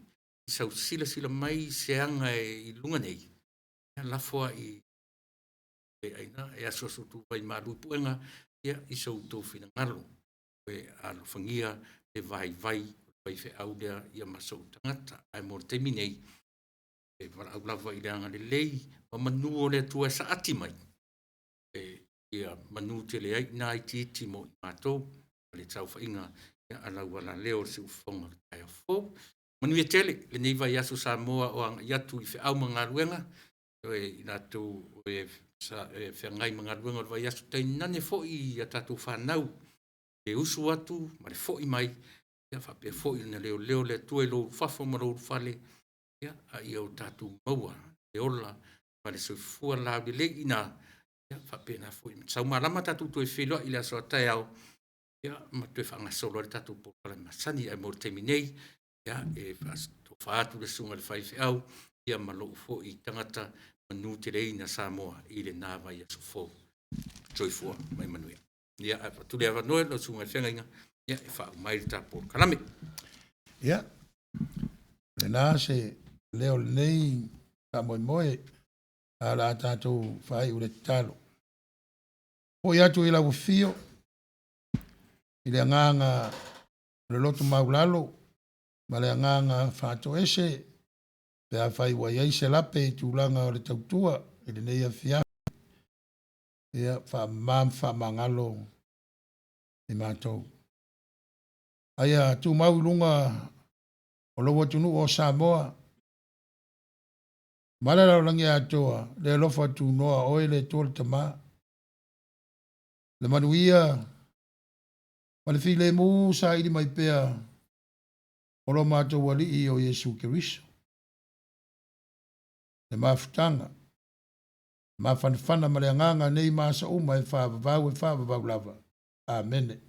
i sau silasila mai i se aga e i luga nei, ia lafo lava i le aina e asuasu atu ai malu i puega ia i so outou finagalo. E alofagia le vaivai o le faifeau lea ia ma sou tagata. Ae mo le taimi nei, e valaau lava i le agalelei ma manu o le Atua e saati mai, e ia manu tele ai i na itiiti mo i matou ma le saofaiga a lau alaleo o le siufofoga o le taeao fou. Manuia tele lenei vaiaso Samoa o agai atu i feau ma galuega, e i latou e feagai ma galuega o le vaiaso, tainane foi i a tatou fanau le usu atu ma le foi mai, ia faapea foi ona leoleo le Atua i lou ulufafo ma lou ulufale, ia, a ia o tatou maua le ola ma le soifua laulelei i ina, ia faapena foi ona sau malama tatou toe feiloai i le aso a taeao, ia, ma toe faagasolo ai le tatou polokalame masani. Ae mo le taimi nei, ia, e faatofa atu le susuga i le faifeau, ia ma lou foi tagata manuteleina Samoa i lena vaiaso fou. Soifua ma ia manuia. Ia, ae avatu le avanoa i lau susuga i le feagaiga, ia, e faauma ai le ta polokalame. Ia, lena se leo o lenei faamoemoe, a o le a tatou faaiu i le tatalo. Foi atu i lau afio i le agaga o le loto maualalo ma le agaga faatoese. Pe afai ua i ai se lape i tulaga o le tautua i lenei afiafi, ia faamama ma faamagalo i matou. A ia tumau i luga o lou atunuu o Samoa ma le lalolagi atoa le alofa tunoa o oe le Atua le Tama, le manuia ma le filemu saili mai pea o lo matou Alii o Iesu Keriso. Le mafutaga, mafanafana ma le agaga nei ma aso uma e faavavau e faavavau lava. Amene.